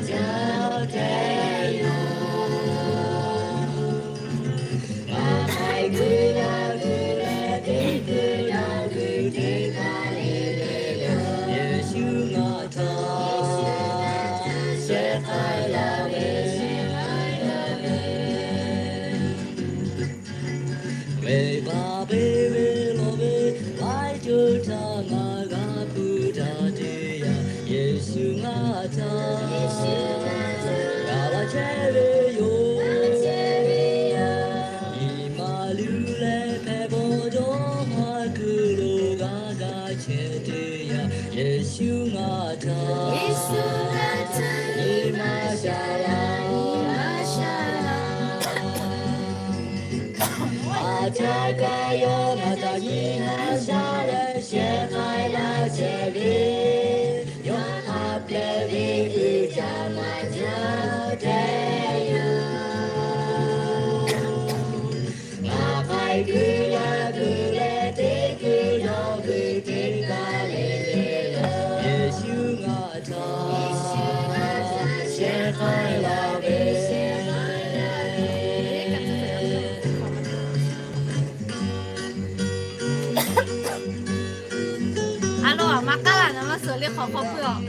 jaˇ te yoˬ. Ngaˬ k'ai kuiˬ yaˇ kuiˬ leh teˇ kuiˬ yaˇ kuiˬ teˇ hpaˍ le le yoˬ. Yeˍsuˆ ngaˬ htaꞈ shehˍ k'ai laˇ ve, shehˍ k'ai laˇ ve. Venˇbaˆ peˇ ve lawˬ ve laiˉ ceuˬ htaꞈ ngaˬ g'a hpuˇ daꞈ te yaˇ, Yeˍsuˆ ngaˬ htaꞈ g'a laˇ chehˇ ve yoˬ. Nyi ma luˬ leh hpehꞈ bawˬ dawˇ haˍ kuiˬ lo g'a ga chehˇ te yaˇ, Yeˍsuˆ ngaˬ htaꞈ, Yeˍsuˆ ngaˬ htaꞈ nyi ma shaˍ laˇ, nyi ma shaˍ laˇ. Aˬ htaˇ kaꞈ yawˇ ngaˬ htaꞈ nyi ma shaˍ leh shehˍ k'ai laˇ chehˇ ve, yawˇ hk'a peu-eˬ ve uiˍ jaˇ maˇ jaˇ te yoˬ. Ngaˬ k'ai kuiˬ yaˇ kuiˬ leh teˇ kuiˬ yaˇ kuiˬ teˇ hpaˍ le le yoˬ. Yeˍsuˆ ngaˬ htaꞈ shehˍ k'ai laˇ ve. A lo aˬ ma k'aˉ laˬ na maˇ suhˍ le hk'awꞈ hk'aw puiˉ-oˬ.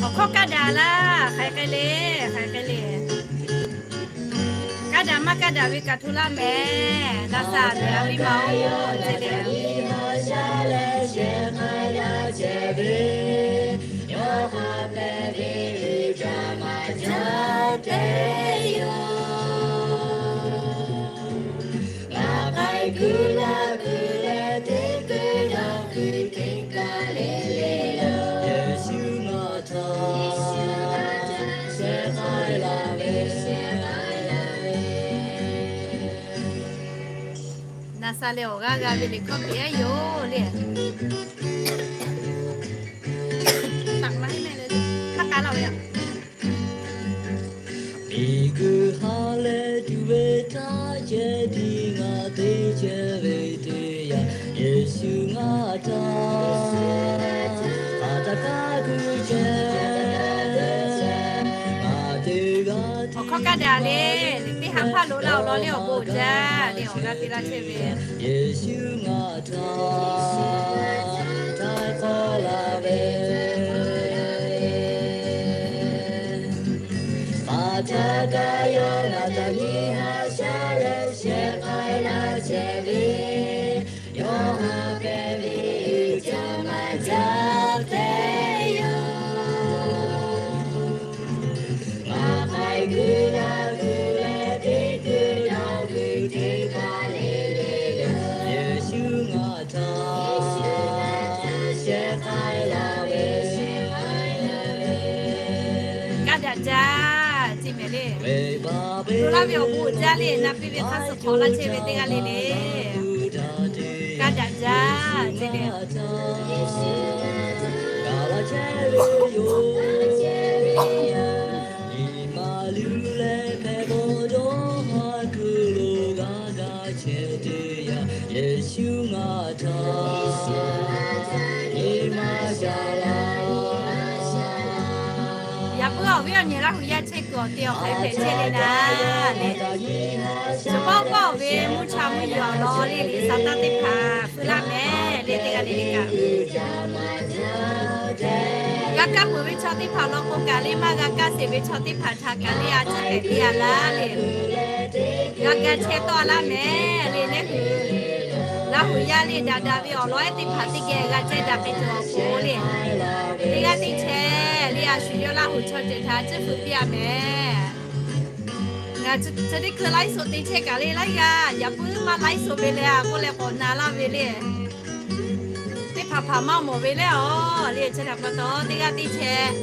Awˬ hkawˇ kaˇ daꞈ laˇ, hk'aˬ hk'e le, hk'aˬ hk'e le. Kaˇ daꞈ maˇ kaˇ daꞈ ve kaꞈ hto laˇ mehˍ. Laˇ saˍ ve a viˉ ma-oˬ, ce le. Yawˇ hk'a peu-eˬ ve uiˍ jaˇ maˇ jaˇ te yoˬ. Ngaˬ k'ai kuiˬ yaˇ kuiˬ leh teˇ kuiˬ yaˇ kuiˬ teˇ hpaˍ le le yoˬ. Yeˍsuˆ ngaˬ htaꞈ shehˍ k'ai laˇ ve, shehˍ k'ai laˇ ve. Naˍ saˍ lehˬ awˬ g'aˇ g'a ve liꞈ hkawˇ piˇ-ehˉ yoˬ le. Taꞈ maˇ heˆ mehˍ le, hk'aˇ k'ai laˇ ve yoˬ. Miˬguiˬ ha leh tuˬ ve htaˇ ceh tiˉ ngaˬ te chehˇ ve teˇ yanˇ, Yeˍsuˆ ngaˬ htaꞈ hk'a htaꞈ kaˇ kuiˬ chehˇ. Ngaˬ teˇ g'aˇ awˬ hkawˇ kaˇ daꞈ le. Teˇ haꞈ hpaˇ lo laˇ awˬ lawn le awˬ bon jaˇ le awˬ g'aˇ te laˇ chehˇ ve. Yeˍsuˆ ngaˬ htaꞈ htaˇ k'awˇ laˇ ve, hk'aˬ htaˇ kaꞈ yawˇ ngaˬ htaꞈ nyi ma shaˍ leh shehˍ k'ai laˇ chehˇ ve, yawˇ ha hpehꞈ ve uiˍ jaˇ maˇ jaˇ te yoˬ. Ngaˬ k'ai kuiˬ yaˇ kuiˬ leh teˇ kuiˬ yaˇ kuiˬ teˇ hpaˍ le le yoˬ. Yeˍsuˆ ngaˬ htaꞈ shehˍ k'ai laˇ ve, shehˍ k'ai laˇ ve. Kaˇ daꞈ jaˇ, chi mehˍ le. Hto laˇ ve awˬ bon uiˍ jaˇ le, na piˇ ve hk'a suh hk'awꞈ laˇ chehˇ ve teˇ g'aˇ le le. Kaˇ daꞈ jaˇ, chi le. Nyi ma luˬ leh hpehꞈ bawˬ dawˇ haˍ kuiˬ lo g'a ga chehˇ te yaˇ, Yeˍsuˆ ngaˬ htaꞈ nyi ma shaˍ laˇ. Yaꞈ puiˉ awˬ viˉ awˬ nyi Laˇ hu yaˇ chehˇ kuiˬ awˬ te awˬ hk'e hpehꞈ chehˇ le naˍ le. Chaw pawˆ pawˆ ve mvuhˇ cha mvuhˇ yeˬ awˬ lawn le le, Saˍtanˍ teˇ hpaˍ feu laˇ mehˍ le teˇ g'aˇ le le kaꞈ. G'a kaˇ peuˬ ve chaw teˇ hpaˍ law k'o kaꞈ le, maˇ g'a kaˇ sheˍ ve chaw teˇ hpaˍ htaꞈ kaꞈ le, a ciˉ hpehꞈ piˇ a laˇ le. G'a ga chehˇ tawˆ a laˇ mehˍ le, neˇ hui Laˇ hu yaˇ le daꞈ daꞈ ve awˬ lawn ehˉ teˇ hpaˍ teˇ geh g'a ceh daꞈ k'ai tuˬ awˬ pon le. Teˇ g'aˇ teˇ chehˇ le, a shu yawˇ Laˇ hu chaw ceuˬ htaꞈ a ciˉ feu piˇ a mehˍ. Ngaˬ chi teˇ hkui laiˉ suhˍ te chehˇ kaꞈ le, laiˉ g'aˇ yaꞈ puiˉ maˇ laiˉ suhˍ ve le, a k'oˆ leh k'awꞈ na laˇ ve le. Teˇ hpaˍ hpaˍ maˇ mawˬ ve le, awˬ le, chi htaꞈ pa taw teˇ g'aˇ teˇ chehˇ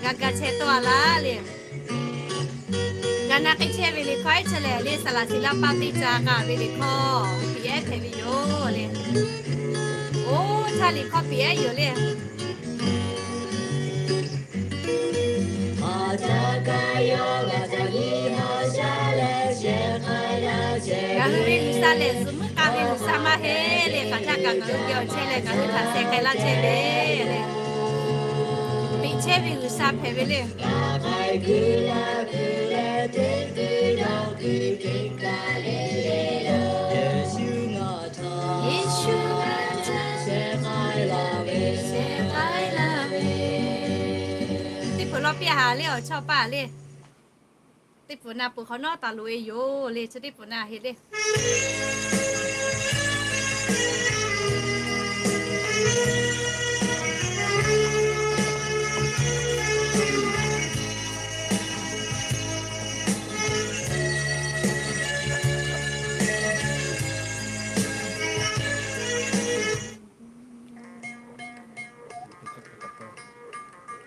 g'a ga chehˇ tawˆ a laˇ le. G'a na k'ai chehˇ ve liꞈ hkawˇ ehˉ chehˇ lehˬ le, saˍ laˍ siˍ laˇ paˇ teˇ ca k'a ve liꞈ hkawˇ piˇ ehˉ hpehꞈ ve yoˬ le. Oˇ htaˇ liꞈ hkawˇ piˇ ehˉ yoˬ le. Aˬ htaˇ kaꞈ yawˇ g'a Ngaˬ hui ve G'uiˬsha lehˬ zuhꞈ muiˉ k'a ve G'uiˬsha maˇ heˆ le. Hk'aˬ htaˆ kaꞈ ngaˬ hui geh awˬ chehˇ leh ngaˬ hui htaꞈ sheh k'ai laˇ chehˇ ve le. Peꞈ chehˇ ve G'uiˬsha hpehꞈ ve le. Yeˍsuˆ, sheh k'ai laˇ ve. Teˇ hpaˍ lawˇ piˇ haˍ le, awˬ chawˇ paˇ le. Teˇ hpaˍ na peuˬ hk'awꞈ nawˉ taˍ loꞈ e yoˬ le, chi teˇ hpaˍ na heˆ le.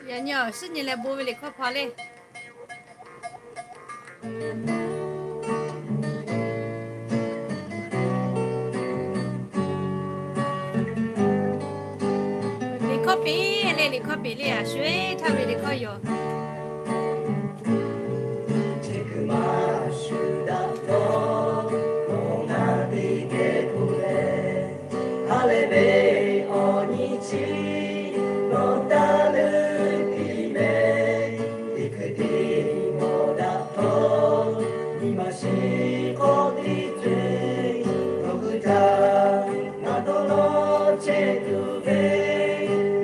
Yaꞈ nyi awˬ shinˉ nyi leh bon ve liꞈ hkawˇ hpaw le. Liꞈ hkawˇ peꞈ le, liꞈ hkawˇ peꞈ le, a shu e htaˇ ve liꞈ hkawˇ yoˬ. Chi hkui maˇ shu daꞈ htawˇ, nawˬ ngaˬ teˇ geh k'oˆ leh, ha lehˬ ve awˬ nyi chi nawˬ taˇ leuˉ piˇ meh. Teˇ hkui teˇ mawˬ daꞈ htawˇ, nyi ma shiˍ hk'awꞈ teˇ ceuˬ nawˬ hui htaꞈ ngaˬ dawˇ nawˇ chehˇ tuˬ ve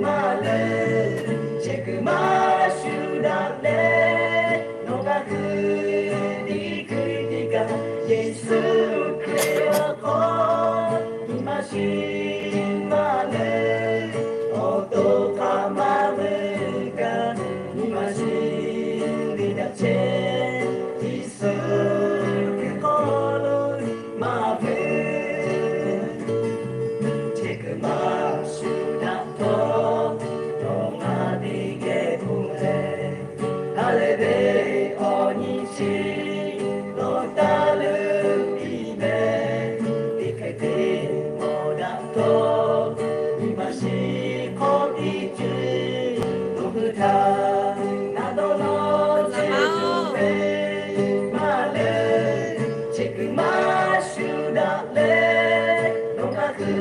maˇ leuˉ. Chi hkui maˇ shu daꞈ leh, nawˬ g'a hkui teˇ hkui teˇ kaꞈ Yeˍsuˆ Hkriꞈ awˬ hk'aw, nyi ma shiˍ maˇ leuˉ. Awˬ to hk'aˬ ma veuˬ kaꞈ, nyi ma shiˍ ve daꞈ chehˇ Yeˍsuˆ Hkriꞈ hk'aw lo maˇ veuˬ. Chi hkui maˇ shu daꞈ htawˇ, nawˬ ngaˬ teˇ geh k'oˆ leh, ha lehˬ ve awˬ nyi chi nawˬ taˇ leuˉ piˇ meh. Teˇ hkui teˇ mawˬ daꞈ htawˇ, nyi ma shiˍ hk'awꞈ teˇ ceuˬ nawˬ hui htaꞈ ngaˬ dawˇ nawˇ chehˇ tuˬ ve maˇ leuˉ. Chi hkui maˇ shu daꞈ leh, nawˬ g'a hkui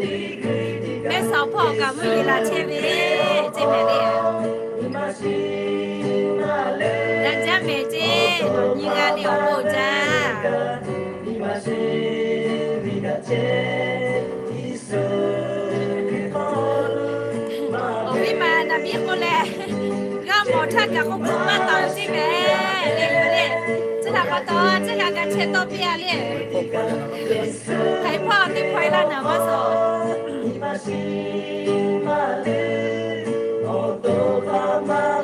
teˇ hkui teˇ kaꞈ, mehˆ suhˍ awˬ hpawˇ kaꞈ mvuhˇ yeˬ la chehˇ ve ceˇ mehˍ le. Daꞈ jaˇ mehˍ ceˇ, nawˬ nyi g'a le awˬ bon uiˍ jaˇ. Awˬ viˉ ma naˍ biˉ k'oˆ leh, g'a mawˬ htaˇ kaꞈ k'oˆ k'oˆ maˇ taˍ ceˇ mehˍ le yoˬ le. Chi htaꞈ pa taw, chi g'a g'a chehˇ tawˇ piˇ a le. Hk'aˬ hk'e hpawˇ teˇ hpaw e laˇ naˍ maˇ suh.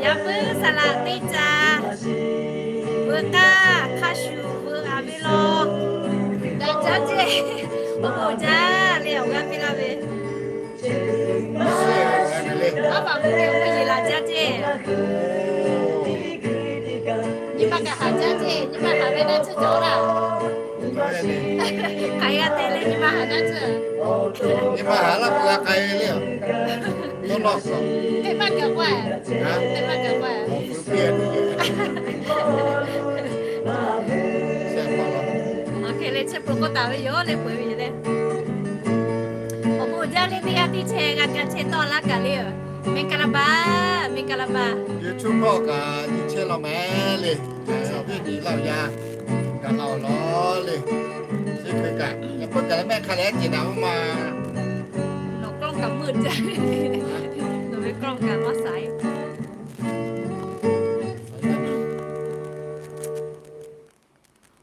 Yaꞈ puiˉ saˍ laꞈ teˇ ca veuꞈ k'aˇ hk'a shuˍ veuꞈ a ve law. Daꞈ jaˇ ceˇ, awˬ bon jaˇ leh awˬ g'aˇ piˇ laˇ ve. Aˉ paˍ k'oˆ ve, awˬ bon yeˬ laˬ jaˇ ceˇ. Nyi ma kaꞈ haˍ jaˇ ceˇ, nyi ma haˍ ve naˇ tsuhˇ cawˬ laˇ. K'ai g'a te leh nyi ma haˍ naˇ tsuhˇ. Nyi ma haˍ laˇ k'o g'a k'ai ve le. Teˇ maˇ gaˬ k'o, teˇ maˇ gaˬ k'o, awˬ hk'e leh chi peuˬ k'oˆ taˍ ve yoˬ le, peuˬ ve yoˬ le. Awˬ bon jaˇ le, teˇ g'aˇ teˇ chehˇ g'a kaˇ chehˇ tawˆ laˇ kaꞈ le. မင်္ဂလာပါ, မင်္ဂလာပါ. YouTube hpawˇ kaꞈ nyi chehˇ law mehˍ le. Awˬ viˉ nyi laˇ awˬ yaˇ gaˬ la awˬ lawn le. Chi hk'e kaꞈ, yaꞈ puiˉ kaꞈ leh mehˆ hk'a leh ceˬ daꞈ maˇ ma. Nawˬ กล้อง kaꞈ meuˆ jaˇ. Nawˬ ve กล้อง kaꞈ maˇ saiˉ.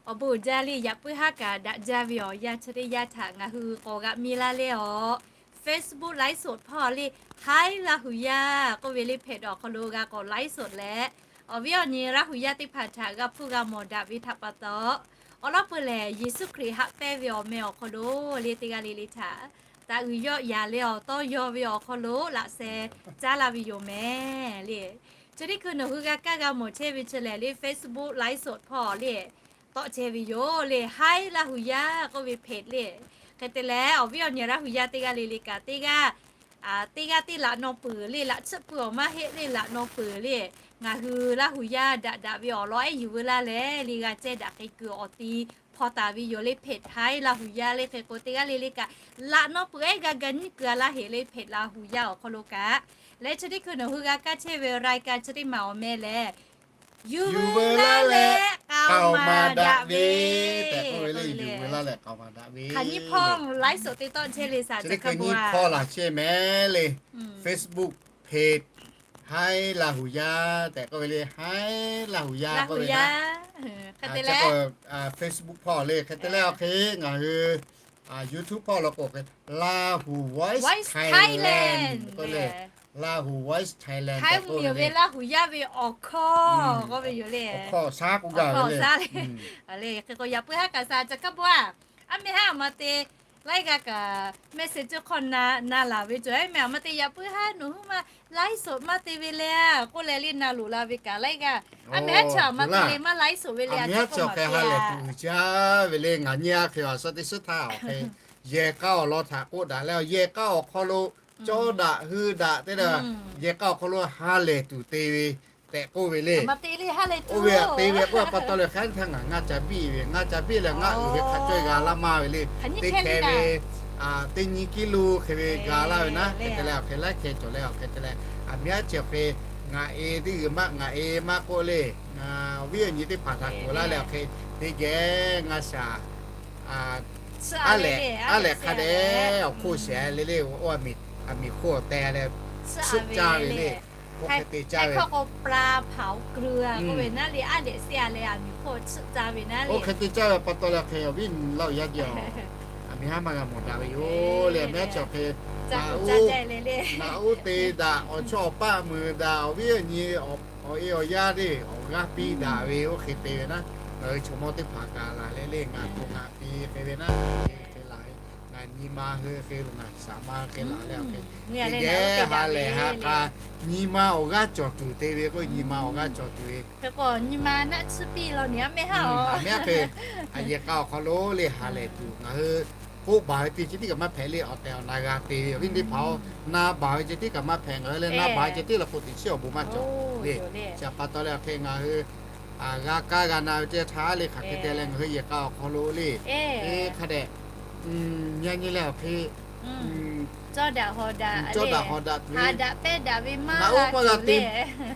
Awˬ bon uiˍ jaˇ le, yaꞈ puiˉ haˉ kaꞈ daꞈ jaˇ ve awˬ yanˇ chi teˇ yanˇ htaꞈ ngaˬ hui k'awꞈ g'a mi laˇ leh awˬ Facebook ไลฟ์สด hpawˇ le, Haiˉ Laˇ huˍ yaˇ k'oˆ ve le เพจ awˬ hk'aw lo g'a k'awꞈ ไลฟ์สด leh, awˬ viˉ awˬ nyi Laˇ huˍ yaˇ teˇ hpaˍ htaꞈ g'a hpuˇ g'a mawˬ daꞈ ve htaꞈ pa taw, awˬ lawn peuˬ lehˬ Yeˍsuˆ Hkriꞈ haꞈ pehnˇ ve awˬ meh awˬ hk'aw lo le teˇ g'aˇ le le htaꞈ taˍ uiˍ yawˆ yaˍ leh awˬ tawˇ yaw ve awˬ hk'aw lo laꞈ sheh caˉ laˇ ve yoˬ mehˍ le. Chi teˇ hkui nawˬ hui g'a kaˇ g'a mawˬ chehˇ ve chi lehˬ le Facebook ไลฟ์สด hpawˇ le tawˆ chehˇ ve yoˬ le, Haiˉ Laˇ huˍ yaˇ k'oˆ ve เพจ le. Hk'e te leh awˬ viˉ awˬ nyi Laˇ huˍ yaˇ teˇ g'aˇ le le kaꞈ teˇ g'aˇ teˇ g'aˇ teˇ laꞈ naw peuˬ le, laꞈ tsuhˆ pui awˬ maˇ heˆ le, laꞈ naw peuˬ le. Ngaˬ hui Laˇ huˍ yaˇ daꞈ daꞈ ve awˬ lawn ehˉ yuˬ veu laˇ leh le g'a cehˇ daꞈ k'ai kuiˬ awˬ ti hpaw taˍ ve yoˬ le. Page htaˇ Laˇ huˍ yaˇ le hk'e k'o teˇ g'aˇ le le kaꞈ laꞈ naw peuˬ ehˉ g'a ga nyiˇ kuiˬ a laˇ heˍ le. Page Laˇ huˍ yaˇ awˬ hk'aw lo kaꞈ leh chi teˇ hkui nawˬ hui g'a kaˇ chehˇ ve รายการ chi teˇ maˬ awˬ meh lehˬ, yuˬ veu laˇ leh k'aoˍ maˍ daꞈ ve tehꞈ k'oˆ ve le. Yuˬ veu laˇ leh k'aoˍ maˍ daꞈ ve hk'aˬ nyiˇ hpawˇ laiˉ soˍ te tawˆ chehˇ le saˍ chi teˇ hkui nyiˇ hpawˇ laˬ chehˇ meh le. Facebook page Haiˉ Laˇ huˍ yaˇ tehꞈ k'oˆ ve le. Haiˉ Laˇ huˍ yaˇ k'oˆ ve, Facebook hpawˇ le. Hk'e te leh awˬ hk'e ngaˬ hui YouTube hpawˇ lo k'o hk'e Laˇ huˍ Voice Thailand k'oˆ le. Laˇ huˍ Voice Thailand tehꞈ k'oˆ ve le. Laˇ huˍ yaˇ ve awˬ hkawˇ k'oˆ ve yoˬ le. Awˬ hkawˇ shaˉ k'oˆ gaˇ ve le. Hk'e k'o yaꞈ puiˉ haˉ kaꞈ saˍ ca hkaˇ bawehˇ a, aˉ meh haˉ aˬ ma te laiˉ g'aˇ kaꞈ message cawˬ hk'aw na laˬ ve cawˬ. Aˉ meh aˬ ma te yaꞈ puiˉ haˉ nawˬ hui ma laiˉ soˍ maˇ te ve le k'oˆ leh le na loꞈ la ve kaꞈ laiˉ g'aˇ. Aˉ meh haˉ chaw aˬ ma te le maˇ laiˉ soˍ ve le. Aˉ meh haˉ chaw hk'e ha lehˬ tuˬ uiˍ jaˇ ve le. Ngaˬ nyi a hk'e a suh teˇ suhˉ htaˇ awˬ hk'e yehˬ k'aˇ awˬ lawn htaꞈ k'oˆ daꞈ leh yehˬ k'aˇ awˬ hk'aw lo cawˇ daꞈ hui daꞈ te le, yehˬ k'aˇ awˬ hk'aw lo ha lehˬ tuˬ te ve tehꞈ k'oˆ ve le. Oˇ ve te ve k'oˆ ve pa taw leh hk'aˬ htaˇ ngaˬ ngaˇ ca biˇ ve, ngaˇ ca biˇ leh ngaˇ uiˍ ve hk'a cawˇ g'a laˇ maˇ ve le. Teˇ hkeh ve teˇ nyi kiˇ lo hk'e ve g'a laˇ ve naˉ. Hk'e te leh awˬ hk'e laiˉ hkeh cawˬ leh awˬ hk'e te leh aˬ miˉ haˉ chi awˬ hk'e ngaˬ e teˇ g'uiˬ maˇ ngaˬ e maˇ k'oˆ le. Awˬ viˉ awˬ nyi teˇ hpaˍ htaꞈ kuˬ laˇ leh awˬ hk'e teˇ geh ngaˇ shaˍ aˉ lehˬ aˉ lehˬ hk'a dehꞈ awˬ hkoˇ shehˍ le le. Oˇ aˬ miˍ hkoˇ awˬ teh leh tsuhˆ caˇ ve le. Oˇ hk'e te caˇ ve k'o, pla hpaˍ oˇ keu k'oˆ ve naˉ le, aˉ lehˬ seˇ a leh aˬ miˍ hkoˇ tsuhˆ caˇ ve naˉ le. Oˇ hk'e te caˇ ve pa taw leh hk'e awˬ viˉ laˇ oˬ yaˇ jehˬ aˬ, aˬ miˍ haˉ maˇ g'a mawˬ daꞈ ve yoˬ le. Aˬ miˍ haˉ chi awˬ hk'e naꞈ uˉ te daꞈ, awˬ chawˇ awˬ paˆ meuˍ daꞈ, awˬ viˉ awˬ nyi awˬ e awˬ yaˇ le awˬ g'aˇ piˇ daꞈ ve oˇ hk'e te ve naˉ. Ngaˬ hui chaw mawˇ teˇ hpaˍ kaꞈ laˬ leh le ngaˬ hto ngaˬ piˇ hk'e ve naˉ. Hk'e laˬ ngaˬ nyi ma hui hk'e lo ngaˬ shaˍ ma hk'e laˬ leh awˬ hk'e teˇ geh ha lehˬ ha k'a nyi ma awˬ g'aˇ cawˬ tuˬ te ve k'o, nyi ma awˬ g'aˇ cawˬ tuˬ ve hk'e k'o nyi ma naˆ tsuhˇ piˇ law nyi a meh haˉ aˬ miˍ haˉ hk'e aˬ yehˬ k'a awˬ hk'aw lo le ha lehˬ tuˬ ngaˬ hui k'oˆ baˬ ve teˇ ceuˬ tiˉ kaꞈ maˇ hpehꞈ le. Awˬ tehˬ awˬ na g'a te ve awˬ viˉ teˇ hpaˍ-oˬ, na baˬ ve ceuˬ tiˉ kaꞈ maˇ hpehꞈ. Ngaˬ hui leh na baˬ ve ceuˬ tiˉ la k'o teꞈ chiˉ awˬ bon maˇ cawˬ le. Chi pa taw leh awˬ hk'e ngaˬ hui g'a kaˇ g'a na ve teˇ htaˇ le hk'aˬ hk'e te leh ngaˬ hui yehˬ k'a awˬ hk'aw lo le hk'a dehꞈ nyi nyi leh awˬ hk'e cawˇ daꞈ hawˍ daꞈ tuˬ ve, naꞈ uˉ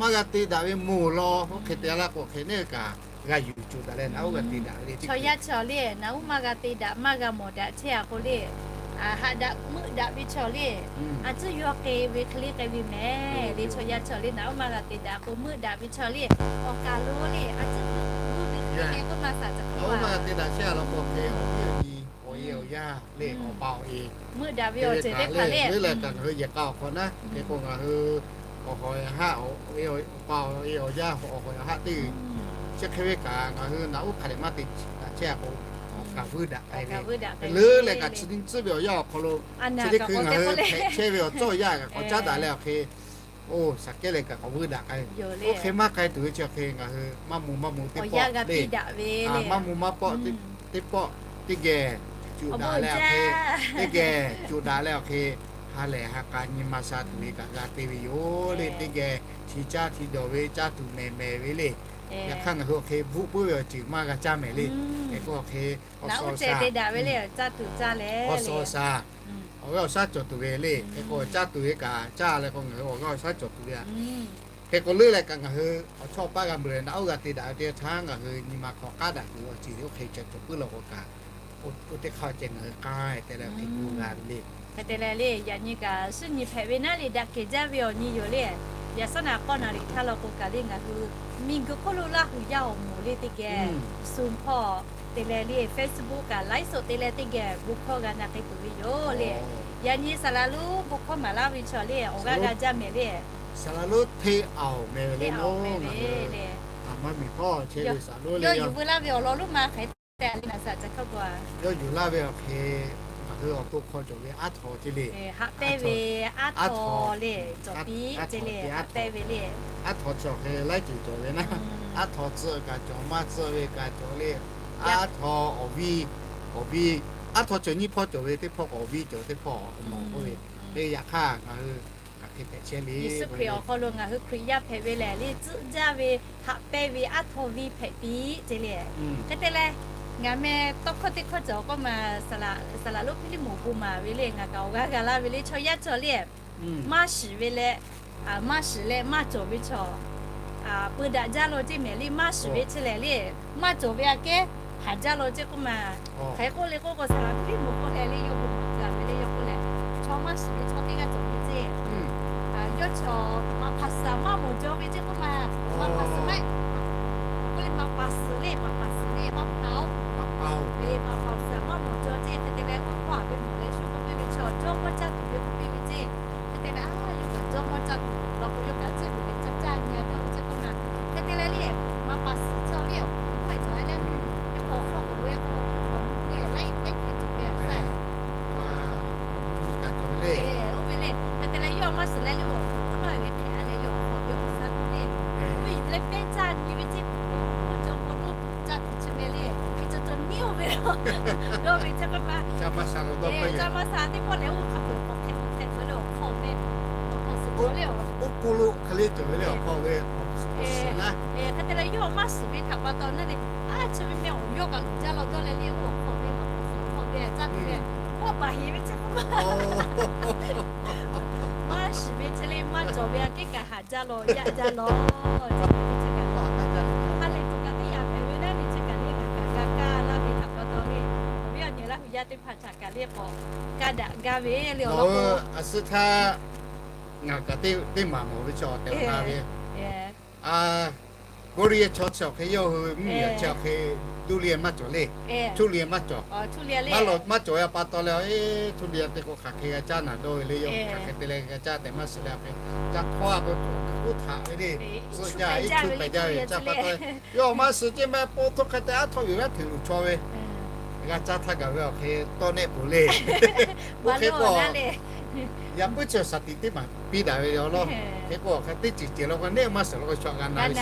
maˇ g'a te daꞈ ve moˬ law oˇ hk'e te laˇ k'o hk'e neˇ kaꞈ g'a yuˬ cuˬ daꞈ leh naꞈ uˉ g'a te daꞈ ve le. Chaw yaˇ chaw le naꞈ uˉ maˇ g'a te daꞈ maˇ g'a mawˬ daꞈ chehˇ a k'o le, haꞈ daꞈ meuˆ daꞈ ve chaw le a tcuhˉ yawˇ k'ai ve hk'e le k'ai ve mehˍ le. Chaw yaˇ chaw le naꞈ uˉ maˇ g'a te daꞈ k'o meuˆ daꞈ ve chaw le awˬ kaˬ lo le a tcuhˉ g'uˇ ve hk'e le k'oˆ maˇ saˍ ca k'oˆ a. Maˇ g'a te daꞈ chehˇ a law k'o hk'e awˬ viˉ awˬ nyi awˬ e awˬ yaˇ le awˬ pa awˬ e meuˆ daꞈ ve awˬ ceuˬ teˇ hpaˍ le leuˉ leh kaꞈ ngaˬ hui yehˬ k'a awˬ hk'aw naˉ hk'e k'o ngaˬ hui awˬ hawˍ awˬ haˆ awˬ pa awˬ e awˬ yaˇ awˬ hawˍ awˬ haˆ teˇ chi hk'e ve kaꞈ ngaˬ hui naꞈ uˉ hk'a dehꞈ maˇ te daꞈ chehˇ a k'o, awˬ kaˬ vuiˇ daꞈ k'ai ve leuˉ leh kaꞈ chi nyi tcuhˉ ve awˬ yanˇ awˬ hk'aw lo chi teˇ hkui ngaˬ hui hpehꞈ chehˇ ve awˬ cawˇ yaˇ kaꞈ k'awꞈ caˉ daꞈ leh awˬ hk'e oˇ shaˍ kehˉ leh kaꞈ k'awꞈ vuiˇ daꞈ k'ai ve. Oˇ hk'e maˇ k'ai tuˬ ve chi awˬ hk'e ngaˬ hui maˇ mvuh maˇ mvuh teˇ pawˆ le, maˇ mvuh maˇ pawˆ teˇ pawˆ teˇ geh cuˬ daꞈ leh awˬ hk'e, teˇ geh cuˬ daꞈ leh awˬ hk'e ha lehˬ ha k'a nyi ma sha tuˬ ve kaꞈ g'a te ve yoˬ le. Teˇ geh chi caˇ chi dawˬ ve caˇ tuˬ mehˍ mehˍ ve le. Yaꞈ hk'aˇ ngaˬ hui awˬ hk'e bvuhˆ puiˉ ve awˬ ceuˬ maˇ g'a caˇ mehˍ le. Hk'e k'o awˬ hk'e awˬ suhˍ awˬ shaˍ, awˬ suhˍ awˬ shaˍ awˬ g'aˇ awˬ shaˉ cawˬ tuˬ ve le. Hk'e k'o caˇ tuˬ ve kaꞈ caˇ leh k'o ngaˬ hui awˬ g'aˇ awˬ shaˉ cawˬ tuˬ ve a. Hk'e k'o leuˉ leh kaꞈ ngaˬ hui awˬ chawˇ awˬ paˆ g'a meuˬ leh naꞈ uˉ g'a te daꞈ ve teˇ htaˇ ngaˬ hui nyi ma hk'aw k'aˉ daꞈ tuˬ ve awˬ ceuˬ oˇ hk'e ceh cawˬ puiˉ law k'o kaꞈ, oˇ teˇ hk'aˇ ceh ngaˬ hui k'ai te leh hk'e k'oˆ g'a ve le. Hk'e te leh le yaꞈ nyi kaꞈ shu nyi hpehꞈ ve naˉ le daꞈ kehˬ jaˇ ve awˬ nyi yoˬ le. Yaꞈ shawˉ naꞈ k'awˇ naˍ riˍ htaˇ law k'o kaꞈ le ngaˬ hui miˬguiˬ hk'oˆ lo Laˇ huˍ yaˇ awˬ moˍ le teˇ geh suh hpawˇ te leh le Facebook kaꞈ laiˉ soˍ te leh teˇ geh bon hkawˇ g'a na k'ai tuˬ ve yoˬ le. Yaꞈ nyi saˍ laˍ lonˉ bon hkawˇ maˍ laˇ ve chaw le awˬ g'aˇ g'a jaˇ mehˍ le. Saˍ laˍ lonˉ Hteˇ Aoˬ meh ve le. Aˬ maˇ miˬ hkawˇ chehˇ ve saˍ laˍ lonˉ le yawˇ yuˬ veu laˇ ve awˬ lawn lonˉ ma hk'e te le naˍ saˍ ca hkawˇ k'o a, yawˇ yuˬ laˇ ve awˬ hk'e ngaˬ hui awˬ to hk'aw cawˬ ve aˉ htaw ce le. Haꞈ pehnˇ ve aˉ htaw le cawˬ piˇ ce le. Haꞈ pehnˇ ve le aˉ htaw chi awˬ hk'e laiˉ ceuˬ cawˬ ve naˉ. Aˉ htaw tcuh kaꞈ cawˬ, maˇ tcuh ve kaꞈ cawˬ le. Aˉ htaw awˬ viˇ, awˬ viˇ, aˉ htaw cawˬ nyiˇ hpawˇ cawˬ ve teˇ hpawˇ k'o awˬ viˇ cawˬ teˇ hpawˇ awˬ mawˬ k'oˆ ve. Te yaꞈ hk'aˇ ngaˬ hui ngaˬ Yeˍsuˆ Hkriꞈ awˬ hk'aw lo ngaˬ hui Hkriꞈ yaˇ hpehꞈ ve lehˬ le, tcuhˆ jaˇ ve, haꞈ pehnˇ ve, aˉ htaw ve hpehꞈ piˇ ce le. Hk'e te leh, ngaˬ meh tawˇ hkawˇ teˇ hkawˇ cawˬ k'oˆ ma, saˍ laꞈ lonˉ Hpiˇliˇmoˍ bon maˍ ve le, ngaˬ kaꞈ awˬ g'aˇ g'a laˇ ve le, chaw yaˇ cawˬ le, maˇ shiˍ ve leh, maˇ shiˍ leh maˇ cawˬ ve chaw peu daꞈ jaˇ law ceˇ mehˍ le, maˇ shiˍ ve chi lehˬ le, maˇ cawˬ ve aꞈ kehˉ haˍ jaˇ law ceˇ k'oˆ ma. Hk'aˬ hk'e k'oˆ le k'oˆ k'o, saˍ laꞈ Hpiˇliˇmoˍ k'oˆ leh le, yawˇ hui maˍ gaˬ ve le, yawˇ k'oˆ leh, chaw maˇ shiˍ ve chaw teˇ g'aˇ cawˬ ve ceˇ, yawˇ chaw maꞈ hpaˍ suhˍ maˇ mawˬ jaw ve ceˇ k'oˆ ma. Maꞈ hpaˍ suhˍ maˇ k'oˆ le, maꞈ hpaˍ suhˍ le, maꞈ hpaˍ suhˍ le, maꞈ hpaˍ-oˬ, maꞈ hpaˍ suhˍ maˇ mawˬ jaw ceˇ. Hk'e te leh, maˇ hpaˍ ve mawˬ leh shu k'oˆ piˇ ve chaw jawˇmawˇ caˇ tuˬ ve k'oˆ piˇ ve ceˇ. Hk'e te leh, a, yawˇ kaꞈ jawˇmawˇ caˇ tuˬ law k'o, yawˇ kaꞈ ceˇ ve leh caˇ caˇ nyi a dawˇ ve ceˇ k'oˆ ma. Hk'e te leh le, maꞈ hpaˍ suhˍ chaw le, awˬ hk'aw lo hk'aw e cawˬ le, teˇ hk'awꞈ hk'aw k'oˍ ve k'o, awˬ mvuh ve laiˉ laiˉ hkeh tuˬ ve a, oˇ ve le. Hk'e te leh, yawˇ maˇ shiˍ leh le, awˬ hk'aw lo hk'aw e ve hk'e a leh, yawˇ awˬ hk'aw ve awˬ suhˍ k'oˆ le, oˇ ve yuˬ leh pehˇ caˇ nyi ve ceˇ, oˇ cawˬ k'o lo caˇ tuˬ chi meh le, hk'e cawˬ cawˬ niˉ oˇ ve le, yawˇ ve chi k'oˆ ma, caˇ maˇ sha teˇ pawˆ leh oˇ hk'a peu-eˬ k'awꞈ hk'e k'awꞈ hk'e cawˬ le, awˬ hk'aw ve maꞈ hpaˍ suhˍ cawˬ le, oˇ k'oˆ lo hk'e le cawˬ ve le, awˬ hk'aw ve awˬ suhˍ na. Hk'e te leh, yawˇ maˇ shiˍ ve htaꞈ pa taw naˉ le, a, chi ve meh awˬ yawˇ kaꞈ luˬ jaˇ law dawˇ leh le, oˇ awˬ hk'aw ve maꞈ hpaˍ suhˍ awˬ hk'aw ve caˇ tuˬ ve, k'awꞈ baˬ heˍ ve chi k'oˆ ma. Maˇ shiˍ ve chi le, maˇ cawˬ ve aꞈ kehˉ kaꞈ haˍ jaˇ law, yaꞈ jaˇ law. Chi kaꞈ, ha lehˬ tuˬ kaꞈ teˇ yaꞈ hpehꞈ ve naˉ le, chi kaꞈ le, ngaˬ kaꞈ g'a kaˇ laˇ ve htaꞈ pa taw le, awˬ viˉ awˬ nyi Laˇ hu yaˇ teˇ hpaˍ htaꞈ kaꞈ le k'awꞈ kaˇ daꞈ gaˇ ve le awˬ lawn k'o, a suhˉ htaˇ ngaˬ kaꞈ teˇ maˍ mawˬ ve chaw tehꞈ la ve, Koˇliˇ chaw chi awˬ hk'e yawˇ hui mvuhˇmiˬ chi awˬ hk'e duˇ liˇ maˇ cawˬ le. Cuˇ liˇ maˇ cawˬ. Maˇ lawˬ maˇ cawˬ ve pa taw leh, cuˇ liˇ teˇ k'o hk'aˬ hk'e g'a caˇ naˍ dawˇ ve le, yawˇ hui hk'aˬ hk'e te leh g'a caˇ tehꞈ maˇ shiˍ leh, awˬ hk'e ca hkawˇ a k'o, oˇ htaꞈ ve le, suh jaˇ iˉ cuˇ pehˍ jaˇ ve ca pa taw, yawˇ maˇ shiˍ ceˇ meh, po htoˇ hk'e te aˉ htawˇ yuˬ g'aˇ hteꞈ luˬ chaw ve g'a caˇ htaˇ gaˬ ve awˬ hk'e tawˇ nehˆ peuˬ le. Oˇ hk'e k'o, yaꞈ puiˉ chi shaˍ tiꞈ teˇ maˬ piˇ daꞈ ve awˬ lawn. Hk'e k'o, awˬ hk'e teˇ ceuˬ ceuˬ law k'o, nehˆ maˇ shiˍ law k'o, chaw g'a na ve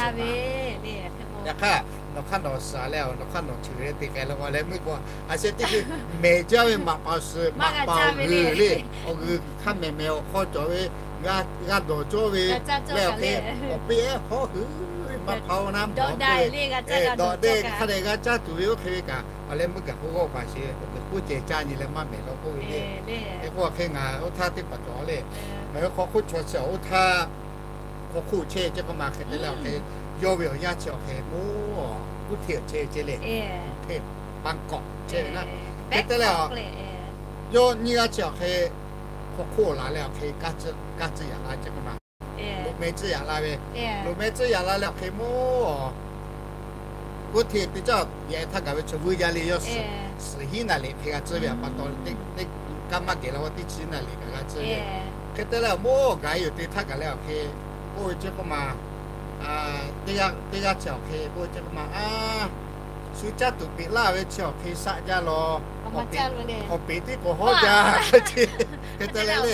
Yaꞈ hk'aˇ, nawˬ hk'aˇ nawˬ shaˍ leh, nawˬ hk'aˇ nawˬ ceuˬ leh te k'ai law k'o leh, meuˇ k'o a sheh teˇ hkui mehˬ jaˇ ve maꞈ paoˬ suhˍ maꞈ paoˬ g'uiˬ le, awˬ g'uiˬ hk'a mehˍ mehˍ awˬ hk'aw cawˬ ve, g'a dawˬ cawˇ ve leh, awˬ hk'e awˬ peˇ ehˉ hawˉ hui ve maꞈ hpaoˬ na mawˬ ve, dawꞈ deh hk'a dehꞈ g'a caˇ tuˬ ve oˇ hk'e ve kaꞈ, awˬ leh meuˇ gaˬ k'o g'awˇ paˍ sheˍ k'oˆ ceh caˇ nyi leh maˇ mehˍ law k'oˆ ve le. Hk'e k'o, awˬ hk'e ngaˬ oˇ htaˇ teˇ hpaˍ cawˬ le, ngaˬ hui hk'aw hk'oˆ chaw chi awˬ oˇ htaˇ hk'aw hk'oˆ chehˇ ceˇ k'o maˬ hk'e te leh, awˬ hk'e yawˇ ve awˬ yanˇ chi awˬ hk'e moˇ kuˇ hteˇ awˬ chehˇ ceˇ le, kuˇ hteˇ Bangkok chehˇ ve naˉ. Hk'e te leh, yawˇ nyiˇ g'aˇ chi awˬ hk'e hk'aw hk'oˆ laˬ leh, awˬ hk'e kaˇ tcuhˇ yaꞈ la ceˇ k'o maˬ, loꞈ meh tcuhˇ yaꞈ la ve, loꞈ meh tcuhˇ yaꞈ la leh awˬ hk'e moˇ kuˇ hteˇ teˇ caˇ yaꞈ htaˇ gaˬ ve chaw vuiˇ jaˇ le, yawˇ suhˍ hiˉ naˍ liꞈ hk'e g'a tcuhˇ ve pa taw, kaˇ maˇ geh la k'o teˇ chi naˍ liꞈ kaꞈ g'a tcuhˇ ve. Hk'e te leh, awˬ moˇ gaˬ yoˬ te htaˇ gaˬ leh awˬ hk'e k'oˆ ve ceˇ k'o maˬ, teˇ g'aˇ chi awˬ hk'e k'oˆ ve ceˇ k'o maˬ, a, shu caˇ tuˬ peꞈ laˇ ve chi awˬ hk'e shaˆ jaˇ law, awˬ peˍ teˇ k'awꞈ hawˉ jaˇ. Hk'e te leh le,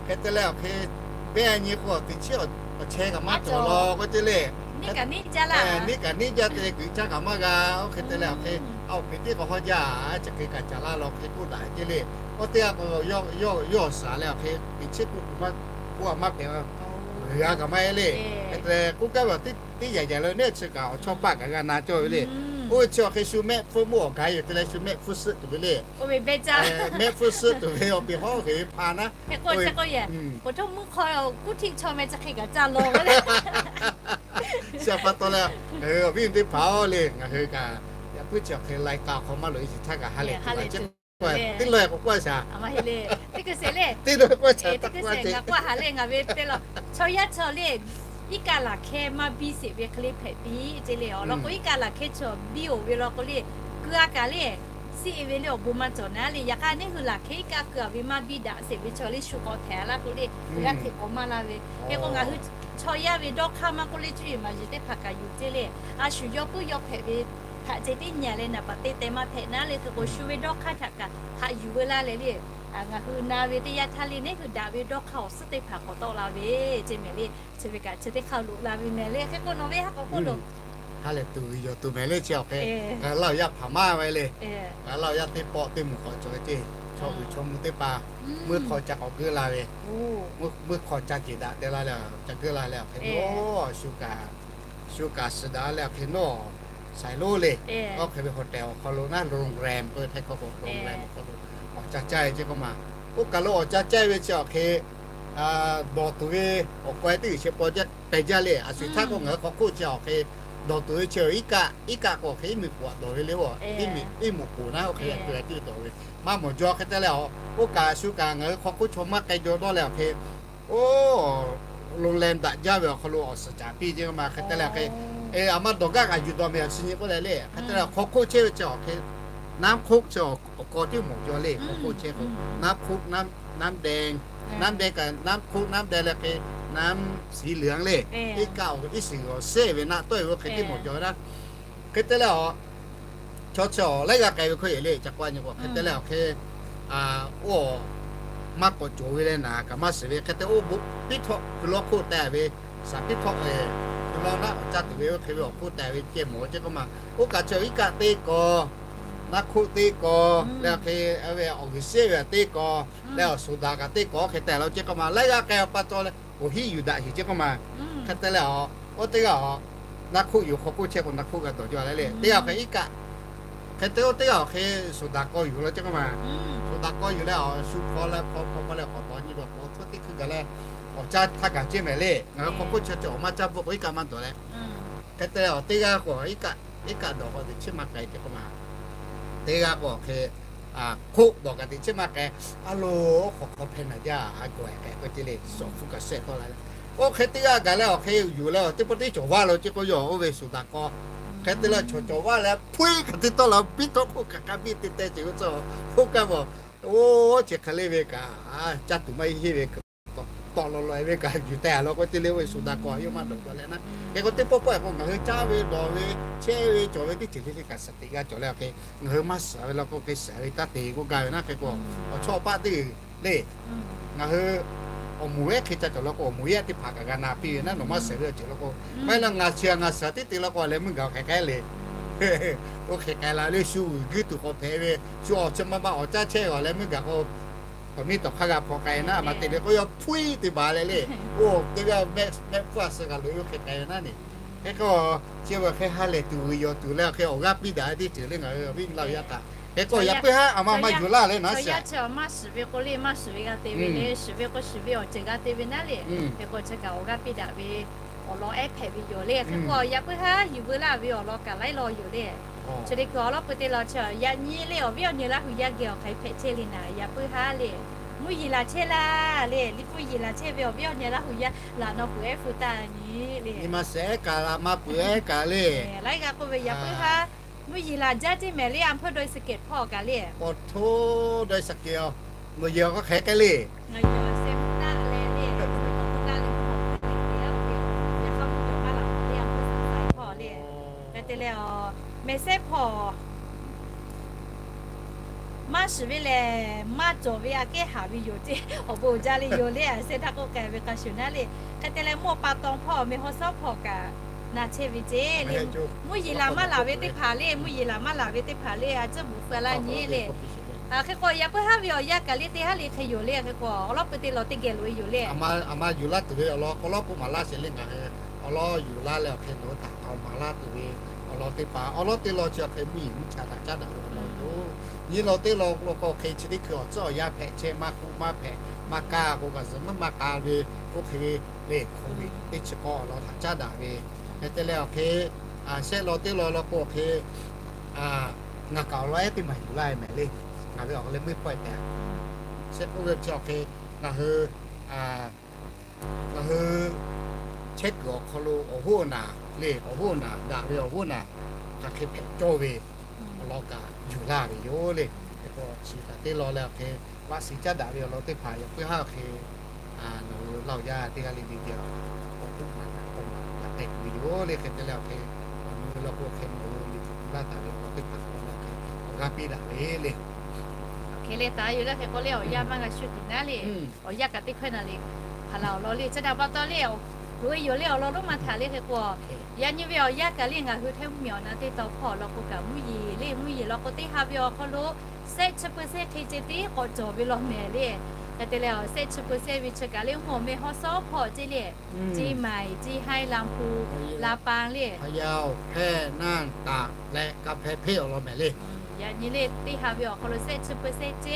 hk'e te leh awˬ hk'e pehˇ nyi k'o, teꞈ chiˉ awˬ chehˇ kaꞈ maˇ cawˬ law k'oˆ ceˇ le. Neˇ kaꞈ neˇ jaˇ te leh guiꞈ caˇ kaꞈ maˇ g'a. Oˇ hk'e te leh awˬ hk'e, a, awˬ peˍ teˇ k'awꞈ hawˉ jaˇ, chi hk'e kaꞈ caˍ laˇ law hk'e k'oˆ daꞈ ceˇ le. Oˇ teˇ g'aˇ k'o, yawˇ awˬ shaˍ leh awˬ hk'e teꞈ chiˉ k'oˆ kuiˬ maˇ k'oˆ a maˇ hpehꞈ, g'a kaꞈ maˇ heˆ le. Hk'e te leh k'oˆ gaˇ ve awˬ teˇ yaꞈ yaꞈ le neˇ chi kaꞈ awˬ chawˇ paˆ kaꞈ g'a na cawˇ ve le. Oˇ ve chi awˬ hk'e shu mehˆ hpfuhˇ moˇ awˬ gaˬ yoˬ te leh shu mehˆ hpfuhˇ suhˆ tuˬ ve le. Mehˆ hpfuhˇ suhˆ tuˬ ve awˬ peˍ hawˉ hk'e ve hpa naˉ, kuˇ hteˇ chaw meh chi hk'e kaꞈ caˇ law. Chi pa taw leh, ngaˬ hui awˬ viˉ teˇ hpaˍ-oˬ le, ngaˬ hui kaꞈ yaꞈ puiˉ chi awˬ hk'e lai ka awˬ hk'aw maˇ loꞈ e chi htaˇ kaꞈ ha lehˬ tuˬ la ceˇ. Teˇ laweh k'awꞈ k'oˆ a shaˍ, teˇ laweh k'oˆ a shaˍ, ngaˬ k'oˆ a ha le, ngaˬ ve teˇ laweh, chaw yaˇ chaw le, iˉ kaˆ laˬ hkehˇ maˇ biˇ sheˍ ve hk'e le hpehꞈ piˇ ceˇ le. Awˬ lawn k'o, iˉ kaˆ laˬ hkehˇ chaw biˇ oˬ ve law k'o le, keu a kaꞈ le, siˉ e ve le awˬ bon maˇ cawˬ naˉ le. Yaꞈ hk'aˇ neˇ hui laˬ hkehˇ iˉ kaˆ keu a ve maˇ biˇ daꞈ sheˍ ve chaw le, shu k'awꞈ htehꞈ a laˇ k'o le, g'aˇ hteꞈ k'awꞈ maˇ laˇ ve. Hk'e k'o ngaˬ hui chaw yaˇ ve dawˇ hk'aˇ maˇ k'oˆ le, cuˇ yiˍ maˍ yiˍ teˇ hpaˍ kaꞈ yuˬ ceˇ le. A shu yawˇ puiˉ yawˇ hpehꞈ ve htaꞈ ceh tiˉ nyi a leh naˍ baˬ te teh maˇ hpehꞈ naˉ le. Hk'e k'o shu ve dawˇ hk'aˇ htaꞈ kaꞈ haꞈ yuˬ veu laˇ leh le. Ngaˬ hui na ve teˇ yanˇ htaˇ le, neˇ hui daꞈ ve dawˇ hk'aˇ awˬ suhˉ teˇ hpaˍ k'awꞈ tawˆ la ve ceˇ mehˍ le. Chi ve kaꞈ chi teˇ hk'aˇ loꞈ la ve mehˍ le. Hk'e k'o nawˬ ve ha k'awꞈ k'oˆ loˬ. Ha lehˬ tuˬ yawˬ tuˬ mehˍ le chi awˬ hk'e, ngaˬ laˇ awˬ yaˇ hpaˍ maˇ ve le. Ngaˬ laˇ awˬ yaˇ teˇ pawˆ teˇ moˍ k'awꞈ cawˬ ve ceˇ, chaw uiˍ chaw mvuh teˇ hpaˍ meuˇ hk'aw ca k'awꞈ geuˆ la ve, meuˇ hk'aw ca ceˬ daꞈ te la leh ca geuˆ la leh awˬ hk'e, shu kaꞈ, shu kaꞈ suh daꞈ leh awˬ hk'e nawˇ saiˍ lonˉ le. Oˇ hk'e ve hotel awˬ hk'aw lo naˉ, โรงแรม k'oˆ ve htaiˇ hkawˇ k'o โรงแรม awˬ hk'aw lo awˬ ca caˇ ve ceˇ k'oˆ ma, oˇ kaˬ lo awˬ ca caˇ ve chi awˬ hk'e dawˬ tuˬ ve awˬ k'aw teˇ g'uiˬ sheh paw jaˇ k'ai jaˇ le. A shuˍ htaˇ k'o ngaˬ hui hk'aw hk'oˆ chi awˬ hk'e dawˬ tuˬ ve chi iˉ kaˆ, iˉ kaˆ k'o awˬ hk'e iˉ miˬ k'oˍ dawˬ ve le, oˇ iˉ miˬ k'oˍ naˉ oˇ hk'e a tuˬ a tiˉ dawˬ ve maˇ mawˬ jaw. Hk'e te leh oˇ kaˬ shu kaꞈ ngaˬ hui hk'aw hk'oˆ chaw maˇ k'ai jaw dawˇ leh awˬ hk'e, oˇ โรงแรม daꞈ jaˇ ve awˬ hk'aw lo awˬ suhˍ caˍ piˇ ceˇ k'oˆ ma. Hk'e te leh hk'e, a maˇ dawˬ gaˇ kaꞈ yuˬ dawˬ meh awˬ chi nyi k'oˆ leh le. Hk'e te leh hk'aw hk'oˆ chehˇ ve chi awˬ hk'e, น้ำโขง chi awˬ k'aw tiˉ mawˬ jaw le. Hk'aw hk'oˆ chehˇ k'o น้ำโขง น้ำ น้ำแดง, น้ำแดง kaꞈ น้ำโขง น้ำแดง leh hk'e น้ำสีเหลือง le. Iˉ kaˆ awˬ iˉ shiˍ awˬ sehˇ ve naˆ tawˆ ve oˇ hk'e tiˉ mawˬ jaw naˉ. Hk'e te leh a, chaw chi awˬ laiˉ g'aˇ k'ai ve hkawˇ yeˬ le, ca k'oˆ a nyi k'o hk'e te leh awˬ hk'e, oˇ maˇ k'awꞈ cawˬ ve leh naˍ kaꞈ maˇ shiˍ ve hk'e te oˇ piˉ htawˆ hkui lawˇ hk'oˆ teh ve, saˍ piˉ htawˆ hkui lawˇ naˆ awˬ caˇ tuˬ ve oˇ hk'e ve awˬ hk'oˆ teh ve ceh mawˬ ceˇ k'oˆ ma. Oˇ kaˬ chi awˬ iˉ kaˆ teˇ kaw, naˆ hk'oˆ teˇ kaw, leh awˬ hk'e ve awˬ g'uiˬ shehˇ ve teˇ kaw, leh awˬ suˍ daꞈ kaꞈ teˇ kaw hk'e teh la ceˇ k'oˆ ma. Laiˉ g'aˇ k'ai awˬ pa taw leh awˬ hiˉ yuˬ daꞈ sheˍ ceˇ k'oˆ ma. Hk'e te leh a, oˇ teˇ g'aˇ a, naˆ hk'oˆ yuˬ hk'aw hk'oˆ chehˇ k'o naˆ hk'oˆ g'a dawˬ jaw leh le. Teˇ g'aˇ hk'e iˉ kaˆ, hk'e te oˇ teˇ g'aˇ awˬ hk'e suˍ daꞈ kaw yuˬ la ceˇ k'oˆ ma. Suˍ daꞈ kaw yuˬ leh a, shu hpaw leh hpaw hpaw hpaw leh k'awꞈ dawˬ nyi dawˬ k'o hto teˇ hkui gaˬ leh awˬ caˇ htaˇ gaˬ ceˇ mehˍ le. Ngaˬ hui hk'aw hk'oˆ chi cawˬ maˇ caˇ bvuhˆ k'o iˉ kaˆ maˇ dawˬ leh, hk'e te a teˇ g'aˇ k'o iˉ kaˆ, iˉ kaˆ dawˬ k'o teꞈ chiˉ maˇ k'ai ceˇ k'oˆ ma. Teˇ g'aˇ k'o awˬ hk'e hk'oˆ dawˬ kaꞈ teꞈ chiˉ maˇ k'ai. A lo, oˇ hk'awꞈ hk'aw hpehˇ naˍ jaˇ, a gawˬ ehˍ k'ai k'oˆ ceˇ le, sawˍ hpu kaꞈ shehˆ tawˆ la leh, oˇ hk'e teˇ g'aˇ gaˬ leh awˬ hk'e yuˬ leh awˬ teˇ pawˆ teˇ cawˬ vaˇ lo ceˇ k'o, yawˇ oˇ ve suˍ daꞈ kaw hk'e te leh chaw cawˬ vaˇ leh hpuiˉ kaꞈ teˇ tawˆ la, piˉ htawˆ hk'oˆ kaꞈ hk'a biˇ te teh ceˬ ve tcuh, oˇ kaˇ bvuhꞈ, oˇ chi hk'e le ve kaꞈ, caˇ tuˬ maˇ heˆ ve kaꞈ, tawˆ law law e ve kaꞈ yuˬ teh a law k'oˆ ceˇ le, oˇ ve suˍ daꞈ kaw a yawˇ maˇ dawˬ jaw leh naˉ. Hk'e k'o teˇ pawˆ pawˆ k'o ngaˬ hui caˇ ve dawˬ ve chehˇ ve cawˬ ve teˇ ceuˬ le le kaꞈ shaˍ tiꞈ g'a cawˬ leh awˬ hk'e, ngaˬ hui maˇ shaˍ ve law k'o hk'e shaˍ ve taˇ te k'oˆ gaˇ ve naˉ. Hk'e k'o, awˬ chawˇ paˆ teˇ g'uiˬ le, ngaˬ hui awˬ moˍ ehˉ hk'e ca cawˬ law k'o awˬ moˍ ehˉ teˇ hpaˍ kaꞈ g'a na piˇ ve naˉ, nawˬ maˇ shaˍ ve awˬ ceuˬ law k'o, maˇ heˆ laˇ ngaˬ shaˍ ngaˬ shaˍ tiˉ te law k'o leh meuˇ gaˬ hk'e k'ai le. Oˇ hk'e k'ai la le, shu g'uiˬ tuˬ k'awꞈ hpehꞈ ve, shu awˬ chi maˇ maˇ awˬ caˇ chehˇ g'aˬ leh meuˇ gaˬ k'o, tawˬ miˇ tawˬ hk'aˇ g'a hpaw k'ai naˉ, maˇ te le k'o yawˇ hpuiˉ te baˬ leh le. Oˇ teˇ g'aˇ mehˆ hpfuhˇ a suh g'a loꞈ e oˇ hk'e k'ai ve naˉ le. Hk'e k'o, chi beuꞈ hk'e ha lehˬ tuˬ g'uiˬ yawˬ tuˬ leh awˬ hk'e awˬ g'aˇ piˇ daꞈ ve teˇ ceuˬ le ngaˬ hui awˬ viˉ laˇ yaˇ htaꞈ. Hk'e k'o yaꞈ puiˉ haˉ a ma maˇ yuˬ laˇ leh naˉ shaꞈ. Maˇ shiˍ ve k'o le maˇ shiˍ ve g'a te ve le, shiˍ ve k'o shiˍ ve awˬ ceuˬ g'a te ve naˉ le. Hk'e k'o chi kaꞈ awˬ g'aˇ piˇ daꞈ ve awˬ lawn ehˉ hpehꞈ ve yoˬ le. Hk'e k'o yaꞈ puiˉ haˉ yuˬ veu laˇ ve awˬ lawn kaꞈ laiˉ law yoˬ le. Chi le hkui awˬ lawn peu te law chi yaꞈ nyi le awˬ viˉ awˬ nyi Laˇ hu yaˇ geh awˬ hk'aˬ hk'e hpehꞈ chehˇ le naˍ, yaꞈ puiˉ haˉ le. Mvuhˇ yeˬ laˬ chehˇ laˇ le, liꞈ hpu yeˬ laˬ chehˇ ve awˬ viˉ awˬ nyi Laˇ hu yaˇ laꞈ naw puiˍ ehˉ hpu taˇ nyi le. Nyi ma shehˍ ehˉ kaꞈ laꞈ maˇ puiˍ ehˉ kaꞈ le. Laiˉ g'aˇ k'oˆ ve yaꞈ puiˉ haˉ mvuhˇ yeˬ laˬ jaˇ ceˇ mehˍ le, a hpfuhˇ dawˇ e suhˍ kehˬ hpawˇ kaꞈ le. Awˬ hto dawˇ e suhˍ kehˬ a, ngaˬ yehˬ awˬ k'o hk'aˬ hk'e le. Ngaˬ yehˬ sehˉ mvuhˇ naˆ leh le, sehˉ mvuhˇ naˆ leh mvuhˇ hk'aw hk'e te te a hk'e, yaꞈ hk'aˇ mvuhˇ cawˬ maˇ laˬ le, a hpfuhˇ suhˍ kehˬ hpawˇ le. Hk'e te leh a, mehˍ sehˉ hpawˇ maˇ shiˍ ve lehˬ maˇ cawˬ ve aꞈ kehˉ haˍ ve yoˬ ceˇ, awˬ bon uiˍ jaˇ le yoˬ le, a sehˉ htaˇ k'oˆ k'ai ve hk'a shuˍ naˉ le. Hk'e te leh mvuhˇ pa taw hpawˇ mehˬ haw sawˉ hpawˇ kaꞈ na chehˇ ve ceˇ le. Mvuhˇ yeˬ laˬ maˇ laˬ ve teˇ hpaˍ le, mvuhˇ yeˬ laˬ maˇ laˬ ve teˇ hpaˍ le, a tcuhˉ bvuhꞈ feu laˇ nyi le. Hk'e k'o yaꞈ puiˉ haˉ ve awˬ yanˇ kaꞈ le teˇ haˉ le hk'e yoˬ le. Hk'e k'o awˬ lawˉ peu te lawˬ teˇ geh loꞈ e yoˬ le. A ma yuˬ laˇ tuˬ ve awˬ lawn k'o lawˉ k'oˆ maˍ laˇ sheˍ le, ngaˬ hui awˬ lawn yuˬ laˇ leh awˬ hk'e nawˬ hui htaꞈ k'aoˍ maˍ laˇ tuˬ ve awˬ lawn teˇ hpaˍ, awˬ lawn teˇ lawn chi awˬ hk'e mvuhˇ yeˬ mvuhˇ cha htaꞈ caˉ daꞈ ve awˬ lawn yoˬ. Nyi lawn teˇ lawn lo k'o hk'e chi teˇ hkui awˬ tcuhˉ awˬ yanˇ hpehꞈ chehˇ maˇ k'oˆ maˇ hpehꞈ maˇ kaˇ k'o kaꞈ zuhꞈ mvuhˇ maˇ k'a ve, oˇ hk'e ve le hk'oˆ ve teˇ chi k'aw awˬ lawn htaꞈ caˉ daꞈ ve. Hk'e te leh awˬ hk'e shehˆ lawn teˇ lawn lo k'o hk'e ngaˬ kaꞈ awˬ lawn ehˉ teˇ maˬ yuˬ laˇ ve mehˍ le. Ngaˬ ve awˬ leh meuˇ hpawˇ e tehꞈ shehˆ k'oˆ ve chi awˬ hk'e ngaˬ hui ngaˬ hui chehˇ kuiˬ awˬ hk'aw lo awˬ hoˉ naˬ le, awˬ hoˉ naˬ daꞈ ve awˬ hoˉ naˬ hk'aˬ hk'e hpehꞈ cawˇ ve awˬ lawn kaꞈ yuˬ laˇ ve yoˬ le. Hk'e k'o chi kaꞈ teˇ lawn leh awˬ hk'e vaꞈ shiˍ caˉ daꞈ ve awˬ lawn teˇ hpaˍ yaꞈ puiˉ haˉ awˬ hk'e nawˬ hui laˇ awˬ yanˇ teˇ g'aˇ le le geh awˬ k'oˆ maˍ taˍ k'oˆ maˍ yaꞈ k'ai tuˬ ve yoˬ le. Hk'e te leh awˬ hk'e awˬ nu ve law k'o hk'e nawˬ hui liꞈ hpu laˇ taˍ ve awˬ lawn teˇ hpaˍ k'o le hk'e awˬ g'aˇ piˇ daꞈ ve le. Hk'e le taˍ yoˬ le. Hk'e k'o le awˬ yanˇ maˇ g'a shu tuˬ naˉ le. Awˬ yanˇ kaꞈ teˇ hkawehˇ na le. Hpaˍ laˬ awˬ lawn le, chi htaꞈ pa taw le, loꞈ e yoˬ le awˬ lawn lonˉ ma htaꞈ le. Hk'e k'o yaꞈ nyi ve awˬ yanˇ kaꞈ le ngaˬ hui hteˇ mvuhˇ miˬ awˬ na teˇ taw hpawˇ awˬ lawn k'o kaꞈ mvuhˇ yeˬ le, mvuhˇ yeˬ law k'o teˇ ha ve awˬ hk'aw lo shehˆ chi peu shehˆ hk'e ceh tiˉ k'awꞈ cawˬ ve law mehˍ le. Hk'e te leh, awˬ shehˆ chi เปอร์เซ็นต์ ve chi kaꞈ le mvuhˇ awˬ meh hawˉ sawˉ hpawˇ ceˇ le, Ceˇ maiˍ, Ceˇ haiˉ, Laˇ hpu, Laˇ paˇ le, Hpaw yaˇ-oˬ, Hpehˇ, Naˇ, Taˍ leh Ka hpeh hpeˇ awˬ lawn mehˍ le. Yaꞈ nyi le teˇ ha ve awˬ hk'aw lo shehˆ chi เปอร์เซ็นต์ ceˇ.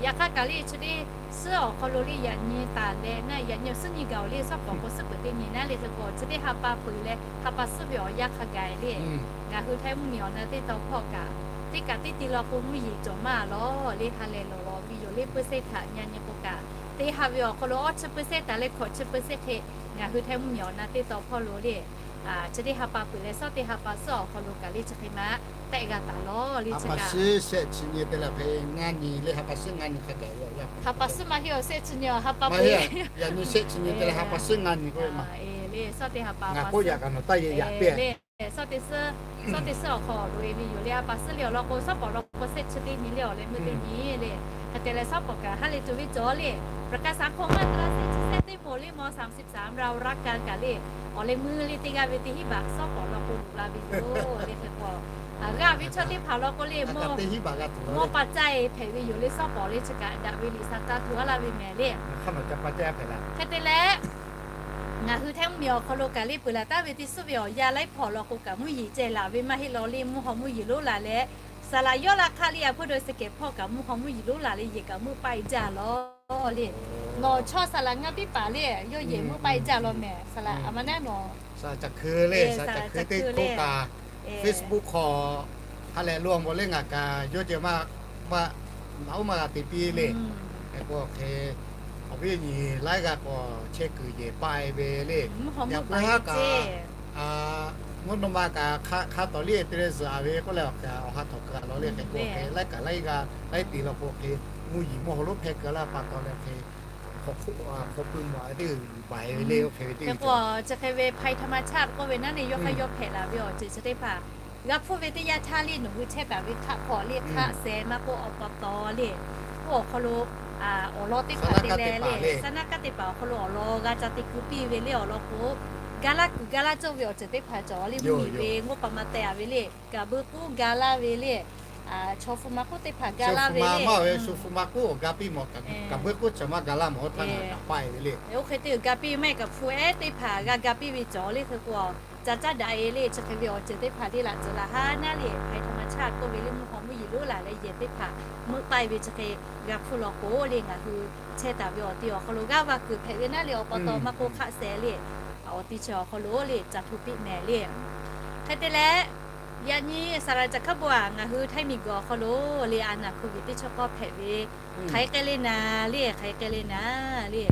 Yaꞈ hk'aˇ kaꞈ le chi teˇ suhˉ awˬ hk'aw lo le yaꞈ nyi taˍ leh naˇ yaꞈ nyi awˬ suhˉ nyi gaˬ-oˬ le, suhˉ pawˍ k'o suhˉ peuˬ teˇ nyi naˉ le hk'e k'o, chi teˇ ha pa peuˬ leh ha pa suhˉ ve awˬ yanˇ hk'a gaˬ le. Ngaˬ hui Htaiˇ mvuhˇmiˬ awˬ na teˇ taw hpawˇ kaꞈ teˇ kaꞈ teˇ ti law k'o mvuhˇ yeˬ cawˬ maˇ lawˬ le, ha lehˬ lawˬ ve yoˬ le, เปอร์เซ็นต์ htaꞈ nyi nyi k'o kaꞈ, teˇ ha ve awˬ hk'aw lo awˇ chi เปอร์เซ็นต์ taˍ leh hkawꞈ chi เปอร์เซ็นต์ hk'e, ngaˬ hui Htaiˇ mvuhˇmiˬ awˬ na teˇ taw hpawˇ lo le, chi teˇ ha pa peuˬ leh suhˉ teˇ ha pa suhˉ awˬ hk'aw lo kaꞈ le chi hk'e ma tehˆ g'a taˍ lawˬ le. Chi kaꞈ shehˆ chi nyi te leh hk'e ngaˇ nyi le, ha pa suhˉ ngaˇ nyi hk'a gaˬ ve awˬ yanˇ, ha pa suhˉ maˇ heˆ awˬ shehˆ chi nyi, ha pa peuˬ, yaꞈ nyi shehˆ chi nyi te leh ha pa suhˉ ngaˇ nyi k'oˆ ve ma le, suhˉ teˇ ha pa ngaˬ k'oˆ yaꞈ kaꞈ nawˬ taˇ yeꞈ yaꞈ piˇ le. Suhˉ teˇ suhˉ, suhˉ teˇ suhˉ awˬ hk'aw loꞈ-e ve yoˬ le, ha pa suhˉ le awˬ lawn k'o, suhˉ pawˍ lawn k'o shehˆ chi teˇ nyi le awˬ leh meuˇ teˇ nyi le. Hk'e te leh suhˉ pawˍ kaꞈ ha lehˬ tuˬ ve cawˬ le, ประกาศสังคมมาตรา shehˆ chi shehˆ teˇ mawˬ le ม.สามสิบสาม เรารักกัน kaꞈ le, awˬ leh meuˇ le teˇ g'aˇ ve teˇ hinˉ baꞈ suhˉ pawˍ lawn k'o loꞈ la ve yoˬ le hk'e k'o, g'aˇ ve chaw teˇ hpaˍ lawn k'o le, mawˇ pa caˇ-e hpehꞈ ve yoˬ le, suhˉ pawˍ le chi kaꞈ daꞈ ve liꞈ saˍ taˇ htu aˉ laˇ ve mehˍ le. Hk'e te leh, ngaˬ hui Htaiˇ mvuhˇmiˬ awˬ hk'aw lo kaꞈ le peuˬ laˬ taˍ ve teˇ suhˉ ve awˬ yanˇ laiˉ hpawˇ lawn k'o kaꞈ mvuhˇ yeˬ ceh laˬ ve maˇ heˆ law le, mvuhˇ haw mvuhˇ yeˬ lonˉ laˬ leh, saˍ laꞈ yawˇ la hk'aˇ le, a hpuˇ dawˇ se kehˬ hpawˇ kaꞈ mvuhˇ haw mvuhˇ yeˬ lonˉ laˬ leh yehˬ kaꞈ meuˆ paˆ-e jaˇ lawˬ le. Nawˬ chaw saˍ laꞈ ngaˇ biˇ paˍ le, yawˇ yehˬ meuˆ paˆ-e jaˇ lawˬ mehˍ. Saˍ laꞈ a ma naˉ nawˬ, saˍ laꞈ caˬ hkui le, saˍ laꞈ caˬ hkui teˇ hk'oˆ kaꞈ, Facebook hk'aw ha lehˬ lo awˬ mawˬ le ngaˬ kaꞈ yawˇ ceh maˇ, maˇ, naꞈ oˉ maˇ g'a te piˇ le. Hk'e k'o hk'e, awˬ viˉ awˬ nyi laiˉ g'aˇ k'awꞈ chehˇ kuiˬ yehˬ paˆ-e ve le. Yaꞈ k'o haˉ kaꞈ, mvuhˇ naw ma kaꞈ hk'a tawˍ liˇ te leh zuhꞈ-a ve k'oˆ leh, awˬ ha htawꞈ keu-a law le hk'e k'o hk'e, laiˉ kaꞈ laiˉ g'aˇ laiˉ te law k'o hk'e, mvuhˇ yeˬ mvuhˇ haw lonˉ hpehˇ keu laˇ pa taw leh hk'e, hk'aw pui mawˬ-a teˇ g'uiˬ baiˬ ve le, oˇ hk'e ve teˇ g'uiˬ k'o, chi hk'e ve ภัยธรรมชาติ k'oˆ ve naˉ le, yawˇ hk'aˇ yawˇ hpehꞈ laˬ ve awˬ ceuˬ chi teˇ hpaˍ g'a hpuˇ ve teˇ yanˇ htaˇ le, nawˬ hui chehˇ taˍ ve hk'aˆ hk'aw le, hk'aˆ seh maˇ k'oˆ, awˬ pa taw le, oˇ awˬ hk'aw lo awˬ lawn teˇ hpaˍ te leh le, saˍ naˆ kaˉ teˇ hpaˍ awˬ hk'aw lo awˬ lawn g'a ca te ku piˇ ve le awˬ lawn k'o, ga laˇ kuiˬ ga laˇ cawˇ ve awˬ ceuˬ teˇ hpaˍ cawˬ le, mvuhˇ miˬ ve mvuhˇ pa ma teh-a ve le, kaꞈ beu k'uˉ ga laˇ ve le, chaw hpu ma k'oˆ teˇ hpaˍ ga laˇ ve le, shu hpu ma k'oˆ awˬ ga piˇ mawˬ, kaꞈ beu k'uˉ chi maˇ ga laˇ mawˬ, oˇ htaˇ ngaˬ kaꞈ paˆ-e ve le. Oˇ hk'e te ga piˇ maˇ heˆ, kaꞈ hpu ehˉ teˇ hpaˍ g'a ga piˇ ve cawˬ le hk'e k'o, ca caˇ daꞈ-e le, chi hk'e ve awˬ ceuˬ teˇ hpaˍ le laꞈ cawˬ laˬ haˉ naˉ le, ภัยธรรมชาติ k'oˆ ve le, mvuhˇ haw mvuhˇ yeˬ lonˉ laˬ leh yehˬ teˇ hpaˍ meuˆ paˆ-e ve chi hk'e g'a hpuˇ law k'o le, ngaˬ hui chehˇ taˍ ve awˬ ti awˬ hk'aw lo g'aˇ va kuiˬ hpehꞈ ve naˉ le, awˬ pa taw maˇ k'oˆ hk'aˆ seh le, awˬ ti chi awˬ hk'aw lo le ca hto piˇ mehˍ le. Hk'e te leh, yaꞈ nyi saˍ laꞈ caˬ hkaˉ bon-a, ngaˬ hui Htaiˇ miˬguiˬ awˬ hk'aw lo le a naˍ hkoˍ viˬ teˇ chi k'awˇ hpehꞈ ve, hk'aˬ hk'e le naˍ le, hk'aˬ hk'e le naˍ le.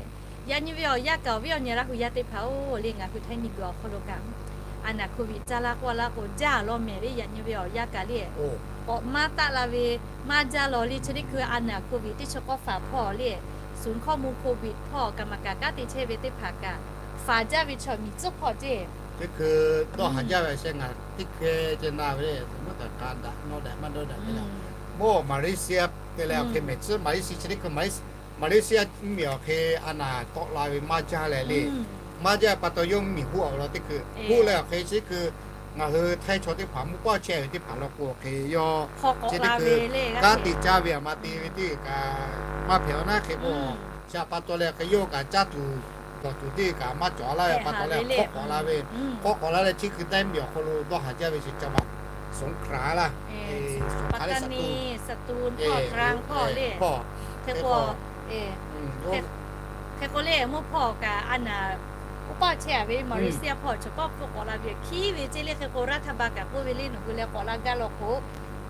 Yaꞈ nyi ve awˬ yanˇ kaꞈ awˬ viˉ awˬ nyi Laˇ hu yaˇ teˇ hpaˍ-oˬ le, ngaˬ hui Htaiˇ miˬguiˬ awˬ hk'aw lo kaꞈ a naˍ hkoˍ viˬ caˇ laˇ k'oˆ laˇ k'o jaˇ lawˬ mehˍ le. Yaꞈ nyi ve awˬ yanˇ kaꞈ le, k'awꞈ maˇ taˆ la ve, maˇ jaˇ lawˬ le. Chi teˇ hkui a naˍ hkoˍ viˬ teˇ chi k'awˇ faˍ hpawˇ le, ศูนย์ข้อมูลโควิด hpawˇ kaꞈ maˍ kaꞈ kanˉ te chehˇ ve teˇ hpaˍ kaꞈ faˍ jaˇ ve chaw miˬ tcuhˉ hpawˇ ceˇ. Teˇ hkui dawˇ haˍ jaˇ ve sheh ngaˬ teˇ hkui ceh na ve le, mvuhˇ kaꞈ ka daꞈ nawˇ daꞈ maˇ dawˇ daꞈ ve la. Mvuhˇ Maˍriˇsiˉyaˇ te leh awˬ hk'e mehˍ tcuhˉ Maˍriˇsiˉyaˇ chi teˇ hkui, Maˍriˇsiˉyaˇ mvuhˇmiˬ awˬ hk'e a naˍ tawˆ la ve maˇ jaˇ leh le. Maˇ jaˇ pa taw yawˇ mvuhˇmiˬ hoˆ-a ve law teˇ hkui, hoˆ leh awˬ hk'e chi teˇ hkui ngaˬ hui Htaiˇ chaw teˇ hpaˍ mvuhˇ pawˆ chehˇ ve teˇ hpaˍ law k'o awˬ hk'e yawˇ chi teˇ hkui kanˉ te caˇ ve aˬ ma te ve teˇ kaꞈ maˇ hpehꞈ-a naˉ hk'e k'o, chi pa taw leh hk'e yawˇ kaꞈ caˇ tuˬ dawˬ tuˬ teˇ kaꞈ maˇ cawˬ-a laˇ ve pa taw leh hk'awˇ k'awꞈ la ve, hk'awˇ k'awꞈ la leh chi hkui Htaiˇ miˬ awˬ hk'aw lo dawˇ haˍ jaˇ ve chi ca ma Songkla laˇ, Songkla le, Satu, hk'e k'o, hk'e k'o le mvuhˇ hpawˇ kaꞈ a naˍ uˉ paˇ chehˇ-a ve Maˍriˇsiˉyaˇ hpawˇ chaw pawˆ hpfuhˆ k'awꞈ la ve hkiˉ ve ceˇ le. Hk'e k'o รัฐบาล kaꞈ k'oˆ ve le, nawˬ hui leh k'awꞈ la gaˇ law k'o,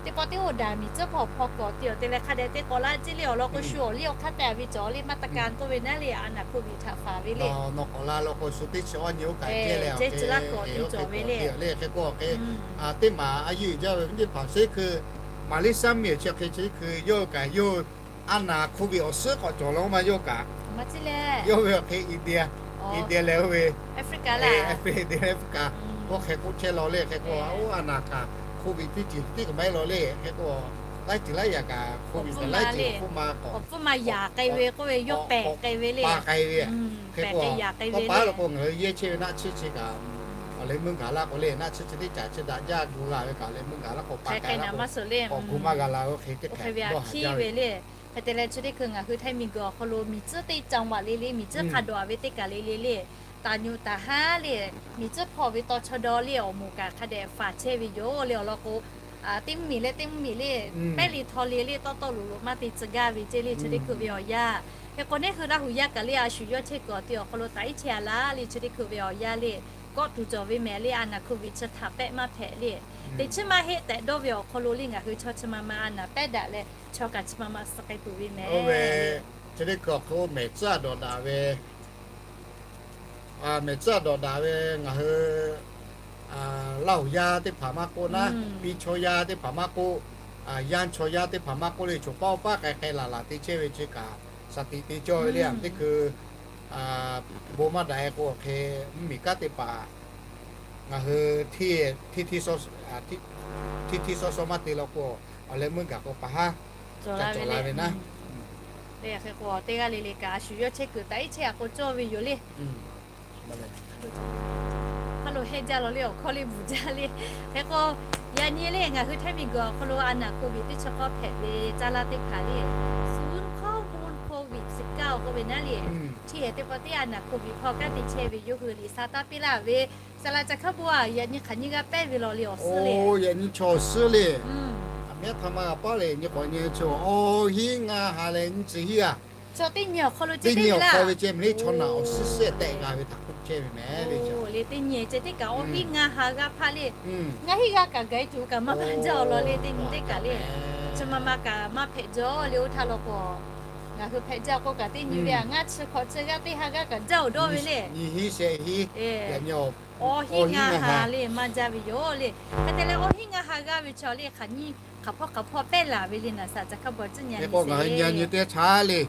teˇ pawˆ teˇ oˇ daꞈ miˬ tcuhˉ hpawˇ hpawˇ k'awꞈ te awˬ te leh hk'a dehꞈ te k'awꞈ la ceˇ le awˬ lawn k'o shu awˬ liˇ awˬ hk'aˇ tehꞈ ve cawˬ le, maˇ taˇ ka k'oˆ ve naˉ le a naˍ hkoˍ viˬ htaꞈ faˍ ve le. Nawˬ k'awꞈ la law k'o shu teˇ chi awˇ nyi oˇ kaꞈ ceh leh awˬ te cawˬ ve le. Hk'e k'o hk'e, teˇ maˬ a yeˇ uiˍ jaˇ ve teˇ hpaˍ chi hkui Maˍriˇsiˉyaˇ mvuhˇmiˬ chi hk'e chi hkui yawˇ kaꞈ yawˇ a naˍ hkoˍ viˬ awˬ suhˉ k'awꞈ cawˬ law ma yawˇ kaꞈ, yawˇ ve awˬ hk'e India, India leh oˇ ve Africa, Africa, oˇ hk'e k'oˆ chehˇ law le. Hk'e k'o oˇ a naˍ kaꞈ hkoˍ viˬ teˇ ceuˬ teˇ kaꞈ maˇ heˆ law le. Hk'e k'o laiˉ ceuˬ laiˉ yaꞈ kaꞈ hkoˍ viˬ kaꞈ laiˉ ceuˬ k'oˆ ma k'awꞈ, k'awꞈ k'oˆ ma yaꞈ k'ai ve k'oˆ ve yawˇ pehˬ k'ai ve le. Hk'e k'o tawˇ pa law k'o ngaˬ hui yehˇ chehˇ ve naˆ chi chi kaꞈ awˬ leh meuˇ gaˬ laˇ k'o le, naˆ chi chi teˇ caꞈ chi daꞈ jaˇ gu g'a ve kaꞈ awˬ leh meuˇ gaˬ laˇ k'o pa k'ai laˇ k'o, k'awꞈ gu maˇ g'a la ve hk'e teˇ hk'e dawˇ haˍ jaˇ ve le. Hk'e te leh chi teˇ hkui ngaˬ hui htaiˇ miˬguiˬ awˬ hk'aw lo miˬ tcuhˉ teˇ caˇ vaꞈ le le, miˬ tcuhˉ hk'a dawꞈ ve teˇ kaˬ le le le, taˍ nyoꞈ taˍ haˉ le, miˬ tcuhˉ hpawˇ ve tawˇ chaw dawˇ le awˬ moˍ kaꞈ hk'a dehꞈ faˍ chehˇ ve yoˬ le. Awˬ lawn k'o, teˇ mvuhˇmiˬ leh teˇ mvuhˇmiˬ le, pehˉ le htaw le le tawˇ tawˇ loꞈ loꞈ maˇ te tcuh gaˇ ve ceˇ le chi teˇ hkui ve awˬ yanˇ. Hk'e k'o neˇ hui Laˇ huˍ yaˇ kaꞈ le a shu yawˇ chehˇ kuiˬ awˬ ti awˬ hk'aw lo taˍ iˉ chehˇ a laˇ le chi teˇ hkui ve awˬ yanˇ le, kawˆ tuˬ cawˬ ve mehˍ le a naˍ hkui ve chi htaꞈ pehˆ maˇ hpehꞈ le. Teˇ chiˉ maˇ heˆ tehꞈ dawˇ ve awˬ hk'aw lo le ngaˬ hui chaw chi ma ma a naˍ pehˉ daꞈ leh chaw kaꞈ chi ma ma suh k'ai tuˬ ve mehˍ. Oˇ ve chi teˇ hkui awˬ hk'aw lo mehˍ tcuhˉ a dawꞈ daꞈ ve mehˍ tcuhˉ a dawꞈ daꞈ ve ngaˬ hui Laˇ huˍ yaˇ teˇ hpaˍ maˇ k'oˆ naˉ, piˇ chaw yaˇ teˇ hpaˍ maˇ k'oˆ, yanˇ chaw yaˇ teˇ hpaˍ maˇ k'oˆ le, choˬ paˆ oˇ paˆ k'ai k'ai laˬ laˬ te chehˇ ve chi kaꞈ shaˍ tiꞈ te cawˇ ve le. Teˇ hkui bon maˇ daꞈ e k'o awˬ hk'e mvuhˇmiˬ kanˉ teˇ hpaˍ ngaˬ hui hteˇ hteˇ sawˉ sawˉ maˇ te law k'o, awˬ leh meuˇ gaˬ k'o pa haˉ ca cawˬ la ve naˉ. Hk'e k'o teˇ g'aˇ le le kaꞈ a shu yawˇ chehˇ kuiˬ taˍ iˉ chehˇ a k'o cawˇ ve yoˬ le. Hk'a lo heh jaˇ law le awˬ hkawˇ le bvuhˬ jaˇ le. Hk'e k'o yaꞈ nyi le ngaˬ hui htaiˇ miˬguiˬ awˬ hk'aw lo a naˍ hk'oˆ viꞈ teˇ chi k'awˇ hpehꞈ ve caˇ laˇ teˇ hpaˍ le, Suˍ hkawˇ hkawˇ viꞈ chi kaˇ awˬ k'oˆ ve naˉ le, chi hk'e te pa teˇ a naˍ hk'oˆ viꞈ hk'aw kanˉ te chehˇ ve yawˇ hui liꞈ sa taˇ piˇ laˇ ve, saˍ laꞈ ca hk'a bon a yaꞈ nyi hk'aˬ nyi g'a pehˇ ve law le awˬ suhˉ le. Yaꞈ nyi chaw awˬ suhˉ le. Aˬ miˉ htaꞈ ma g'a paˉ le nyi k'awꞈ nyi chi awˬ hiˉ ngaˇ ha leh nyiˇ chi hiˉ a, chaw teˇ nyi awˬ hk'aw lo teˇ nyi awˬ hk'aw ve ceh mehˍ le chaw naˬ awˬ suhˉ sehˆ tehˆ g'a ve htaꞈ k'oˆ chehˇ ve mehˍ le. Teˇ kaꞈ awˬ hiˉ ngaˇ ha g'aˇ hpaˇ le, ngaˇ hiˉ g'aˇ kaꞈ gaˬ e tuˬ kaꞈ maˇ maˇ jaˇ awˬ lawn le teˇ nyi teˇ kaꞈ le, chi ma ma kaꞈ maˇ hpehꞈ jaˇ le oˇ htaˇ law k'o, ngaˬ hui hpehꞈ jaˇ k'o kaꞈ teˇ nyi ve a ngaˇ chi hk'awꞈ chi g'aˇ teˇ ha g'aˇ kaꞈ jaˇ awˬ dawˇ ve le. Awˬ hiˉ ngaˇ ha le maˇ jaˇ ve yoˬ le. Hk'e te leh awˬ hiˉ ngaˇ ha g'aˇ ve chaw le hk'aˬ nyi hk'aˬ hpawˇ hk'aˬ hpawˇ pehˇ laˬ ve le naˍ saˍ ca hk'a bon ciˉ nyi ngaˬ hui nyi teˇ chaˇ le.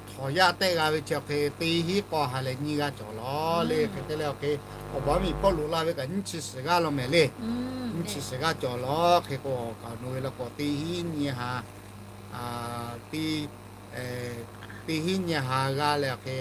Htawnˍ yaˇ tehˆ g'a ve chi awˬ hk'e teˇ hiˉ k'awˇ ha leh nyiˇ g'aˇ cawˬ law le. Hk'e te leh awˬ hk'e awˬ baˬ miˬ Pawˇluꞈ laˇ ve kaꞈ nyiˇ chi suhˍ g'aˇ law mehˍ le. Nyiˇ chi suhˍ g'aˇ cawˬ law hk'e k'o awˬ kaˍ awˬ nu ve law k'o teˇ hiˉ nyi ha teˇ hiˉ nyi ha g'aˇ leh awˬ hk'e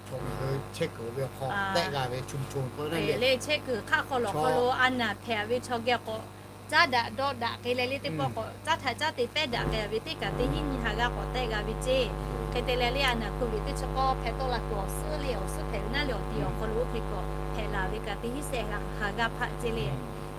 chaw ngaˬ hui chehˇ kuiˬ ve awˬ hk'aw tehˆ g'a ve co co k'o le chehˇ kuiˬ hk'aˆ hk'aw lawˬ hk'aw lo a naˍ hpehꞈ ve chaw geh k'awꞈ caˉ daꞈ dawˇ daꞈ k'ai leh le teˇ pawˆ k'awꞈ caˉ htaꞈ caˉ te pehˇ daꞈ k'ai ve teˇ kaꞈ teˇ hiˉ nyi ha g'aˇ k'awꞈ tehˆ g'a ve ceˇ. Hk'e te leh le a naˍ hk'oˆ ve teˇ chi k'awˇ hpehꞈ tawˆ la kuiˬ awˬ suhˉ le awˬ suhˉ hpehꞈ ve naˉ le awˬ ti awˬ hk'aw lo oˇ hk'e k'awꞈ hpehꞈ laˬ ve kaꞈ teˇ hiˉ sehˆ ha g'aˇ hpaˆ ceˇ le.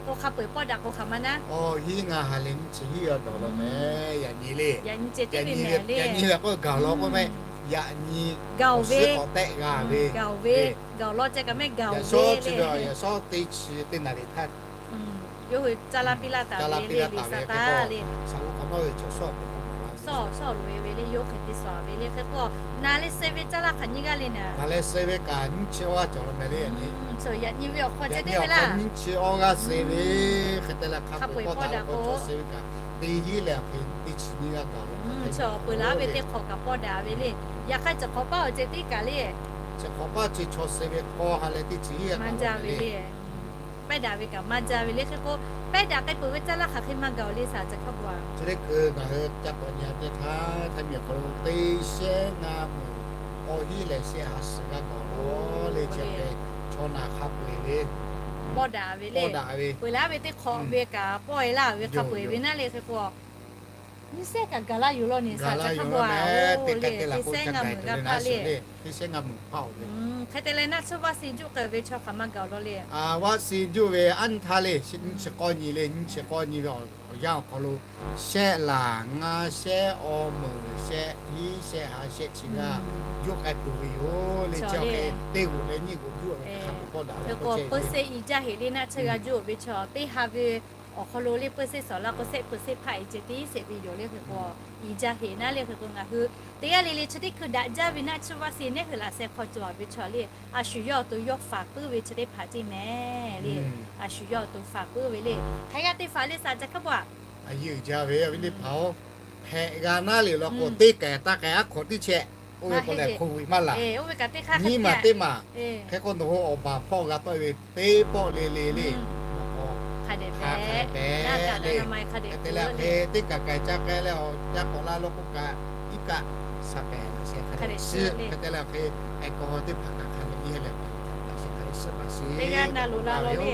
K'o hk'a peu-eˬ pawˆ daꞈ k'o hk'aˬ ma naˉ awˬ hiˉ ngaˇ ha leh nyiˇ chi hiˉ a dawˬ law mehˍ. Yaꞈ nyi le, yaꞈ nyi ve mehˍ le. Yaꞈ nyi ve k'o gaˬ law k'oˆ mehˍ. Yaꞈ nyi gaˬ ve k'awꞈ tehˆ g'a ve, gaˬ ve, gaˬ law ceh kaꞈ mehˍ gaˬ ve le. Yaꞈ shawˉ teˇ chi teˇ naˍ riˍ htaˇ yawˇ hui caˇ laˇ piˇ laˇ taˍ ve le le sa taˍ le. Shawˉ shawˉ loꞈ e ve le yawˇ hk'e te suhˍ ve le hk'e k'o, naˍ leh suh ve caˇ laˇ hk'aˬ nyiˇ g'aˇ le naˍ. Naˍ leh suh ve kaꞈ nyiˇ chi awˇ g'aˇ cawˬ law mehˍ le. Yaꞈ nyi ve awˬ hk'aw ceh teˇ ve laˇ nyiˇ chi awˇ g'aˇ suh ve hk'e te leh hk'a peu-eˬ pawˆ daꞈ k'o suh ve kaꞈ teˇ hiˉ leh awˬ hk'e teˇ chi nyiˇ g'aˇ gaˬ law. Peuˬ laˇ ve teˇ hk'awꞈ kaꞈ pawˆ daꞈ ve le. Yaꞈ hk'aˇ chi hk'awꞈ paˇ awˬ ceh teˇ kaꞈ le, chi hk'awꞈ paˇ chi chaw suh ve k'awˇ ha leh teˇ chi hiˉ maˇ jaˇ ve le. Pehˇ daꞈ ve kaꞈ maˇ jaˇ ve le hk'e k'o, pehˇ daꞈ k'ai peuˬ ve caˇ laˇ hk'aˬ hk'e maˇ gaˬ awˬ le saˍ ca hk'a bon a. Chi teˇ hkui ngaˬ hui ca k'awꞈ nyi a teˇ htaˇ htaiˇ miˬ awˬ hk'aw lo teˇ shehˆ ngaˇ meuˍ awˬ hiˉ leh shehˆ ha suhˍ g'aˇ gaˬ law le chi hk'e chaw naˬ hk'a peu-eˬ ve pawˆ daꞈ ve le. Peuˬ laˇ ve teˇ hk'awꞈ ve kaꞈ pawˆ e laˇ ve hk'a peu-eˬ ve naˉ le hk'e k'o, nyiˇ shehˆ kaꞈ gaˬ laˇ yoˬ law nyi saˍ ca hk'a bon a. Teˇ shehˆ ngaˇ meuˍ g'a hpaˇ le. Hk'e te leh naˆ tsuhˇ vaˆ se juˆ k'ai ve chaw hk'aˬ ma gaˬ law le. Vaˆ se juˆ ve aˉ nyi htaˇ le, nyiˇ chi k'awˇ nyi le, nyiˇ chi k'awˇ nyi ve awˬ yanˇ awˬ hk'aw lo shehˆ laˬ ngaˇ shehˆ awˇ meuˍ shehˆ hiˉ shehˆ ha shehˆ chi g'aˇ juˆ k'ai peuˬ ve yoˬ le. Chi hk'e teˇ g'uˬ leh nyiˇ g'uˬ juˆ ve hk'a peu-eˬ pawˆ daꞈ ve k'o, peuˬ se i jaˇ heꞈ le naˆ tsuhˇ g'a juˆ ve chaw teˇ ha ve awˬ hk'aw lo le peuˬ se sawˍ laˇ k'o shehˆ peuˬ se hpaˆ e ceh teˇ shehˆ ve yoˬ le hk'e k'o, i jaˇ heꞈ naˉ le hk'e k'o ngaˬ hui teˇ g'aˇ le le chi teˇ hkui daꞈ jaˇ ve naˆ tsuhˇ vaˆ se nehˉ hui laꞈ sheh hk'aw cawˬ ve chaw le, a shu yawˇ awˬ to yawˇ faˍ puiˉ ve chi teˇ hpaˍ ceˇ mehˍ le. A shu yawˇ awˬ to faˍ puiˉ ve le. Hk'aˬ g'aˇ teˇ hpaˍ le saˍ ca hk'a bon a. A yeˇ uiˍ jaˇ ve awˬ viˉ teˇ hpaˍ-oˬ, hpehꞈ g'a naˉ le law k'o teˇ kehˬ taˇ k'ai aˉ hk'awꞈ teˇ chehˇ. Oˇ ve k'o lehˬ hk'oˆ viꞈ maˇ laˬ. Nyiˇ maˬ teˇ maˬ. Hk'e k'o nawˬ hui awˬ baˬ hpawˇ g'a tawˆ e ve teˇ pawˆ le le le. Hk'a dehꞈ pehˍ le. Hk'e te leh hk'e teˇ kaˬ kaiˬ ca k'ai leh awˬ ca k'awꞈ la law k'o kaꞈ, iˉ kaˆ shaˍ pehˍ laꞈ sheh hk'a dehꞈ shiˉ. Hk'e te leh hk'e alcohol teˇ hpaˍ kaꞈ hk'a dehꞈ yehˇ leh laꞈ sheh hk'a dehꞈ shiˉ paˍ shiˉ. Teˇ g'aˇ na loꞈ la law le.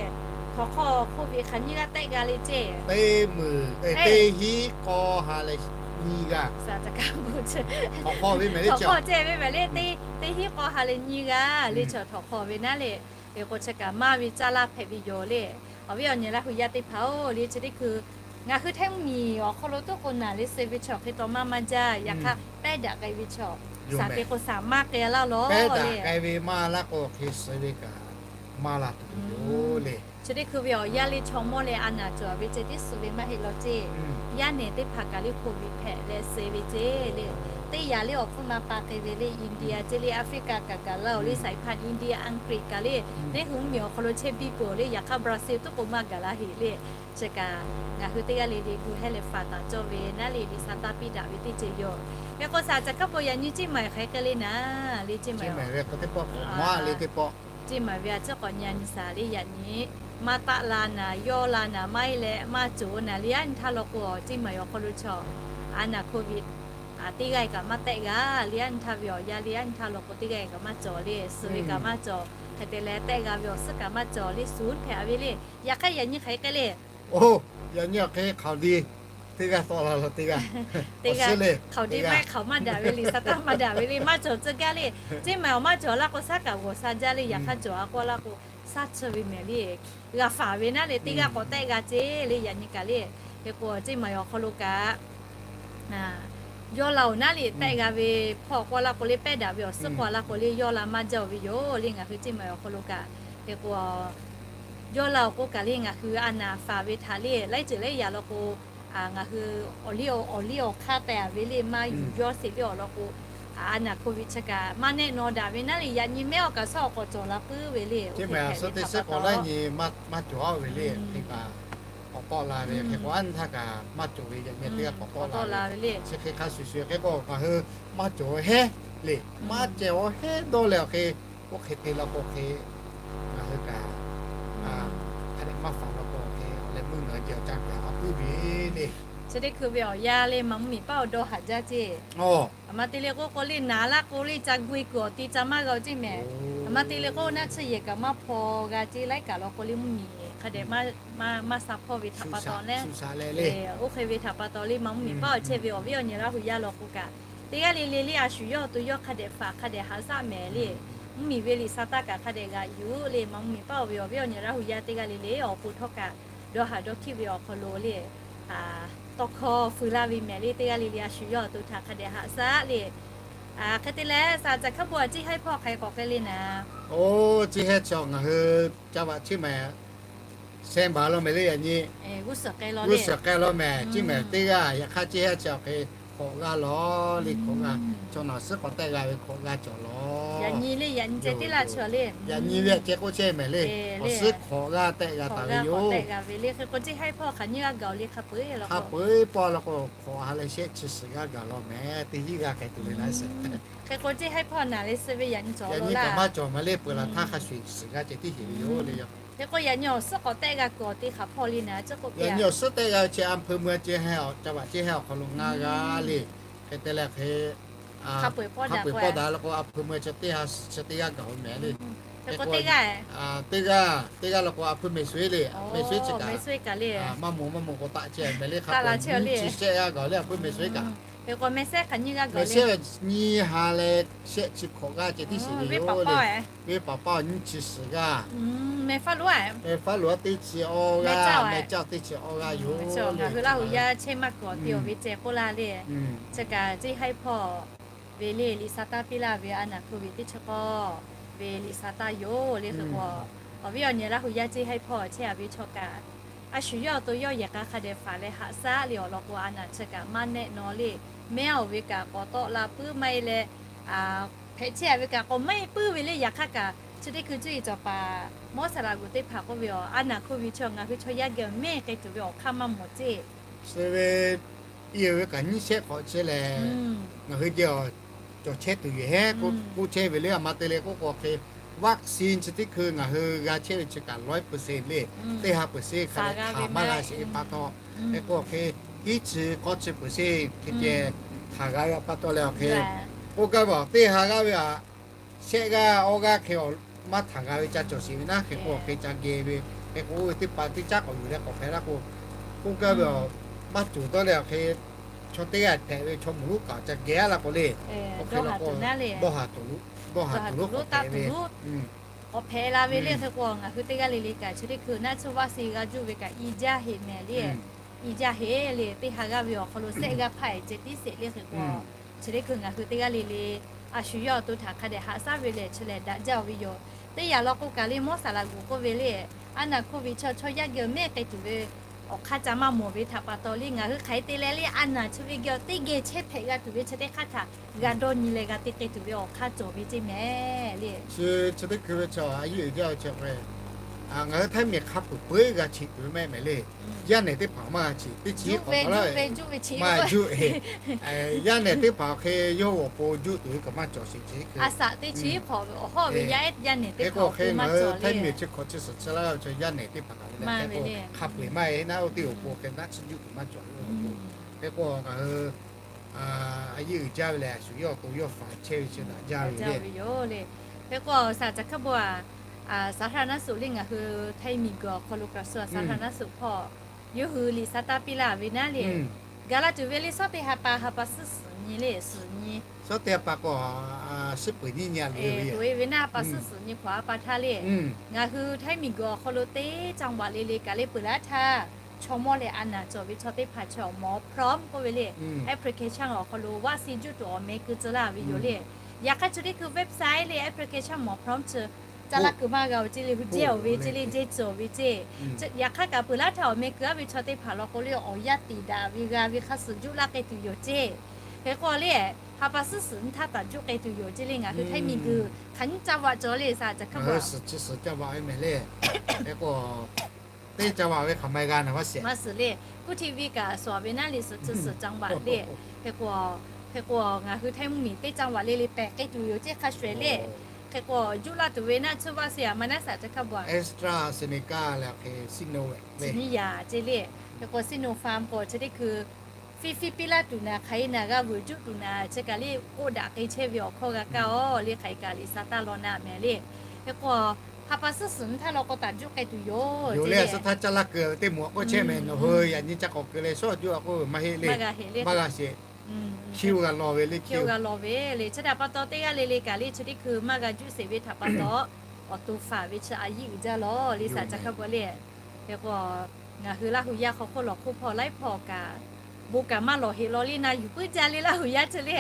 Hk'awꞈ hk'aw hk'oˆ viꞈ hk'aˬ nyiˇ g'aˇ tehˆ g'a le ceˇ. Teˇ meuˍ teˇ hiˉ k'awˇ ha leh nyiˇ g'aˇ. Hk'awꞈ hk'aw ve mehˍ le, hk'awꞈ hk'aw ceh ve mehˍ le, teˇ hinˉ k'aw ha leh nyiˇ g'aˇ le, chaw hk'awꞈ hk'aw ve naˉ le, e k'o chi kaꞈ maˇ ve caˇ laˇ hpehꞈ ve yoˬ le. Awˬ viˉ awˬ nyi Laˇ hu yaˇ teˇ hpaˍ-oˬ le, chi teˇ hkui ngaˬ hui hteˇ mvuhˇ miˬ awˬ hk'aw lo tuˉ k'o naˬ le suh ve chaw hk'e taw maˇ maˇ jaˇ. Yaꞈ hk'aˇ pehˉ daꞈ k'ai ve chaw, shaˍ te k'o shaˍ maˇ k'ai laˇ lawˬ le. Pehˉ daꞈ k'ai ve maˇ laˇ k'o hk'e suh ve kaꞈ maˇ la tuˬ yoˬ le. Chi teˇ hkui ve awˬ yanˇ le chaw mawˇ leh a naˍ cawˬ ve ceh tiˉ suh ve maˇ heˆ law ceˇ. Yaˇ nehˬ teˇ hpaˍ kaꞈ le hk'oˆ viꞈ hpehꞈ leh suh ve ceˇ le. Teˇ yanˇ le awˬ hpfuhˇ ma pa k'ai ve le, India ceˇ le, Africa kaꞈ gaˬ laˇ-oˬ le, saiˍ hpaˇ India, Anˍg'riˆ kaꞈ le, neˇ hui mvuhˇ miˬ awˬ hk'aw lo chehˇ biˇ peuˬ le, yaꞈ hk'aˇ Brazil tuˉ k'o maˇ gaˬ la heˆ le. Chi kaꞈ ngaˬ hui teˇ g'aˇ le le gu hehˉ leh faˍ taˍ cawˇ ve naˉ le, liꞈ sa taˇ piˇ daꞈ ve teˇ ceuˬ yoˬ. Hk'e k'o shaˍ caꞈ hk'aˇ po yaꞈ nyi Ceˇ maˬ hk'aˬ hk'e k'ai le naˉ le, Ceˇ maˬ ve a ciˉ k'awꞈ nyi a nyi shaˍ le yaꞈ nyi maˇ taˆ la naˍ, yawˇ la naˍ maˇ heˆ leh maˇ cawˬ naˍ le, a nyi htaˇ law k'o Ceˇ maˬ awˬ hk'aw lo chaw a naˍ hk'oˆ ve teˇ g'aˇ kaꞈ maˇ tehˆ g'a le, a nyi htaˇ ve awˬ yanˇ le, a nyi htaˇ law k'o teˇ g'aˇ kaꞈ maˇ cawˬ le, suh ve kaꞈ maˇ cawˬ, hk'e te leh tehˆ g'a ve awˬ suhˉ kaꞈ maˇ cawˬ le, suhˍ hpehꞈ ve le. Yaꞈ hk'aˇ yaꞈ nyi hk'aˬ hk'e k'ai le. Oˇ, yaꞈ nyi awˬ hk'e hk'aoˍ di teˇ g'aˇ tawˆ la lawˬ teˇ g'aˇ, teˇ g'aˇ hk'aoˍ di maˇ hk'aoˍ maˇ daꞈ ve le, liꞈ sa taˇ maˇ daꞈ ve le, maˇ cawˬ tcuh gaˇ le. Ceˇ maˬ awˬ maˇ cawˬ laˇ k'o shaˉ kaꞈ g'awˬ sha jaˇ le, yaꞈ hk'aˇ cawˬ a k'oˆ laˇ k'o shaˉ chi ve mehˍ le. G'a faˍ ve naˉ le, teˇ g'aˇ k'awꞈ tehˆ g'a ceˇ le, yaꞈ nyi kaꞈ le. Hk'e k'o Ceˇ maˬ awˬ hk'aw lo kaꞈ yawˇ la-oˬ naˉ le, tehˆ g'a ve hpawˇ k'oˆ laˇ k'o le, pehˉ daꞈ ve awˬ suhˉ k'oˆ laˇ k'o le, yawˇ la maˇ jaˇ-oˬ ve yoˬ le, ngaˬ hui Ceˇ maˬ awˬ hk'aw lo kaꞈ. Hk'e k'o yawˇ la-oˬ k'oˆ kaꞈ le, ngaˬ hui a naˍ faˍ ve htaꞈ le laiˉ ceuˬ laiˉ yaꞈ law k'o, ngaˬ hui awˬ liˇ awˬ hk'aˇ teh a ve le maˇ yuˬ yawˇ sheˍ ve awˬ lawn k'o, a naˍ hk'oˆ ve chi kaꞈ maˇ nehˆ naw daꞈ ve naˉ le, yaꞈ nyi mehˉ awˬ kaꞈ shaˉ awˬ k'awꞈ cawˬ la puiˉ ve le. Oˇ ve hk'e ve htaꞈ pa taw, yaꞈ nyi k'awꞈ tawˆ la ve le, hk'e k'o a nyi htaˇ kaꞈ maˇ cawˬ ve yaꞈ nyi teˇ g'aˇ k'awꞈ tawˆ la ve le. Chi hk'e hk'a shuˍ shuˍ hk'e k'o ngaˬ hui maˇ cawˬ hehˉ le, maˇ cawˬ hehˉ dawˇ leh awˬ hk'e, oˇ hk'e te la k'o hk'e ngaˬ hui kaꞈ hk'a dehꞈ maˇ faˍ la k'o hk'e, awˬ leh meuˇ ngaˬ hui jehˬ awˬ ca gaˬ a puiˉ ve le. Chi teˇ hkui ve awˬ yanˇ le, maˇ mvuhˇ miˬ paˉ awˬ dawˇ haˍ jaˇ ceˇ. Aˬ ma te le k'oˆ k'o le, naˍ laˇ k'o le ca gu e kuiˬ awˬ ti ca maˇ g'a-oˬ ceˇ mehˍ. Aˬ ma te le k'oˆ naˉ, chi yehˬ kaꞈ maˇ hpaw g'a ceˇ, laiˉ kaꞈ law k'o le mvuhˇ miˬ hk'a dehꞈ maˇ sa hpawˇ ve htaꞈ pa taw leh, oˇ hk'e ve htaꞈ pa taw le maˇ mvuhˇ miˬ paˉ awˬ chehˇ ve awˬ viˉ awˬ nyi Laˇ hu yaˇ law k'o kaꞈ, teˇ g'aˇ le le le a shuˍ yawˇ awˬ to yawˇ hk'a dehꞈ faˍ hk'a dehꞈ haꞈ shaˆ mehˍ le. Mvuhˇ miˬ ve liꞈ sa taˇ kaꞈ hk'a dehꞈ g'aꞈ yuˬ le, maˇ mvuhˇ miˬ paˉ awˬ ve awˬ viˉ awˬ nyi Laˇ hu yaˇ teˇ g'aˇ le le awˬ pon htawˇ kaꞈ dawˇ haˍ dawˇ hkiˆ ve awˬ hk'aw lo le tawˇ hkawˇ feu laˇ ve mehˍ le, teˇ g'aˇ le le a shuˍ yawˇ awˬ to htaꞈ hk'a dehꞈ haꞈ shaˆ le. Hk'e te leh shaˍ caꞈ hk'a po a Ceˇ haiˉ hpawˇ hk'aˬ hk'e k'awꞈ k'ai le naˉ. Oˇ, Ceˇ haiˉ chi ngaˬ hui ca vaꞈ Ceˇ maˬ sehˇ baˬ law mehˍ le yaꞈ nyi. G'uˇ suhˍ k'ai law le, g'uˇ suhˍ k'ai law mehˍ. Ceˇ maˬ teˇ g'aˇ yaꞈ hk'aˇ Ceˇ haiˉ chi awˬ hk'e hk'awꞈ g'aˇ lawˬ le, hk'awꞈ g'aˇ. Chaw naˬ suhˉ k'awꞈ tehˆ g'a ve hk'awꞈ g'aˇ cawˬ lawˬ. Yaꞈ nyi le yaꞈ nyi ceh tiˉ laˇ chaw le, yaꞈ nyi ve a ceh k'oˆ chehˇ mehˍ le. Awˬ suhˉ hk'awꞈ g'aˇ tehˆ g'a taˍ ve yoˬ. Hk'e k'o Ceˇ haiˉ hpawˇ hk'aˬ nyi g'a gaˬ le, hk'a peu-eˬ pawˆ la k'o hk'awꞈ ha leh shehˆ chi suhˍ g'aˇ gaˬ law mehˍ, teˇ hinˉ g'aˇ hk'e te le laˇ sheˍ. Hk'e k'o Ceˇ haiˉ hpawˇ naˬ le suh ve yaꞈ nyi cawˬ laˇ, maˇ cawˬ mehˍ le, peuˬ laˬ htaˇ hk'a shuˍ suhˍ g'aˇ ceh tiˉ heˍ ve yoˬ le. Hk'e k'o yaꞈ nyi awˬ suhˉ k'awꞈ tehˆ g'a kuiˬ awˬ te hk'aˬ hpawˇ le naˉ, yaꞈ nyi awˬ suhˉ tehˆ g'a ve chi a hpeu mui a Ceˇ haiˉ ca vaꞈ Ceˇ haiˉ awˬ hk'aw lo ngaˇ g'aˇ le. Hk'e te leh hk'e hk'a peu-eˬ pawˆ daꞈ la k'o a hpeu mui chi teˇ ha suhˍ chi teˇ g'aˇ gaˬ ve mehˍ le. Teˇ g'aˇ, teˇ g'aˇ la k'o a hpeu mehˍ suhˍ le, mehˍ suhˍ chi kaꞈ maˇ moˍ maˇ moˍ k'o taˆ ceh mehˍ le, hk'a peu-eˬ nyiˇ chi shehˆ g'aˇ gaˬ le a hpeu mehˍ suhˍ kaꞈ. Mehˍ suhˍ nyiˇ ha leh shehˆ chi hk'awꞈ g'aˇ ceh tiˉ sheˍ ve yoˬ le. Venˇ paˍ paˇ nyiˇ chi suhˍ g'aˇ, mehˍ faˉ loꞈ-a teˇ chi awˇ g'aˇ, mehˍ caˇ teˇ chi awˇ g'aˇ yoˬ. Ngaˬ hui Laˇ hu yaˇ chehˇ maˇ kuiˬ awˬ te awˬ ve ceh k'oˆ laˇ le. Chi kaꞈ Ceˇ haiˉ hpawˇ ve le liꞈ sa taˇ piˇ laˇ ve a naˍ hpu ve teˇ chi k'awˇ ve liꞈ sa taˇ yoˬ le. Hk'e k'o awˬ viˉ awˬ nyi Laˇ hu yaˇ Ceˇ haiˉ hpawˇ chehˇ a ve chaw kaꞈ, a shu yawˇ awˬ to yawˇ yehˬ k'a hk'a dehꞈ faˍ leh haꞈ shaˆ le awˬ lawn k'o, a naˍ chi kaꞈ maˇ nehˆ naw le, mehˉ awˬ ve kaꞈ k'awꞈ tawˆ la puiˉ maˇ heˆ leh, hpehꞈ chehˇ a ve kaꞈ k'awꞈ maˇ heˆ puiˉ ve le. Yaꞈ hk'aˇ kaꞈ chi teˇ hkui cuˇ yiˍ cawˬ paˍ mawˇ saˍ laꞈ g'uˬ teˇ hpaˍ k'oˆ ve, a naˍ hk'oˆ ve chaw ngaˬ hui chaw yaˇ geh mehˆ k'ai tuˬ ve awˬ hk'aˇ maˇ mawˬ ceˇ. Suh ve, i ve kaꞈ nyiˇ shehˆ hk'awꞈ chehˇ leh, ngaˬ hui geh cawˬ chehˇ tuˬ yoˬ hehˉ k'oˆ chehˇ ve le. A ma te leh k'oˆ k'o hk'e, vaccine chi teˇ hkui ngaˬ hui g'a chehˇ ve chi kaꞈ ร้อยเปอร์เซ็นต์ le, teˇ ha เปอร์เซ็นต์ hk'a dehꞈ htaꞈ maˇ g'a sheˍ pa taw, hk'e k'o hk'e, hiˉ chi k'awˇ chi เปอร์เซ็นต์ hk'e ceh htaꞈ g'a ve pa taw leh awˬ hk'e, k'oˆ gaˇ ve teˇ ha g'aˇ ve aꞈ shehˆ g'aˇ awˇ g'aˇ hk'e maˇ htaꞈ g'a ve ca cawˬ sheˍ ve naˉ. Hk'e k'o awˬ hk'e ca geh ve, hk'e k'o oˇ ve teˇ hpaˍ teˇ caˉ k'awꞈ yuˬ leh k'awꞈ hpehꞈ laˇ k'o, k'oˆ gaˇ ve aꞈ maˇ cawˬ dawˇ leh awˬ hk'e chaw teˇ g'aˇ hpehꞈ ve chaw mawˬ lonˉ kaꞈ ca geh aˉ la k'o le, dawˇ haˍ tuˬ lo, dawˇ haˍ tuˬ lo taˇ tuˬ lo k'awꞈ hpehꞈ la ve le. Hk'e k'o ngaˬ hui teˇ g'aˇ le le kaꞈ chi teˇ hkui naˆ tsuhˇ vaˆ si g'a juˇ ve kaꞈ i jaˇ heꞈ mehˍ le. I jaˇ heꞈ le, teˇ ha g'aˇ ve awˬ hk'aw lo sehˆ g'aˇ hpaˇ eˬ ceh tiˉ sheˍ le. Hk'e k'o chi teˇ hkui ngaˬ hui teˇ g'aˇ le le a shu yawˇ awˬ to htaꞈ hk'a dehꞈ haꞈ shaˉ ve lehˬ chi lehˬ daꞈ jaˇ ve yoˬ. Teˇ yanˇ law k'o kaꞈ le mawˇ saˍ laꞈ g'uˬ k'oˆ ve le, a naˬ hk'oˆ ve chaw chaw yaˇ geh mehˆ k'ai tuˬ ve awˬ hk'aˇ ca maˇ mawˬ ve htaꞈ pa taw le ngaˬ hui hk'aˬ hk'e te leh le a naˬ chi ve geh teˇ geh chehˇ hpehꞈ g'a tuˬ ve chi teˇ hk'aˇ htaꞈ g'a dawˇ nyi leh g'a te k'ai tuˬ ve awˬ hk'aˇ cawˬ ve ceˇ mehˍ le. Chi, chi teˇ hkui ve chaw a yeˇ uiˍ jaˇ ve chi hk'e, ngaˬ hui htaiˇ miˬ hk'a peuˬ peuˬ g'a cheꞈ tuˬ ve maˇ heˆ mehˍ le. Yaˇ nehˬ teˇ hpaˍ maˇ g'a cheꞈ teˇ chi hk'awꞈ la ve, maˇ juˆ. Yaˇ nehˬ teˇ hpaˍ hk'e yawˇ hui awˬ pon juˆ tuˬ ve kaꞈ maˇ cawˬ sheˍ chi hk'e. Hk'e k'o hk'e ngaˬ hui htaiˇ miˬ chi hk'awꞈ chi suhˍ chi laˇ ve chaw yaˇ nehˬ teˇ hpaˍ kaꞈ le hk'e k'o hk'a peu-eˬ maˇ heˆ naˉ oˇ teˇ awˬ pon hk'e naˆ tsuhˇ juˆ tuˬ maˇ cawˬ ve. Hk'e k'o ngaˬ hui a yeˇ uiˍ jaˇ ve lehˬ a shu yawˇ awˬ to yawˇ faˍ chehˇ ve chi daꞈ jaˇ ve le. Hk'e k'o saˍ caˬ hkaˇ bon a, saˍ hra naˉ suꞈ le ngaˬ hui htaiˇ miˬ guiˬ awˬ hk'aw lo kaꞈ suh a saˍ hra naˉ suꞈ hpawˇ yawˇ hui liꞈ sa taˇ piˇ laˇ ve naˉ le. Gaˬ la tuˬ ve le shawˉ teˇ ha pa ha pa suhˉ suhˍ nyi le suhˍ nyi. Shawˉ teˇ ha pa k'o, suhˉ peuˍ nyiˇ nyi a le ve, tuˬ e ve naˉ pa suhˉ suhˍ nyi hk'awꞈ a pa htaˇ le. Ngaˬ hui htaiˇ miˬ guiˬ awˬ hk'aw lo teˇ caˇ vaꞈ le le kaꞈ le peuˬ laˇ htaˇ, chaw mawˇ leh a naˬ cawˬ ve chaw teˇ hpaˍ chi awˬ mawˬ prom k'oˆ ve le, application awˬ hk'aw lo vaˆ si juˆ tuˬ awˬ meh keu tcuh laˇ ve yoˬ le. Yaꞈ hk'aˇ chi teˇ hkui website le application mawˬ prom chi caˇ laˇ keu maˇ g'a ve ceˇ le, hui jehˇ awˬ ve ceˇ le, jehˇ tcuh awˬ ve ceˇ. Yaꞈ hk'aˇ kaꞈ peuˬ laˇ htaˇ awˬ meh keu aˉ ve chaw teˇ hpaˍ law k'o le awˬ yaˇ tiˍ daꞈ ve g'a ve hk'a suhˍ juˆ laˇ k'ai tuˬ yoˬ ceˇ. Hk'e k'o le, ha pa suhˉ suhˍ nyi htaˇ taˍ juˆ k'ai tuˬ yoˬ ceˇ le ngaˬ hui htaiˇ miˬ guiˬ hk'aˬ nyiˇ caˇ vaꞈ cawˬ le saˍ caˬ hkaˇ bon a. Suhˍ chi suhˍ caˇ vaꞈ ve mehˍ le. Hk'e k'o teˇ caˇ vaꞈ ve hk'aˬ ma g'a naˬ maˇ sheˍ. Maˇ suhˍ le, Kuˇ TV kaꞈ suhˍ ve naˉ le suhˍ chi suhˍ caˇ vaꞈ le. Hk'e k'o, hk'e k'o ngaˬ hui htaiˇ mvuhˇ miˬ teˇ caˇ vaꞈ le le pehˬ k'ai tuˬ yoˬ ceˇ hk'a shuˍ le. Hk'e k'o juˆ laˇ tuˬ ve naˉ tsuhˇ vaˆ se a ma naˉ saˍ caˬ hkaˇ bon a. AstraZeneca leh hk'e Sinovac ve nyiˇ yaꞈ ceˇ le. Hk'e k'o Sinopharm k'o chi teˇ hkui fiˇ fiˇ piˇ laˇ tuˬ naˍ hk'aˬ e naˬ g'a vuiˬ juˆ tuˬ naˍ chi kaꞈ le k'oˆ daꞈ k'ai chehˇ ve awˬ hkawˇ g'a kaˇ aˬ le hk'aˬ e kaꞈ liꞈ sa taˇ law naˆ mehˍ le. Hk'e k'o ha pa suhˉ suhˍ nyi htaˇ law k'o taˍ juˆ k'ai tuˬ yoˬ. Yawˇ le a suhˉ htaˇ caˇ laˇ keu ve teˇ moˍ a k'oˆ chehˇ mehˍ nawˬ hui yaꞈ nyi ca k'awꞈ keu leh shawˉ juˆ a k'oˆ maˇ heˆ le. Maˇ g'a sheˍ. Hkiˇ g'a law ve le, hkiˇ g'a law ve le. Chi htaꞈ pa taw teˇ g'aˇ le le kaꞈ le chi teˇ hkui maˇ g'a juˆ sheˍ ve htaꞈ pa taw awˬ to faˍ ve chi a yeˇ uiˍ jaˇ lawˬ le saˍ caˬ hkaˇ bon le. Hk'e k'o ngaˬ hui Laˇ hu yaˇ hk'aw hk'oˆ lawˬ hk'oˆ hpawˇ laiˉ hpawˇ kaꞈ bon kaꞈ maˇ lawˬ heꞈ law le na yuˬ puiˉ jaˇ le Laˇ hu yaˇ chi le.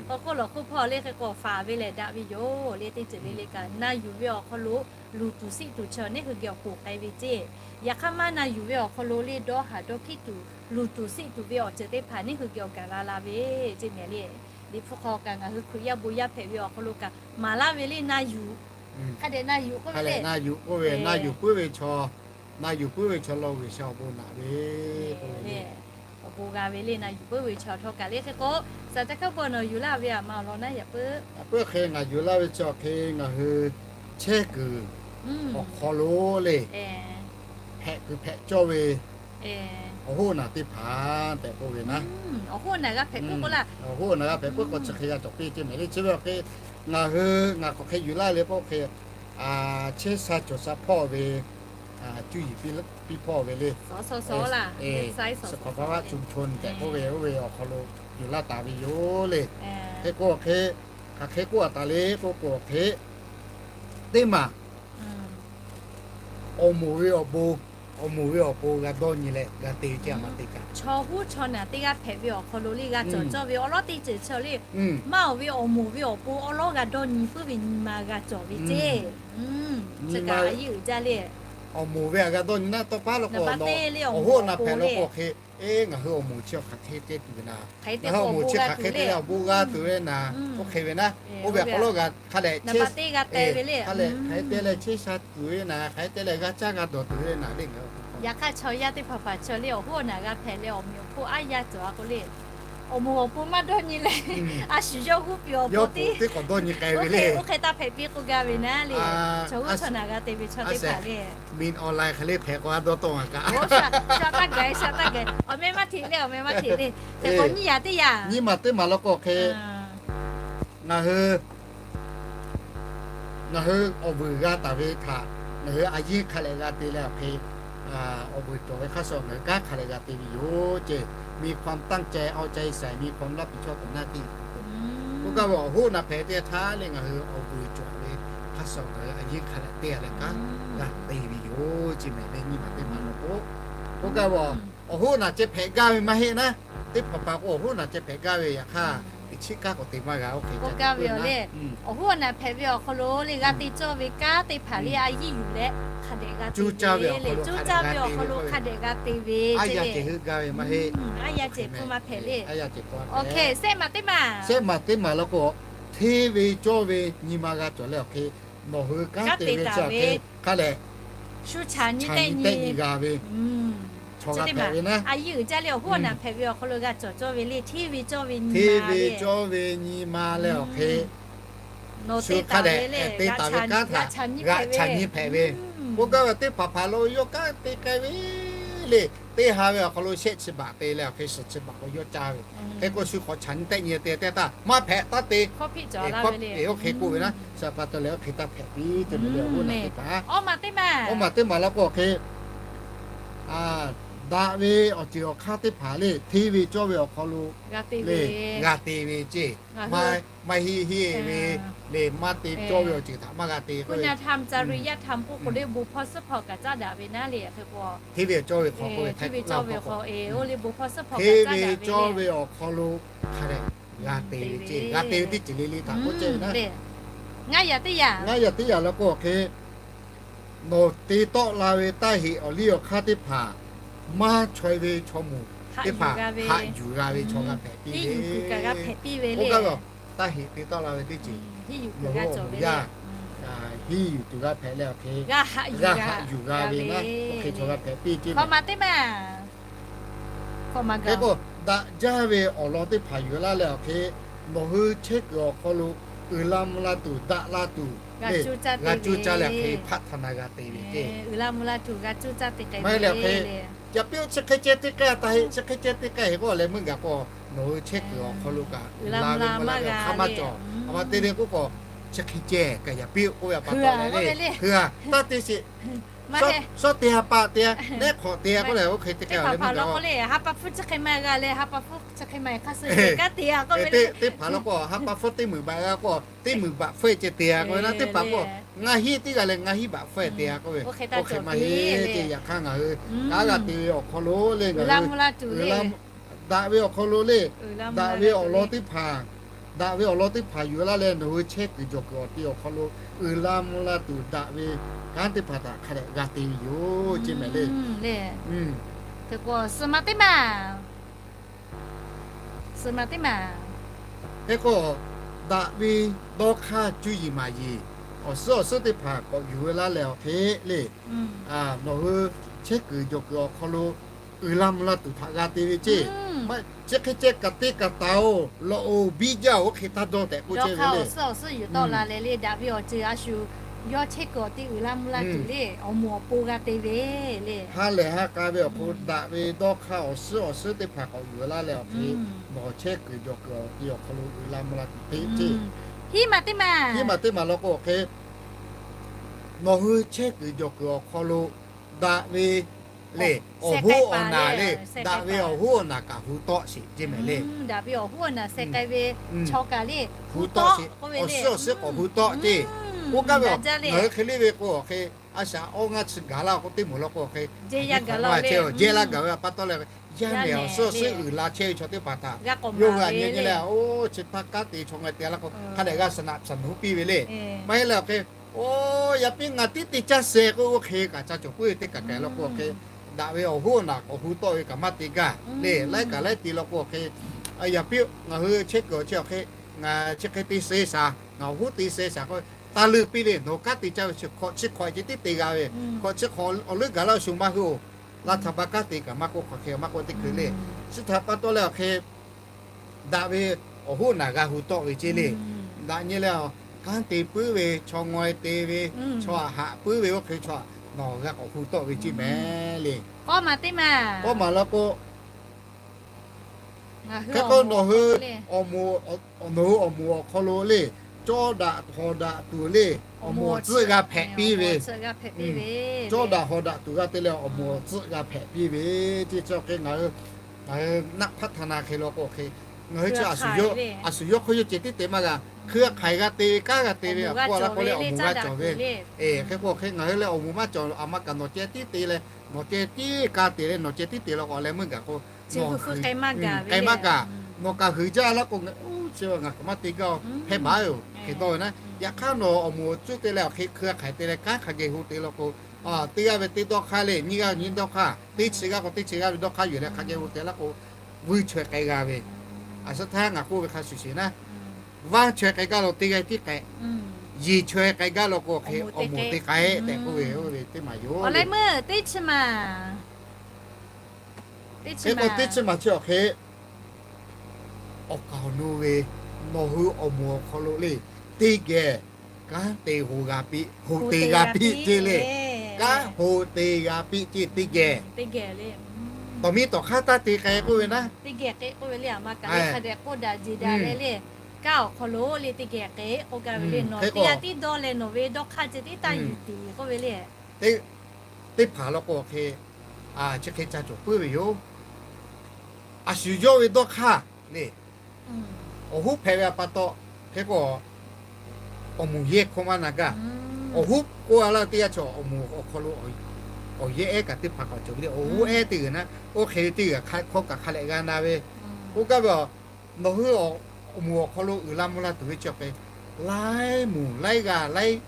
Hk'aw hk'oˆ lawˬ hk'oˆ hpawˇ le hk'e k'o faˍ ve lehˬ daꞈ ve yoˬ le. Teˇ ceuˬ le le kaꞈ na yuˬ ve awˬ hk'aw lo luˬ tuˬ siˆ tuˬ chi neˇ hui geh awˬ poˬ k'ai ve ceˇ. Yaꞈ hk'aˇ maˇ na yuˬ ve awˬ hk'aw lo le dawˇ haˍ dawˇ hkiˉ tuˬ luˬ tuˬ siˆ tuˬ ve awˬ ceuˬ teˇ hpaˍ neˇ hui geh awˬ gaˬ la la ve ceˇ mehˍ le. Liꞈ hpu hk'aw kaꞈ ngaˬ hui Hkriꞈ yaˇ bon yaˇ hpehꞈ ve awˬ hk'aw lo kaꞈ maˍ laˇ ve le na yuˬ. Hk'a dehꞈ na yuˬ k'oˆ ve le, na yuˬ k'oˆ ve, na yuˬ puiˉ ve chaw, na yuˬ puiˉ ve chaw lo G'uiˬsha awˬ bon naꞈ ve k'oˆ ve le. Awˬ bon g'a ve le na yuˬ puiˉ ve chaw htawˇ kaꞈ le hk'e k'o, saˍ caˬ hkaˇ bon nawˬ yuˬ laˇ ve aꞈ ma awˬ lawn naˉ yaꞈ puiˉ. Yaꞈ puiˉ hk'e ngaˬ yuˬ laˇ ve chi awˬ hk'e ngaˬ hui chehˇ kuiˬ awˬ hk'aw lo le hpehꞈ kuiˬ hpehꞈ cawˇ ve awˬ hoˉ naˬ teˇ hpaˍ tehꞈ k'oˆ ve naˉ, awˬ hoˉ naˬ g'a hpehꞈ puiˉ k'o la, awˬ hoˉ naˬ g'a hpehꞈ puiˉ k'o chi hk'e g'a cawˬ piˇ ceˇ mehˍ le. Chi ve awˬ hk'e ngaˬ hui ngaˬ k'awꞈ hk'e yuˬ laˇ le k'oˆ hk'e, chehˇ sha cawˬ sha hpawˇ ve cuˇ yiˍ piˇ hpawˇ ve le, suhˍ hk'awꞈ pa vaˆ cuˇ choˇ tehꞈ k'oˆ ve oˇ ve awˬ hk'aw lo yuˬ laˇ taˍ ve yoˬ le. Hk'e k'o hk'e, hk'aˬ hk'e k'oˆ a taˍ le k'oˆ k'o hk'e, teˇ maˬ awˬ moˍ ve awˬ bon, awˬ moˍ ve awˬ pon g'a dawˇ nyi leh g'a te ve ceˇ a ma te kaꞈ, chaw huˉ chaw naˬ teˇ g'aˇ hpehꞈ ve awˬ hk'aw lo le g'a cawˬ cawˇ ve awˉ lawˉ teˇ ceuˬ chi le, maˇ awˬ ve awˬ moˍ ve awˬ pon awˉ lawˉ g'a dawˇ nyi puiˉ ve nyi ma g'a cawˬ ve ceˇ. Chi kaꞈ a yeˇ uiˍ jaˇ le. Awˬ moˍ ve htaꞈ g'a dawˇ nyi naˉ tawˇ paˉ law k'o, awˬ hoˉ naˬ hpehꞈ law k'o hk'e, eˇ ngaˬ hui awˬ moˍ chi hk'aˬ hk'e te tuˬ ve naˍ, ngaˬ hui awˬ moˍ chi hk'aˬ hk'e te leh awˬ bon g'a tuˬ ve naˍ, oˇ hk'e ve naˉ, oˇ ve awˬ hk'aw lo g'a hk'a leh, hk'a leh hk'aˬ hk'e te leh chehˇ sha tuˬ ve naˍ, hk'aˬ hk'e te leh g'a caˇ g'a dawˬ tuˬ ve naˍ le. Yaꞈ hk'aˇ chaw yaˇ teˇ hpaˍ hpaˍ chi le awˬ hoˉ naˬ g'a hpehꞈ leh awˬ meꞈ awˬ hponˇ aˉ yaˇ cawˬ a k'o le, awˬ moˍ awˬ pon maˇ dawˇ nyi leh, a shu yawˇ huˉ piˍ awˬ pon teˇ k'awꞈ dawˇ nyi k'ai ve le. Oˇ hk'e taˇ hpehꞈ piˇ k'oˆ gaˇ ve naˉ le. Chaw huˉ chaw naˬ g'a te ve chaw teˇ hpaˍ le, min online hk'e le hpehꞈ k'o a dawˇ tawˆ a kaꞈ, sha taˇ gaˬ sha taˇ gaˬ, awˬ meh maˇ hteꞈ le, awˬ meh maˇ hteꞈ le. Hk'e k'o nyiˇ yaꞈ teˇ yaꞈ, nyiˇ maˬ teˇ maˬ law k'o hk'e ngaˬ hui ngaˬ hui awˬ vuiˬ g'a taˍ ve htaꞈ ngaˬ hui a yeˇ hk'a leh g'a te leh awˬ hk'e, awˬ vuiˬ cawˬ ve hk'a shuˍ ngaˬ hui kanˉ hk'a dehꞈ g'a te ve yoˬ ceˇ. มีความตั้งใจ เอาใจใส่ มีความรับผิดชอบต่อหน้าที่ K'oˆ gaˇ ve awˬ hoˉ naˬ hpehꞈ teˇ htaˇ leh ngaˬ hui awˬ vuiˬ cawˬ ve hk'a shuˍ ngaˬ hui a yeˇ hk'a dehꞈ te leh kanˉ g'a te ve yoˬ ceˇ mehˍ leh nyi ma teˇ ma lo k'o, k'oˆ gaˇ ve awˬ hoˉ naˬ ceh hpehꞈ gaˇ ve maˇ heˆ naˉ. Teˇ hpaˍ hpaˍ k'o awˬ hoˉ naˬ ceh hpehꞈ gaˇ ve yaꞈ hk'aˇ, teˇ chiˉ kanˉ k'awꞈ te maˇ g'a oˇ hk'e k'oˆ gaˇ ve le. Awˬ hoˉ awˬ naˬ hpehꞈ ve awˬ hk'aw lo le g'a te cawˇ ve kanˉ teˇ hpaˍ le a yeˇ yuˬ leh hk'a dehꞈ g'a te ve le. Cuˇ caˇ ve awˬ hk'aw lo hk'a dehꞈ g'a te ve ceˇ le. Aˉ yaˇ cehˬ hk'e ma hpehꞈ le. Awˬ hk'e sehˆ maˬ teˇ maˬ, sehˆ maˬ teˇ maˬ law k'o, hteˇ ve cawˇ ve nyi ma g'a cawˬ leh awˬ hk'e, nawˬ hui kanˉ te ve chi awˬ hk'e hk'a dehꞈ shu chaꞈ nyi tehˆ nyi g'a ve chaw g'a hpehꞈ ve naˉ. A yeˇ uiˍ jaˇ le awˬ hoˉ awˬ naˬ hpehꞈ ve awˬ hk'aw lo g'a cawˬ cawˇ ve le. Hteˇ ve cawˇ ve nyi ma, hteˇ ve cawˇ ve nyi ma leh awˬ hk'e, nawˬ te hk'a dehꞈ te taˍ ve kanˉ htaꞈ g'aꞈ chaꞈ nyi hpehꞈ ve. K'oˆ gaˇ ve teˇ hpaˍ hpaˍ lo yawˇ kanˉ te k'ai ve le. Teˇ ha ve awˬ hk'aw lo shehˆ chi baꞈ te leh awˬ hk'e suhˍ chi baꞈ k'o yawˇ caˇ ve. Hk'e k'o shu hk'awꞈ chaꞈ nyi tehˆ nyi te teˇ htaˇ maˇ hpehꞈ taˇ te. Oˇ hk'e k'oˆ ve naˉ, saˍ pa taw leh oˇ hk'e taˇ hpehꞈ piˇ te ve le awˬ hoˉ naˬ teˇ hpaˍ. Awˇ maˬ teˇ maˬ law k'o hk'e, daꞈ ve awˬ ceuˬ awˬ hk'aˇ teˇ hpaˍ le hteˇ ve cawˇ ve awˬ hk'aw lo le g'a te ve ceˇ. Maˇ heˆ heˆ ve le maˇ te cawˇ ve awˬ ceuˬ htaꞈ maˇ g'a te k'o, คุณธรรม จริยธรรม k'oˆ k'o le bon hpawˇ suhˉ hpawˇ kaꞈ caˉ daꞈ ve naˉ le. Hteˇ ve cawˇ ve awˬ hk'aw k'oˆ ve, hteˇ ve cawˇ ve awˬ hk'aw, oˇ le bon hpawˇ suhˉ hpawˇ kaꞈ caˉ daꞈ ve cawˇ ve awˬ hk'aw lo hk'a dehꞈ g'a te ve ceˇ. G'a te ve teˇ ceuˬ le le htaꞈ k'oˆ ceh ve naˉ. Ngaˇ yaꞈ teˇ yaꞈ, ngaˇ yaꞈ teˇ yaꞈ law k'o hk'e, nawˬ te tawˆ la ve taˇ heꞈ awˬ liˇ awˬ hk'aˇ teˇ hpaˍ maˇ chaweh ve chaw moˍ teˇ hpaˍ haꞈ yuˬ g'a ve chaw g'a hpehꞈ piˇ ve. Oˇ gaˇ ve taˇ heꞈ te tawˆ la ve teˇ ceuˬ, nawˬ hui awˬ moˍ yaˇ hiˇ yuˬ tuˬ g'a hpehꞈ leh awˬ hk'e g'a haꞈ yuˬ g'a ve naˉ, oˇ hk'e chaw g'a hpehꞈ piˇ ceˇ. Hk'e k'o, daꞈ jaˇ ve awˬ lawn teˇ hpaˍ yuˬ laˇ leh awˬ hk'e, nawˬ hui chehˇ kuiˬ awˬ hk'aw lo uiˍ la mvuh la tuˬ, daꞈ la tuˬ, g'a cuˇ caˇ leh awˬ hk'e hpaˆ htaꞈ na g'a te ve ceˇ. Maˇ heˆ leh awˬ hk'e, yaꞈ piˇ chi hk'e ceh teˇ k'ai taˇ heˆ, chi hk'e ceh teˇ k'ai heˆ k'oˆ leh meuˇ gaˬ k'o, nawˬ hui chehˇ kuiˬ awˬ hk'aw lo kaꞈ uiˍ la mvuh la ve awˬ hk'aˇ maˇ cawˬ. A ma te le k'oˆ k'o, chi hk'e ceh kaꞈ yaꞈ piˇ k'oˆ ve a pa taw leh le, hui a taˇ te sheˍ. Sawˉ te ha pa te, nehˉ hk'awꞈ te k'oˆ leh oˇ hk'e te k'ai leh meuˇ gaˬ k'o, teˇ hpaˍ law k'o ha pa hpfuhˇ teˇ muiˬ baꞈ g'a k'o, teˇ muiˬ baꞈ hpfuhˇ ceh te k'oˆ ve naˉ, teˇ hpaˍ k'o ngaˇ hinˉ teˇ g'aˇ leh ngaˇ hinˉ baꞈ hpfuhˇ te k'oˆ ve, oˇ hk'e maˇ heˆ ceˇ. Yaꞈ hk'aˇ ngaˬ hui kaꞈ g'a te ve awˬ hk'aw lo le, ngaˬ hui daꞈ ve awˬ hk'aw lo le, daꞈ ve awˬ lawn teˇ hpaˍ, daꞈ ve awˬ lawn teˇ hpaˍ yuˬ laˇ leh nawˬ hui chehˇ kuiˬ jawˬ kuiˬ awˬ te awˬ hk'aw lo uiˍ la mvuh la tuˬ daꞈ ve kanˉ teˇ hpaˍ htaꞈ hk'a dehꞈ g'a te ve yoˬ ceˇ mehˍ le. Suhˍ ma teˇ maˬ, suhˍ ma teˇ maˬ, hk'e k'o, daꞈ ve dawˇ hk'aˇ cuˇ yiˍ maˍ yiˍ awˬ suhˉ awˬ suhˉ teˇ hpaˍ k'awꞈ yuˬ ve laˇ leh awˬ hk'e le, nawˬ hui chehˇ kuiˬ jawˬ kuiˬ awˬ hk'aw lo uiˍ la mvuh la tuˬ htaꞈ g'a te ve ceˇ. Chi hk'e ceh kaꞈ te kaꞈ taˍ-oˬ, lawꞈ-oˬ, biˇ jaˇ-oˬ, oˇ hk'e taˇ dawˇ tehꞈ k'oˆ chehˇ ve le. Yawˇ chehˇ kuiˬ awˬ ti uiˍ la mvuh la tuˬ le awˬ moˍ awˬ pon g'a te ve le. Ha lehˬ ha k'a ve awˬ hk'aw daꞈ ve dawˇ hk'aˇ awˬ suhˉ awˬ suhˉ teˇ hpaˍ k'awꞈ yuˬ laˇ leh awˬ hk'e, nawˬ chehˇ kuiˬ jawˬ kuiˬ awˬ ti awˬ hk'aw lo uiˍ la mvuh la tuˬ te ceˇ. Hiˉ maˬ teˇ maˬ, hiˉ maˬ teˇ maˬ law k'o awˬ hk'e, nawˬ hui chehˇ kuiˬ jawˬ kuiˬ awˬ hk'aw lo daꞈ ve le, awˬ hoˉ awˬ naˬ le, daꞈ ve awˬ hoˉ awˬ naˬ kaꞈ hu tawˆ sheˍ ceˇ mehˍ le. Daꞈ ve awˬ hoˉ awˬ naˬ seh k'ai ve chaw kaꞈ le hu tawˆ sheˍ. Awˬ suhˉ awˬ suhˉ k'awꞈ hu tawˆ ceˇ. Oˇ gaˇ ve ngaˬ hui hk'e le ve k'o awˬ hk'e, a shaꞈ awˇ ngaˇ chi gaˬ laˇ k'o teˇ moˍ law k'o awˬ hk'e, jehˇ laˇ gaˬ ve pa taw leh, yaˇ nehˬ awˬ suhˉ awˬ suhˉ uiˍ la chehˇ ve chaw teˇ hpaˍ htaꞈ yawˇ hui a nyi nyi leh, oˇ chi htaˇ kanˉ te chaw ngaˬ te laˇ k'o, hk'a dehꞈ g'a suhˍ naꞈ shaˍ nuˇ piˇ ve le. Maˇ heˆ leh awˬ hk'e, oˇ yaꞈ piˇ ngaˬ tiˉ te caˇ sheh k'oˆ ve oˇ hk'e kaꞈ ca cawˬ puiˉ ve teˇ kaˬ kaꞈ law k'o awˬ hk'e, daꞈ ve awˬ hoˉ awˬ naˬ k'awꞈ hu tawˆ ve kaꞈ maˇ te gaˇ le. Laiˉ kaꞈ laiˉ te law k'o awˬ hk'e, yaꞈ piˇ ngaˬ hui chehˇ kuiˬ awˬ chehˇ awˬ hk'e, ngaˬ chi hk'e te sheh shaˍ, ngaˬ awˬ hoˉ te sheh shaˍ k'oˆ ve, taˇ leuˆ piˇ le. Nawˬ kanˉ te caˇ ve chi hk'awꞈ chi hk'awꞈ e ce tiˉ te g'a ve, hk'awꞈ chi hk'awꞈ awˬ leuˉ gaˬ laˇ shuˍ maˇ hui-oˬ. Laˇ htaꞈ pa kanˉ te kaꞈ maˇ k'oˆ hk'awꞈ hk'e maˇ k'oˆ teˇ hkui le. Chi htaꞈ pa taw leh awˬ hk'e, daꞈ ve awˬ hoˉ awˬ naˬ g'a hu tawˆ ve ceˇ le. Daꞈ nyi leh, kanˉ te puiˉ ve, chaw ngaweh te ve, chaw haꞈ puiˉ ve oˇ hk'e chaw nawˬ g'a k'awꞈ hu tawˆ ve ceˇ mehˍ le. K'awˇ maˬ law k'o, hk'e k'o nawˬ hui, nawˬ hui awˬ moˍ awˬ hk'aw lo le, cawˇ daꞈ hawˍ daꞈ tuˬ le, awˬ moˍ awˬ tcuhˆ g'a hpehꞈ piˇ ve. Cawˇ daꞈ hawˍ daꞈ tuˬ g'a te leh awˬ moˍ awˬ tcuhˆ g'a hpehꞈ piˇ ve. Chi chi hk'e ngaˬ hui, ngaˬ hui naˆ hpaˇ htaꞈ na hk'e law k'o hk'e, ngaˬ hui chi a shu yawˇ hk'aw yawˇ ceh tiˉ te maˇ g'a. Hkui hk'aiˬ g'a te ve, kanˉ g'a te ve, a k'oˆ a la k'o leh awˬ moˍ g'a cawˬ ve. Hk'e k'o hk'e ngaˬ hui leh awˬ moˍ maˇ cawˬ, a ma kaꞈ nawˬ ceh tiˉ te leh, nawˬ ceh tiˉ ka te leh, nawˬ ceh tiˉ te law k'o leh meuˇ gaˬ k'o, nawˬ k'ai maˇ gaˬ. Nawˬ kaꞈ huiˍ jaˇ la k'o, chi ngaˬ kaꞈ maˇ te gaˇ-oˬ, hpehˇ baˬ-oˬ hk'e dawˇ ve naˉ. Yaꞈ hk'aˇ nawˬ awˬ moˍ awˬ tcuhˆ te leh awˬ hk'e hkui hk'aiˬ te leh kanˉ hk'a geh ho te law k'o, teˇ g'aˇ ve teˇ dawˇ hk'aˇ le, nyiˇ g'aˇ nyiˇ dawˇ hk'aˇ, teˇ chi g'aˇ k'o teˇ chi g'aˇ ve dawˇ hk'aˇ yuˬ leh hk'a geh ho te la k'o, vuiˇ chaweh k'ai g'a ve. A shu htaˇ ngaˬ k'oˆ ve hk'a shuˍ shuˍ naˉ, vaˇ chaweh k'ai gaˇ lo teˇ g'aˇ tiˉ k'ai, yeˬ chaweh k'ai gaˇ lo k'o hk'e awˬ moˍ te k'ai tehꞈ k'oˆ ve, oˇ ve teˇ maˬ yoˬ. Hk'e k'o teˇ chi maˬ chi awˬ hk'e awˬ kaˍ awˬ nu ve, nawˬ hui awˬ moˍ awˬ hk'aw lo le, teˇ geh kanˉ te ho g'a piˇ, ho te g'a piˇ ceˇ le. Kanˉ ho te g'a piˇ ceˇ teˇ geh. Tawˬ miˇ tawˬ hk'aˇ taˇ te k'ai k'oˆ ve naˉ, teˇ geh k'ai k'oˆ ve le. A ma kaꞈ le hk'a dehꞈ k'oˆ daꞈ jeˬ daꞈ leh le, kanˉ awˬ hk'aw lo le teˇ geh k'ai k'oˆ gaˇ ve le. Nawˬ teˇ g'aˇ tiˉ dawˇ leh nawˬ ve dawˇ hk'aˇ ceh tiˉ taˇ yuˬ tiˍ k'oˆ ve le. Teˇ hpaˍ law k'o hk'e, chi hk'e ca cawˬ puiˉ ve yoˬ. A shu yawˇ ve dawˇ hk'aˇ le, awˬ hoˉ hpehꞈ ve a pa taw, hk'e k'o awˬ moˍ yehˇ hkawˇ maˇ na gaˇ. Awˬ hoˉ k'oˆ a laˇ teˇ g'aˇ chaw awˬ moˍ awˬ hk'aw lo awˬ yehˇ ehˉ kaꞈ teˇ hpaˍ kaꞈ cawˬ ve le. Awˬ hoˉ ehˉ teˇ g'uiˬ naˉ, oˇ hk'e ve teˇ g'uiˬ hk'aw kaꞈ hk'a lehꞈ g'a na ve. K'oˆ gaˇ ve, nawˬ hui awˬ moˍ awˬ hk'aw lo uiˍ la mvuh la tuˬ ve chi awˬ hk'e, laiˉ moˍ laiˉ g'a laiˉ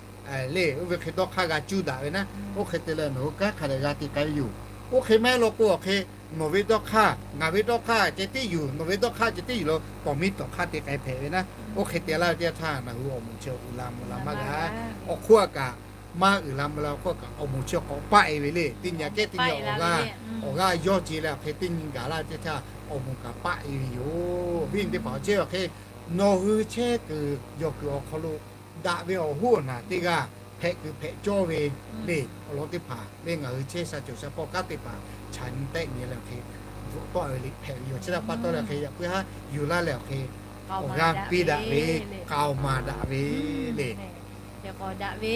le, oˇ ve hk'e dawˇ hk'aˇ g'a cuˇ daꞈ ve naˉ, oˇ hk'e te leh nawˬ hui kanˉ hk'a dehꞈ g'a te k'ai ve yoˬ. Oˇ hk'e maˇ heˆ law k'o awˬ hk'e, nawˬ ve dawˇ hk'aˇ ngaˬ ve dawˇ hk'aˇ ceh tiˉ yuˬ, nawˬ ve dawˇ hk'aˇ ceh tiˉ yuˬ lo tawˬ miˇ tawˬ hk'aˇ te k'ai hpehꞈ ve naˉ, oˇ hk'e te laˇ ve teˇ yanˇ htaˇ ngaˬ hui awˬ moˍ chi uiˍ la mvuh la maˇ g'a. Awˬ hk'oˆ a kaꞈ maˇ uiˍ la mvuh la, awˬ hk'oˆ a kaꞈ awˬ moˍ chi k'awꞈ paˆ e ve le. Teˇ nyi kehˉ teˇ nyi awˬ g'aˇ, awˬ g'aˇ yawˇ ce leh awˬ hk'e teˇ nyi gaˬ laˇ ve teˇ htaˇ awˬ moˍ kaꞈ paˆ e ve yoˬ. Viˉ nyi teˇ hpaˍ awˬ chehˇ awˬ hk'e, nawˬ hui chehˇ kuiˬ yawˬ kuiˬ awˬ hk'aw lo daꞈ ve awˬ hoˉ awˬ naˬ teˇ g'aˇ hpehꞈ kuiˬ hpehꞈ cawˇ ve le. Awˬ lawn teˇ hpaˍ le, ngaˬ hui chehˇ sha cawˬ sha pawˆ kanˉ teˇ hpaˍ chaꞈ nyi tehˆ nyi leh awˬ hk'e bvuhꞈ tawˆ ve le hpehꞈ ve yoˬ. Chi htaꞈ pa taw leh awˬ hk'e yaꞈ puiˉ haˉ yuˬ laˇ leh awˬ hk'e awˬ g'aˇ piˇ daꞈ ve, k'aoˍ maˍ daꞈ ve le. Daꞈ ve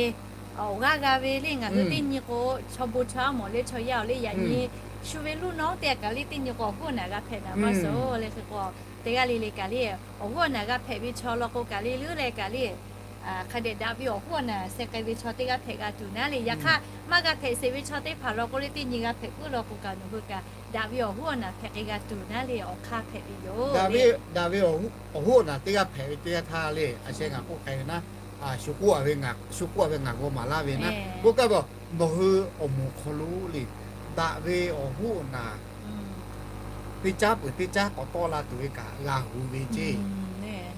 awˬ g'aˇ g'a ve le. Ngaˬ hui teˇ nyi k'o, chaw bon chaw aˉ mawˬ le chaw yaˇ awˬ le yaꞈ nyi shu ve luˇ nawˉ teˇ g'aˇ kaꞈ le teˇ nyi k'o awˬ hoˉ awˬ naˬ g'a hpehꞈ naˍ maˇ suhˍ le. Hk'e k'o teˇ g'aˇ le le kaꞈ le, awˬ hoˉ awˬ naˬ g'a hpehꞈ ve chaw law k'o kaꞈ le leuˉ leh kaꞈ le, hk'a dehꞈ daꞈ ve awˬ hoˉ awˬ naˬ sheh k'ai ve chaw teˇ g'aˇ hpehꞈ g'a tuˬ naˉ le. Yaꞈ hk'aˇ maˇ g'a hpehꞈ sheˍ ve chaw teˇ hpaˍ law k'o le teˇ nyi g'a hpehꞈ puiˉ law k'o kaꞈ nawˬ hui kaꞈ daꞈ ve awˬ hoˉ awˬ naˬ hpehꞈ k'ai g'a tuˬ naˉ le. Awˬ hk'aˇ hpehꞈ ve yoˬ. Daꞈ ve awˬ hoˉ awˬ naˬ teˇ g'aˇ hpehꞈ ve teˇ g'aˇ htaˇ le, a sheh ngaˬ k'oˆ k'ai ve naˉ, shu k'oˆ a ve ngaˬ g'aw maˍ laˇ ve naˉ, k'oˆ kaˇ ve, nawˬ hui awˬ moˍ awˬ hk'aw lo le, daꞈ ve awˬ hoˉ awˬ naˬ teˇ caˉ peuˬ teˇ caˉ k'awꞈ tawˆ la tuˬ ve kaꞈ g'a hu ve ceˇ